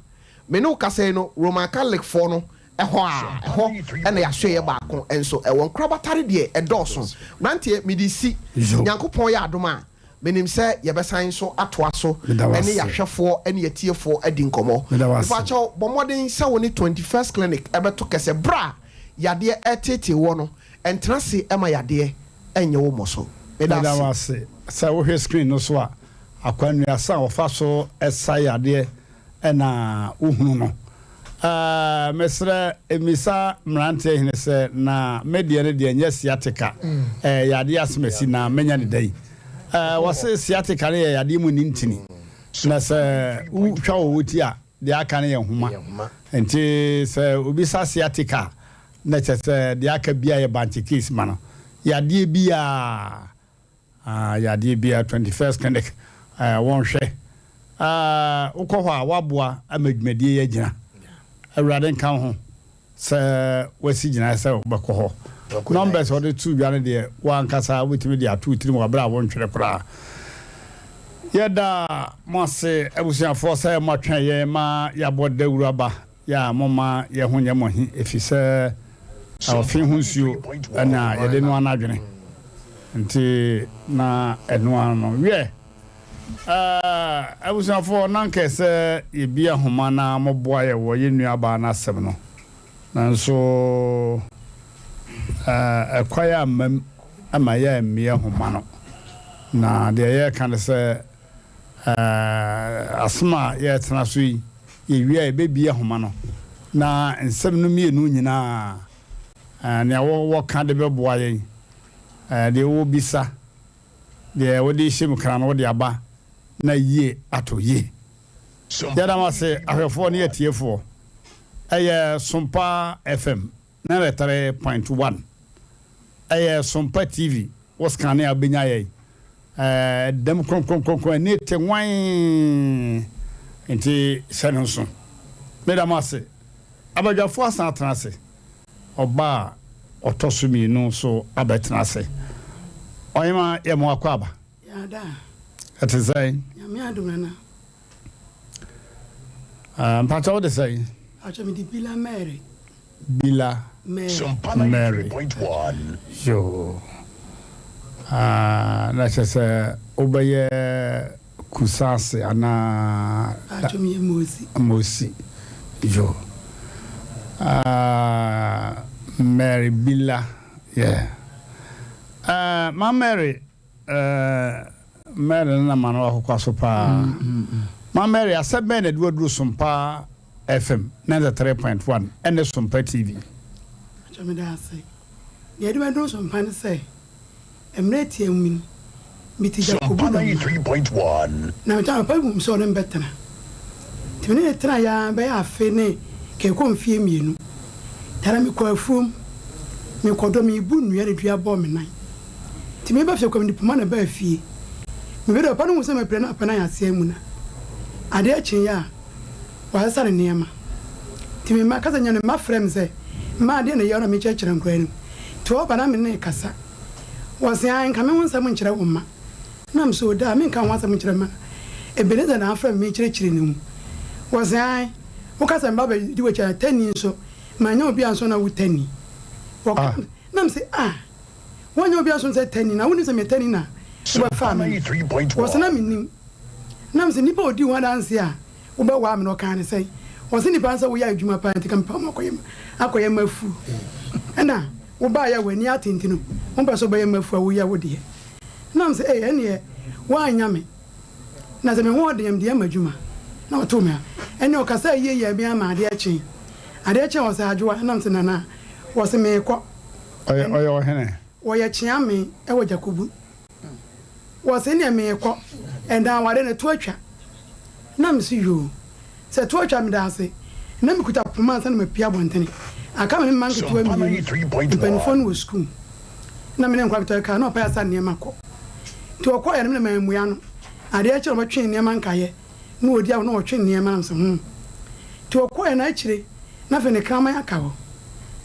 Me ne wo kasa yi no, Roman Catholic foɔ no hɔ a, ɛhɔ na yɛasoɛeɛ baako nso wɔ. Nkorabatare deɛ, ɛdɔɔso. Mmeranteɛ, mede si. Nyankopɔn yɛ adom a, Menim sɛ yɛbɛsan nso atoa so Meda wo ne ase. yɛahwɛfoɔ ne atiefoɔ adi nkɔmmɔ. Meda wo ase. Mepakyɛw, bɔ mmɔden sɛ wo ne 21st Clinic bɛto kɛsɛ berɛ a yadeɛ reteetee woɔ no. Ntena ase ma yadeɛ nyɛ wo mmɔso. Meda Meda wo ase. ase. Sɛ wohwɛ screen no so a, akwannuasa a wɔfa so sa yadeɛ na wohunu no. Ɛɛ, mesrɛ, mmisa mmeranteɛ hene sɛ, na me deɛ no deɛ nyɛ sciatica, ɛyɛ yadeɛ asɛmasi, na mɛnya no dɛn? Ɛɛ, wɔse sciatica no yɛ yadeɛ mu nni ntini, na sɛ wotwa wɔ wo ti a, deɛ aka no yɛ nhoma. Nti sɛ obi sa sciatica a, na kyerɛ sɛ deɛ aka biara yɛ bankye case ma no. Yadeɛ biara. Ah yadeɛ biara 21st clinic eh, wɔnhwɛ ah, wokɔ hɔ a woaboa ama dwumadie yi agyina. Awurade nka wo ho sɛ woasi gyinaeɛ sɛ wobɛkɔ hɔ. Numbers a wɔde too dwa no deɛ wo ankasa wobɛtumi de ato wo tirim wɔ berɛ a wontwerɛ koraa. Yɛda mo ase abusuafoɔ sɛ moatwɛn yɛn ma yɛabɔ dawuro aba. Yɛ a momma yɛn ho nyɛ mo ahi, efisɛ ɔfe ho nsuo na yɛde noa n'adwene, nti na ɛno ara no. Wiɛ, abusuafoɔ, na anka ɛsɛ yɛbue ahoma na moboa yɛn wɔ yɛn nuabaa no asɛm no, nanso ɛkwan ammam ma yɛammue ahoma no, na deɛ yɛreka ne sɛ, Asɛm a yɛretena so yi, yɛwie a yɛbɛbue ahoma no na nsɛm no mmienu nyinaa, nea wɔka de bɛboa yɛn, deɛ wɔbisa, deɛ wɔde rehyɛ mu kra no wɔde aba na yie ato yie. Yɛda mo ase ahwɛfoɔ ne atiefoɔ. Ɛyɛ Sompa FM 93.1. Ɛyɛ Sompa TV, wo scanne a wobɛnya yɛn. Ɛda mu kronkronkronkron, ani te nwann, nti hyɛ no nso. Meda mo ase. Abadwafoɔ asan atena ase. Ɔba a ɔtɔ so mmienu nso abɛtena ase. Ɔhema yɛ mo akwaaba. Yɛada. Ɛte sɛn? Nyame adom nana. Mpakyɛ wo de sɛn? Mpakyɛ mede Bila Mary. Bila Mary. Yoo. Ah, na kyerɛ sɛ wobɛyɛ Kusase anaa? Mpakyɛ meyɛ Mosi. Mosi. Yoo. Ah, Mary Bila, yeah. Ah, ma Mary, eh, Mary no na ma no akokwa so paa. Ma Mary, asɛm bɛn na ɛde waduru Sompa FM 93.1 ɛne Sompa TV? Atwa meda ase. Deɛ ɛde bɛduru Sompa ne sɛ, mmerɛ tia mu yi, mete Jakobu dɔm na mete anɔpa bi hu sɛ ɔne me bɛtena. Nti me ne no tenaeɛ ara bɛyɛ afe ne kɛkɔ mfeɛ mmienu. Tara mekɔ afuom, mekɔdɔ, mebu nnua na dua bɔɔ me nan. Nti meba fie koraa mede poma na ɛbaa fie. Mebɛduu papa no huu sɛ mapira na papa no ayɛ aseɛ amuna. Adeɛ kyeeɛ a, wasesa ne nneɛma. Nti me mma kasa nya no, me mma frɛ me sɛ, Mma adeɛ na ɛyɛ wo na mekyerɛkyerɛ nkwadaa no mu. Nti wɔba na me ne no kasa. Wɔse, Ae, nka me ho nsɛm nkyerɛ wo mma. Na me so, Daa, menka wo ho asɛm nkyerɛ mma. Ebenezer na afrɛ me mekyerɛkyerɛ no mu. Wɔse, Ae, woka sɛ meba bɛdi w'akyi a, tani nso, mannya obi anso na wo tani. Wɔka, na me se, Ah! Woannya obi anso sɛ tani, na wonim sɛ meyɛ tani na wobɛfaa me no. Wɔse na mennim. Nam sɛ nipa a ɔdii ho adanseɛ a wobɛwaa me no ɔkaa no sɛn? Ɔse nipa no sɛ woyɛ adwuma paa nti ka mepɛ wo ma akɔyɛ m'afuo ɛna wobaeɛ a w'ani ate nti no wompɛ sɛ wobɛyɛ m'afuo a woyɛ wo deɛ. Nam sɛ ei ɛneɛ woannya me na sɛ me ho ɔden a mede yɛ m'adwuma na ɔtoo me a ɛneɛ ɔkasaa yie yɛɛ me ama adeɛ kyee. Adeɛ kyee ɔse Adwoa nam sɛ Nana ɔse meekɔ. Ɔyɛ ɔhene? Wɔyɛ kyeame wɔ Gyakobu. Wɔse neɛ meekɔ ɛnna aware no to atwa. Na mese yoo, sɛ to atwa medaase. Na mekuta poma ansa na mapue abɔntene. Aka me ne me mma nketewa mmienu, mpaninfoɔ no wɔ sukuu. Na me ne nkwadaa ketewa kaa na ɔpae asa nneɛma kɔ. Nti ɔkɔeɛ no me na mammua no. Adeɛ kye na ɔbɛtwe nneɛma nkaeɛ na ɔdi agorɔ na ɔtwe nneɛma na mese hmm. Nti ɔkɔeɛ no akyire na afei ne kraman aka hɔ.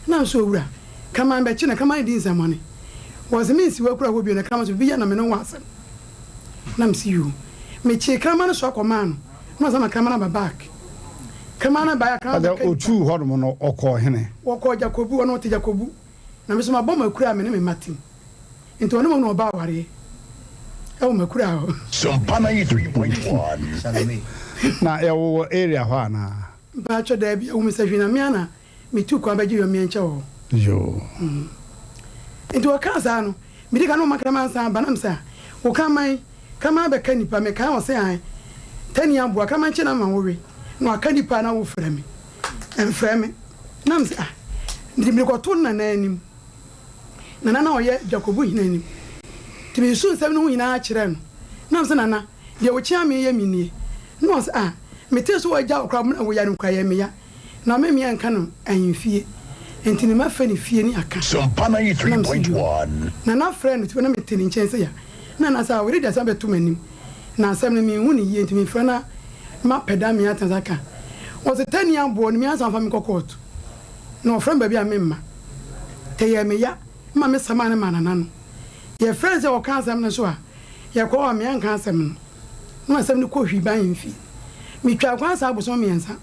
Na nso owura, kraman bɛkye na kraman redi nsɛmmɔne. Wɔse mensi w'akura hɔ bio na kraman nso biribi yɛ na me ne wo wɔ asɛm. Na mese yoo. Mekyee kraman no soa kɔmaa no na ɔsan ma kraman no aba back. Kraman no baeɛ a kraman Agya bɛka nipa. otuu hɔnom no ɔkɔɔ hene? Wɔkɔɔ Gyakobu, ɔno ɔte Gyakobu. Na me nso mabɔ m'akura a me ne me mma te mu. Nti ɔno mmom na ɔbaa awareɛ ɛwɔ m'akura hɔ. Sompa 93.1. Na yɛwowɔ area hɔ anaa? Mpakyɛ daabi ɛwom sɛ hwee na me ara na metu kwan bɛgye yɔmmeɛ nkyɛ wɔ hɔ. Yoo. Nti ɔkaa saa no, medi kan ne ɔma kraman san ba na mesɛ ah, wo kraman, kraman abɛka nipa, mekae ɔse ae, tani aboa, kraman kye na ma wowe, na waka nipa na wofrɛ me, ɛmfrɛ me, na mesɛ ah, nti mede kɔto nana anim, nana na ɔyɛ Dwakobu hene anim, nti mesusu nsɛm no ho nyinaa kyerɛɛ no, na mesɛ nana, Deɛ wokyea me yɛ me nie. Na ɔse, Ah, metee sɛ wɔagya wo koraa na woyare nko ayɛ me ya, na me mmea nka no ahemfie, enti ne mafrɛ no fie ne aka. Na mese, Yoo. Nana frɛɛ no na mete ne nkyɛn sɛ ya. Na Nana sɛ, Ah, wode de asɛm abɛto m'anim, na asɛm no menhu no yie, enti mefrɛ na mapɛ da me atena ase aka. Ɔse, Tani aboɔ no, me ansa mfa me nkɔ kɔɔto. Na ɔfrɛ me baabi a memma. Ɛyɛɛ me ya ma me samaa no maa Nana no. Yɛfrɛɛ no sɛ ɔka asɛm no so a, Yɛkɔɔ hɔ a, meanka asɛm no. Na asɛm no kɔɔ hwii ahemfie. Metwaa kwan saa abosom mmiɛnsa.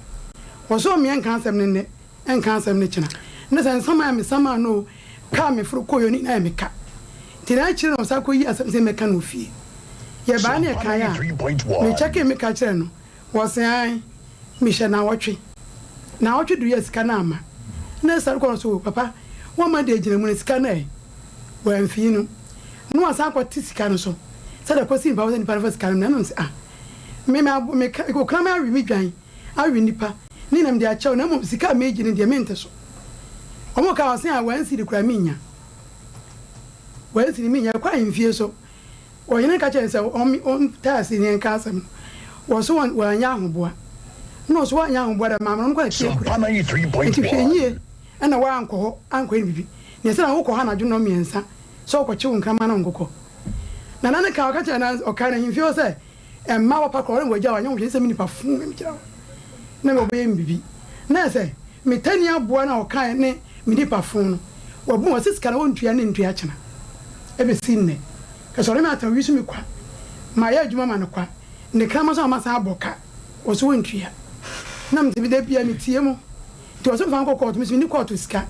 Wɔsɔɔ me ɛnka asɛm no nnɛ, ɛnka asɛm no kyena. Na sɛ nsaman a mesamaa no oo, kaa a meforo kɔeɛ oo, ne nyinaa yɛ me ka. Nti na akyire na wɔsan kɔyii asɛm sɛ mɛka no wɔ fie. Yɛbaeɛ na yɛkaeɛ a, mekyɛkee me ka kyerɛɛ no. Wɔse ae, mehyɛ naawɔtwe. Naawɔtwe duruiɛ a sika no amma. Na ɛsane kɔ no so, papa, woamma deɛ gyina mu no sika no ɛ? Wamfii no. Na wasan akɔte sika no so sɛdeɛ kɔsi nipa hɔ sɛ nipa no fa sika no mmra. Ɛna ɔse ah, me me me okraman awe me dwan, awe nipa, ne nyinaa mede akyɛ wo na mmom sika a megye no deɛ mente so. Wɔn kaa ɔse ah, one cedi koraa mennya. One cedi mennya, ɛkɔ ahemfie so. Ɔhene no ka kyerɛɛ no sɛ ɔntaa ase ne nka asɛm no. Wɔ so wɔanyɛ ahoboa. Nna ɔso wɔannyɛ ahoboa dɛ maame no ɔno koraa na fie kura. Ntsi hwɛ yie na wɔannkɔ hɔ annkɔyɛ no biribi. Nea ɛsɛ na wokɔ hɔ anadwo nnɔnmiɛnsa sɛ wokɔkye wo nkraman na wo nkokɔ. Nana no kaa ɔka kyerɛɛ no ɔkae no ahemfie hɔ sɛ mma papa koraa ɔremmɔ agya wanyɛ ho hwee sɛ me nipa fuu me gyina hɔ na me ɔbɛyɛ me biribi. Na ɛsɛ me tani aboa no a ɔkae ne me nipa fuu no wabu ɔse sika no ɔntua ne ntua kyena ɛbɛsi nnɛ. Kɛsɛ ɔne me atena ɔyi so me kwa mayɛ adwuma ma no kwa ne kraman so na masan abɔ ka ɔse ɔntua na mete da bia metie mo nti ɔse mfa nkɔ kɔɔto mese menni kɔɔto sika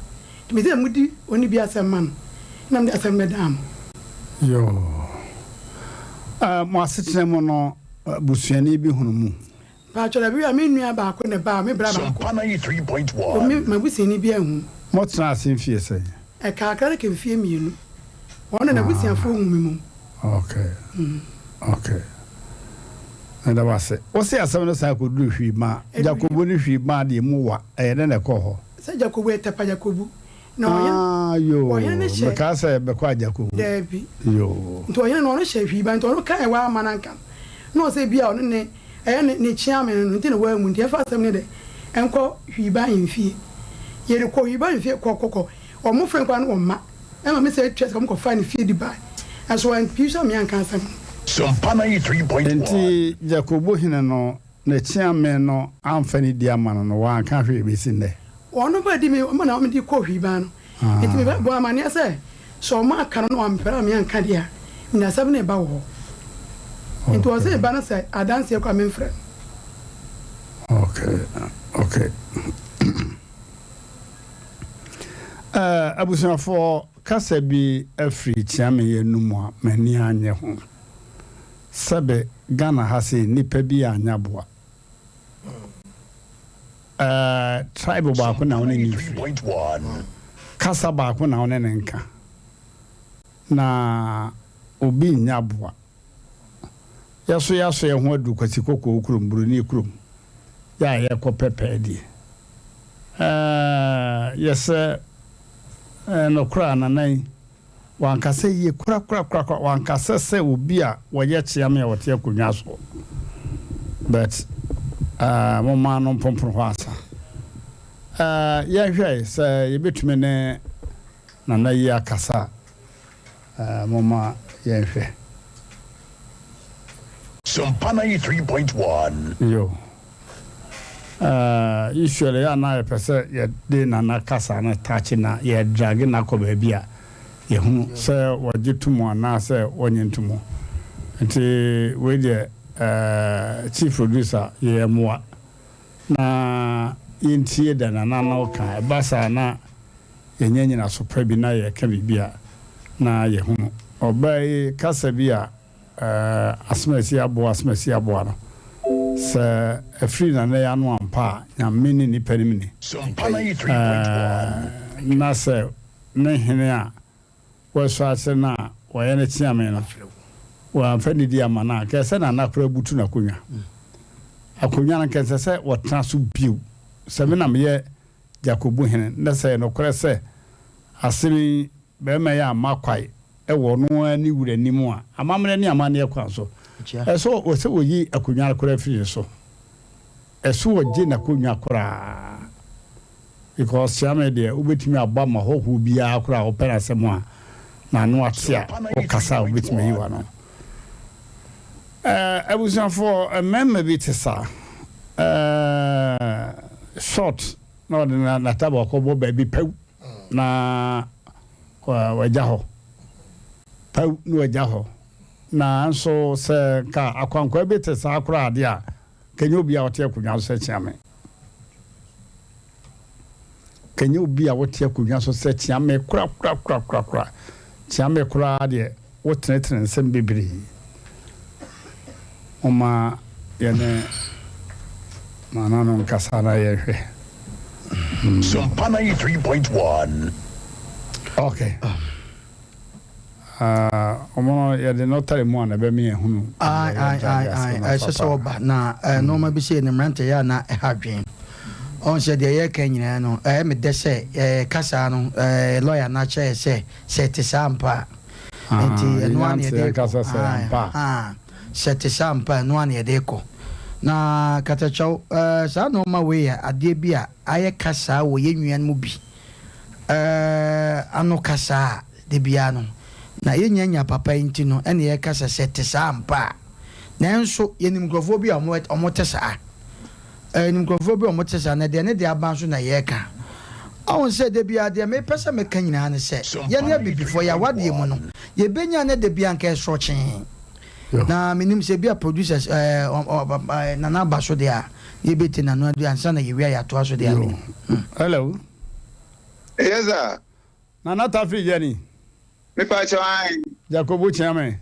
nti mese na modi ɔne bi asɛm ma no na mede asɛm bɛdaa mo. Yoo. Eh, mo asetena mu no, busuani bi hunu mu? Mpakyɛw dabi a me nua baako na ɛbaa me bra baako o me mabusuani bi anhu. Mo tenaa ase mfie sɛn? Ɛkaa kakra no ka mfie mmienu. Wɔn na n'abusuafoɔ hu me mmom. Okay okay meda wo ase. Wo se asɛm no san kɔduru Hwiima, Jakobu ne Hwiima deɛ mu wa, ɛyɛ dɛn na ɛkɔɔ hɔ? Sɛ Jakobu yɛ Tɛpa Jakobu. Na ɔhene, Ah, yoo, ɔhene no hyɛ. Mekaa sɛ bɛkɔ Agyakobu. Daabi. Yoo. Nti ɔhene no, ɔno hyɛ hwii ba, nti ɔno kae wamma no anka no, na ɔsɛ bia ɔno ne, ɛyɛ ne, ne kyeame no no, nti na wammu, nti ɛmfa asɛm no dɛ, ɛnkɔ hwii ba ahemfie. Yɛde kɔ hwii ba ahemfie, kɔ, kɔ, kɔ, ɔmo frɛ koraa no ɔmma, ɛma me sɛ tua sika, ɔmo kɔ faa ne fie di bae, ɛnso wampii so ammea anka asɛm no. Sompa 93.1. Nti Gyakobu hene no N'akyiame no amfa nidi amma no no, wanka hwee besi nnɛ. Wɔn ba di me, wɔn na wɔde kɔ hwiban no. Enti mebɛbɔ amanneɛ sɛ, sɛ wɔaka no na wɔampere a meanka deɛ a, mede asɛm no reba wo hɔ. Enti wɔse reba no sɛ adanseɛ koraa memfrɛ no. Okay, okay. Eh, abusuafoɔ, kasa bi afiri Kyeame yɛn no mu a m'ani annye ho. Sɛbe. Ghana ha sei nnipa bi anyɛ aboa. Ɛɛ tribe baako na wo ne ne firi. Kasa baako na wo ne ne nka. Na obi nyɛ aboa. Yɛso yɛaso yɛn ho adu Kwasi Kɔkɔɔ kurom, Buroni kurom, yɛ a yɛkɔ pɛpɛɛ deɛ. Ɛɛ yɛsɛ ɛɛ nokorɛ a Nana yi Wankasa yie korakorakorakora, wankasa sɛ obi a wɔyɛ kyeame a ɔte akonnwa so. But uh, momma no mpompon hɔ ansa. Uh, yɛnhwɛ sɛ yɛbɛtumi ne Nana yi akasa a, uh, momma yɛnhwɛ. Sompa 93.1. Yo. Eh, usually yɛ a na yɛpɛ sɛ yɛde Nana kasa no touch na yɛ drag no akɔ baabi a yɛhunu sɛ wɔgye to mu anaasɛ wɔnnye nto mu. Nti wei deɛ eh, chief producer yɛ mmoa na yɛntie deɛ Nana no ka. Ɛba saa na yɛnya nyinaso pa bi na yɛka biribi a na yɛhunu. Ɔbaa yi kasa bi a Asomasi aboa asomasi aboa no sɛ ɛfiri nana yi ano ampa a Nyame ne nipa nim ni na sɛ ne hene a wɔasua akyerɛ no a wɔyɛ no kyeame no wɔamfa nidi amma no a nka ɛsɛ nana koraa butu n'akonnwa akonnwa no nka ɛnsɛ sɛ wɔtena so bio sɛ me na meyɛ Jakobu hene na sɛ ɛyɛ nokorɛ sɛ asɛm yi Barima yi amma kwae wɔ ɔno ara ne wura anim a, amammerɛ ne amanneɛ kwan so, ɛsɛ sɛ wɔyi akonnwa no koraa firi ne so. Ɛsɛ wɔgye n'akonnwa koraa. Because Kyeame deɛ, wobɛtumi abɔ ama hɔhoɔ biara koraa a ɔpɛ n'asɛm a, n'ano ate a, ɔkasa a, wobɛtumi ayi w'ano. Eh, abusuafoɔ, mmarima bi te saa. Eh, short na ɔde n'ataboa kɔbɔ baabi pɛw. na wagya hɔ paw na wagya hɔ nanso sɛ nka akwankwaa bi te saa koraa adeɛ a kɛnyɛ obi a ɔte akonnwa so sɛ kyeame kɛnyɛ obi a ɔte akonnwa so sɛ kyeame kora kora kora kora kora kyeame koraa deɛ wotenetene nsɛm bebree Momma yɛne Nana no nkasa na yɛnhwɛ. Sompa 93.1. Okay. Ɔmo no yɛde no tare mu a na ɛbɛma yɛahunu. Ae ae ae ae ɛsɛ sɛ ɔba na nneɛma bi sei no mmerante yɛ a na ɛha adwene. Ɔn sɛ deɛ yɛreka nyinaa no ɛyɛ me dɛ sɛ kasa no lɔya no akyerɛ yɛ sɛ sɛ ɛte saa ampa a. Nti ɛno ara na yɛde rekɔ. Sɛ ɛte saa ampa a, ɛno ara na yɛde rekɔ. Na katakyɛw, saa nnoɔma wei yɛ adeɛ bi a ayɛ kasaa wɔ yɛn nua no mu bi ano kasaa a da biara no, na yɛnnya nya papa yi nti no ɛna yɛkasa sɛ ɛte saa ampa a. Nanso yɛnim nkurɔfoɔ bi a wɔte saa. Yɛnim nkurɔfoɔ bi a wɔte saa, na deɛ ne deɛ aba nso na yɛreka. Ɔhu sɛ da biara deɛ mepɛ sɛ meka nyinaa ne sɛ, yɛne abibifoɔ, yɛn awadeɛ mu no, yɛbɛnya na da biara nka ɛsorɔkyee. Na menim sɛ ebia producers ɛɛ ɔ ɔ ɔ Nana aba so deɛ a, yɛbɛtie n'ano adu ansa na yɛwie a yɛatoa so deɛ a menim. Hello. Yes sir. Nana Tafi Jani. Mepa kyɛw ae. Jacobu Kyeame.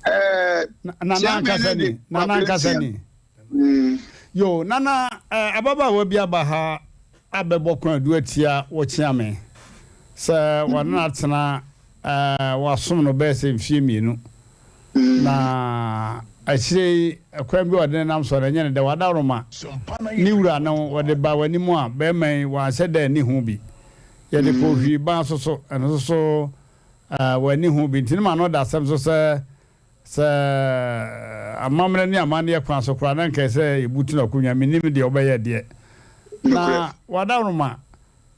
Ɛɛ, Nana Kyeame ankasa no ni. de Nana Kwabena ankasa Tia. ni. Yo, Nana, eh, ababaawa bi aba ha abɛbɔ kwaadu atia wo Kyeame sɛ wɔne no atena, eh, wasom no bɛyɛ sɛ mfie mmienu. Na akyire yi, kwan bi a ɔde no nam so no, ɛnyɛ ne dɛ. Wadaworoma ne wura no, wɔde ba w'anim a, barima yi, wanhyɛ da anni ho bi. Yɛde kɔɔ hwii so so, ɛno nso so wanni ho bi. Nti ne ma no da asɛm so sɛ, sɛ amammerɛ ne amanneɛ kwan so koraa na nka ɛsɛ yɛbutu no akonnwa. Mennim deɛ wobɛyɛ deɛ. Na wadaworoma,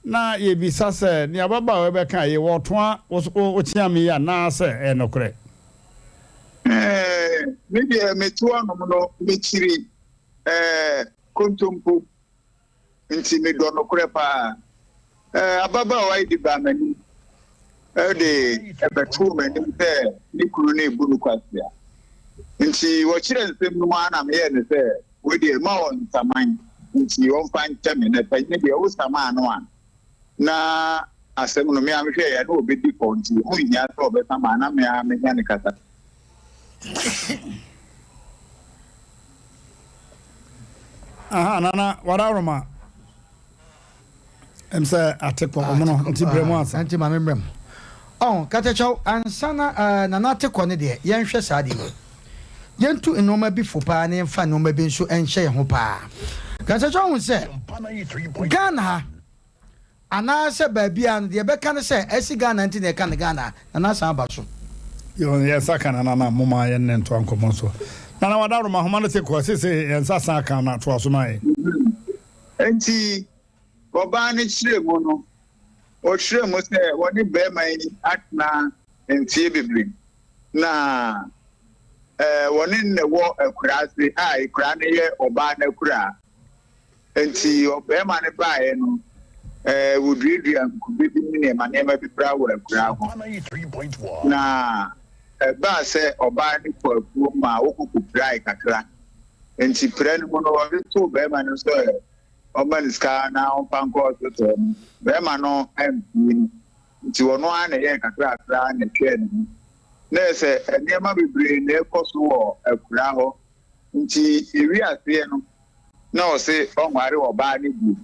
na yɛbisa sɛ, nea ababaawa yi bɛka yi, wɔtoa wo kyeame yi anaasɛ ɛyɛ nokorɛ? Ɛɛ, me deɛ meto anom no, mekyiri ɛɛ kontompo. Nti medɔ nokorɛ paa. Ɛɛ, ababaawa yi de baa m'anim de ɛbɛtoo m'anim sɛ ne kunu no rebu no kwasea. Nti wɔkyerɛ nsɛm no mu ara na meyɛɛ no sɛ wei deɛ ma ɔnsaman nti ɔmfa nkyɛ me na panyin deɛ wosamaa no a na asɛm no me ara mehwɛeɛ na ɔbɛdi fɔ nti ho nhia sɛ ɔbɛsaman na me ara menya ne kasa. Aha, Nana, wadaworoma. Ɛm sɛ ate kɔ ɔmo no nti brɛ mu ansa. Nti ma me mbrɛ mu. Ɔho, Katakyɛw, ansa na eh, Nana ate kɔ no deɛ, yɛnhwɛ saa adeɛ wei. Yɛntu nnoɔma bi fo paa na yɛmfa nnoɔma bi nso nhyɛ yɛn ho paa. Katakyɛw hu sɛ, Ghana ha, Anaasɛ baabiara no, deɛ yɛbɛka ne sɛ, asi Ghana nti na yɛka no Ghana a, Nana asan aba so. Yoo, yɛn nsa ka Nana na moma yɛn ne ntoa nkɔmmɔ nso. Nana Wadaroma, ahoma no te kɔ, seesei yɛn nsa san aka na toa so ma yɛn. Enti ɔbaa no kyerɛɛ mu no, ɔkyerɛɛ mu sɛ wɔne barima yi atena mfeɛ bebree, na wɔne no na ɛwɔ akuraase a akuraa no yɛ ɔbaa no akuraa. Enti ɔbarima no baeɛ no, wɔduaduaa nkube bi ne nneɛma nneɛma bi koraa wɔ akuraa hɔ. Na ɛbaa sɛ ɔbaa no kɔɔ afuom maa wɔkɔkɔpirae kakra. Enti pira no mu no, ɔde too barima no sɛ ɔmma no sika na ɔmfa nkɔ hospital no, barima no ampie no. Nti ɔno ara na ɛyɛɛ kakrakra na ɛhwɛɛ ne ho. Na ɛyɛ sɛ nneɛma bebree na ɛrekɔ so wɔ akuraa hɔ. Nti ewiee aseɛ no, na ɔse ɔnware ɔbaa no bio.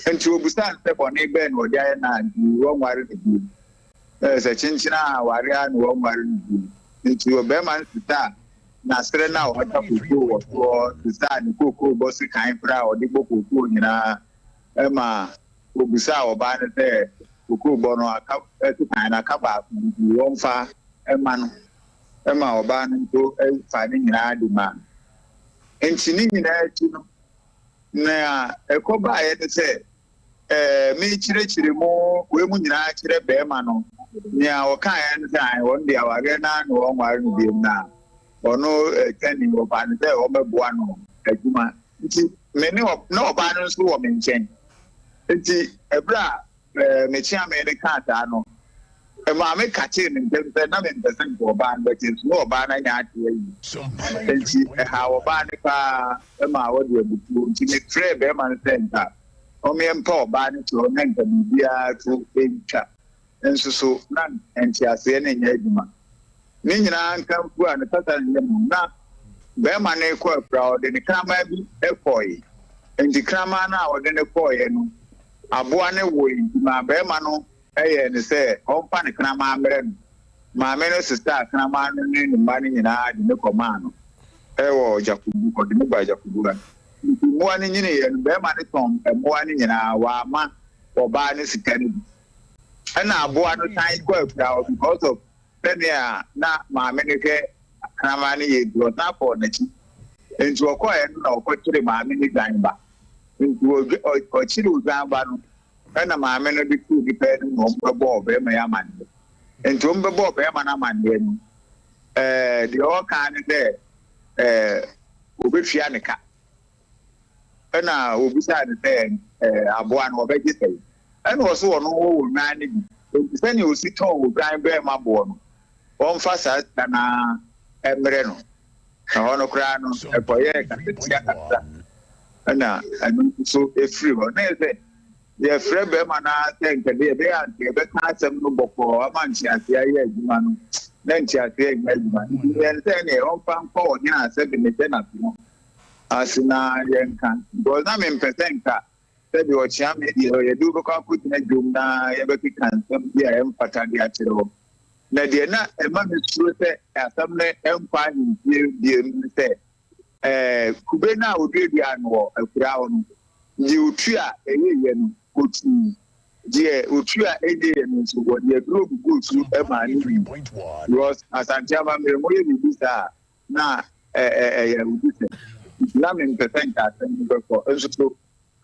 Nti obisaa no sɛ bɔne bɛn na ɔde ayɛ no a nti ɔnware no bio. Na ɛsɛ kyenkyen a aware ara na wɔnware no bio. Nti ɔbarima no sesaa n'aserɛ no a ɔhata kookoo wɔ soɔ, sesaa ne kookoo bɔ sekan koraa a ɔde bɔ kookoo nyinaa ma obisaa ɔbaa no sɛ kookoo bɔ no aka sekan no aka baako nti wɔmfa mma no. Ma ɔbaa no nso faa ne nyinaa de maa no. Enti ne nyinaa akyi no, nea ɛkɔbaeɛ ne sɛ, ɛɛ, mekyerɛkyerɛ mu wei mu nyinaa kyerɛ barima no, nea ɔkaeɛ ne sɛ, ae, wɔn deɛ awareɛ no ara na wɔnware no biom na ɔno twɛne wɔfaa no sɛ ɔmmɛboa no adwuma. Nti me ne na ɔbaa no nso wɔ me nkyɛn. Nti ɛberɛ a Me kyeame no kaa saa no, ɛmaa me kakyee no ntɛm sɛ na mempɛ sɛ nka ɔbaa no bɛte nso na ɔbaa no anya ate awie. Enti ɛhaa ɔbaa no paa maa ɔde abufuo. Nti mefrɛɛ barima no sɛ nka ɔmmɛmpa ɔbaa no kyɛw na nka biribiara to ntwa. Nso so na nteaseɛ no nyɛ adwuma. Ne nyinaa nkamfo a ne kasa nyɛ mu na barima no rekɔ afura ɔde ne kraman bi kɔe. Enti kraman no a ɔde no kɔeɛ no, aboa no woe nti maa barima no yɛɛ no sɛ ɔmfa ne kraman mmrɛ no. Maame no sesaa kraman no ne ne mma no nyinaa de no kɔmaa no wɔ Gyakobu, ɔde no baa Gyakobu ha. Nti mmoa no nyiniiɛ no, barima no tɔn mmoa no nyinaa, wamma ɔbaa no sika no bi. Ɛna aboa no san kɔ afura hɔ because of sɛnea na maame no hwɛ kraman no yie nti, ɔsan kɔɔ n'akyi. Nti ɔkɔeɛ no na ɔkɔkyere maame no dwan ba. Nti ɔkyere odwan ba no, ɛna maame no de too nnipa anim na wɔbɛbɔɔ ɔbarima yi amanneɛ. Nti wɔbɛbɔɔ ɔbarima no amanneɛ no, ɛɛ deɛ ɔka ne sɛ ɛɛ wɔbɛtua ne ka. Ɛna wɔbisaa no sɛ ɛɛ aboa no wɔbɛgye sɛn? Ɛna ɔse ɔno ɔwɔ odwan no bi, enti sɛnea ɔsi tɔn odwan barima boɔ no, ɔmfa saa sika no ara mmrɛ no. Ɛhɔ no koraa no, ɛkɔyɛɛ kasatia kakra, ɛna ɛno nso so ɛfiri hɔ. Na ɛyɛ sɛ yɛfrɛ barima no ara sɛ nka deɛ ɛbɛyɛ a nka yɛbɛka asɛm no bɔkɔɔ ama nteaseɛ ayɛ adwuma no, na nteaseɛ nyɛ adwuma. Nti yɛn sɛ ɛneɛ ɔmfa nkɔ ɔhene a sɛbe mehyɛ n'ase no ase na yɛnka, because na mempɛ sɛ nka Sɛdeɛ ɔkyea me deɛ, yɛde wo bɛkɔ akɔgyina dwom na yɛbɛkeka nsɛm bi a ɛmfata de akyerɛ wo. Na deɛ na ɛma mesuro sɛ asɛm no nkɔ ahemfie bio ne sɛ, ɛɛ, kube no a wɔduaduaa no wɔ akuraa hɔ no, deɛ ɔtu a ɛyɛeɛ no, ɔtuu. Deɛ ɔtu a ɛnyɛeɛ no nso, wɔde aduro guguu so maa no wui. Because Asante amammerɛ mu, woyɛ biribi saa a, na ɛyɛ awudisɛm. Nti na mempɛ sɛ nka asɛm no bɛkɔ. Nso so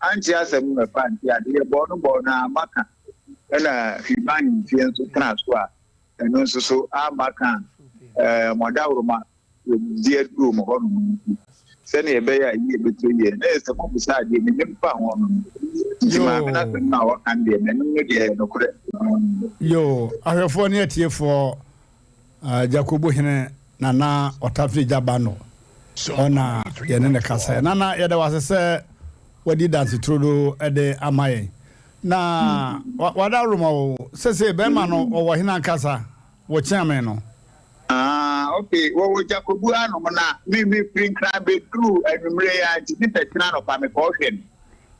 ante asɛm no mɛfa nte ade. Yɛbɔɔ no bɔɔ no amma ka. Ɛna Hwiba ahemfie nso tenaa so a ɛno nso so amma ka a mo adaworoma de aduru mo hɔnom nti, sɛnea ɛbɛyɛ a yie bɛtɔ yie. Na ɛyɛ sɛ mobisa adeɛ menim fa ho no. Nti maame no asɛm no a ɔka no deɛ, m'anim no deɛ ɛyɛ nokorɛ. Yoo, ahwɛfoɔ ne atiefoɔ Jakobu hene Nana Ɔtafiri Gyabano ɔna yɛne no kasaɛ. Nana yɛda wo ase sɛ wadi danse turodoo de ama yɛn. Na wada roma o, sesei bɛrima no ɔwɔ hene ankasa? Wo kyeame no. Ah. Ok, wɔwɔ Jakobu anom na me me firi Nkran bɛduruu anwummerɛ yi ara nti ne sɛ kyena anɔpa mekɔɔ hwɛ no.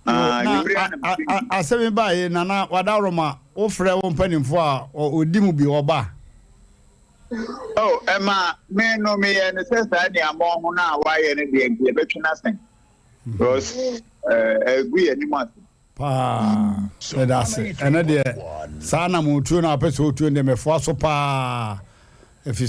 Ah, Na anwummerɛ ara na mefiri a a asɛm yi baeɛ Nana Wadaworoma wofrɛ wo mpanimfoɔ a wɔdi mu bi wɔba? Oh, ɛma me no meyɛ no sɛ saa aniammɔn ho no a wayɛ no deɛ nti yɛbɛtwe no asɛn because ɛgu yɛn anim ase. Paa meda ase ɛno deɛ saa na motuo no a wopɛ sɛ wotuo no deɛ mɛfoa so paa ɛfiri.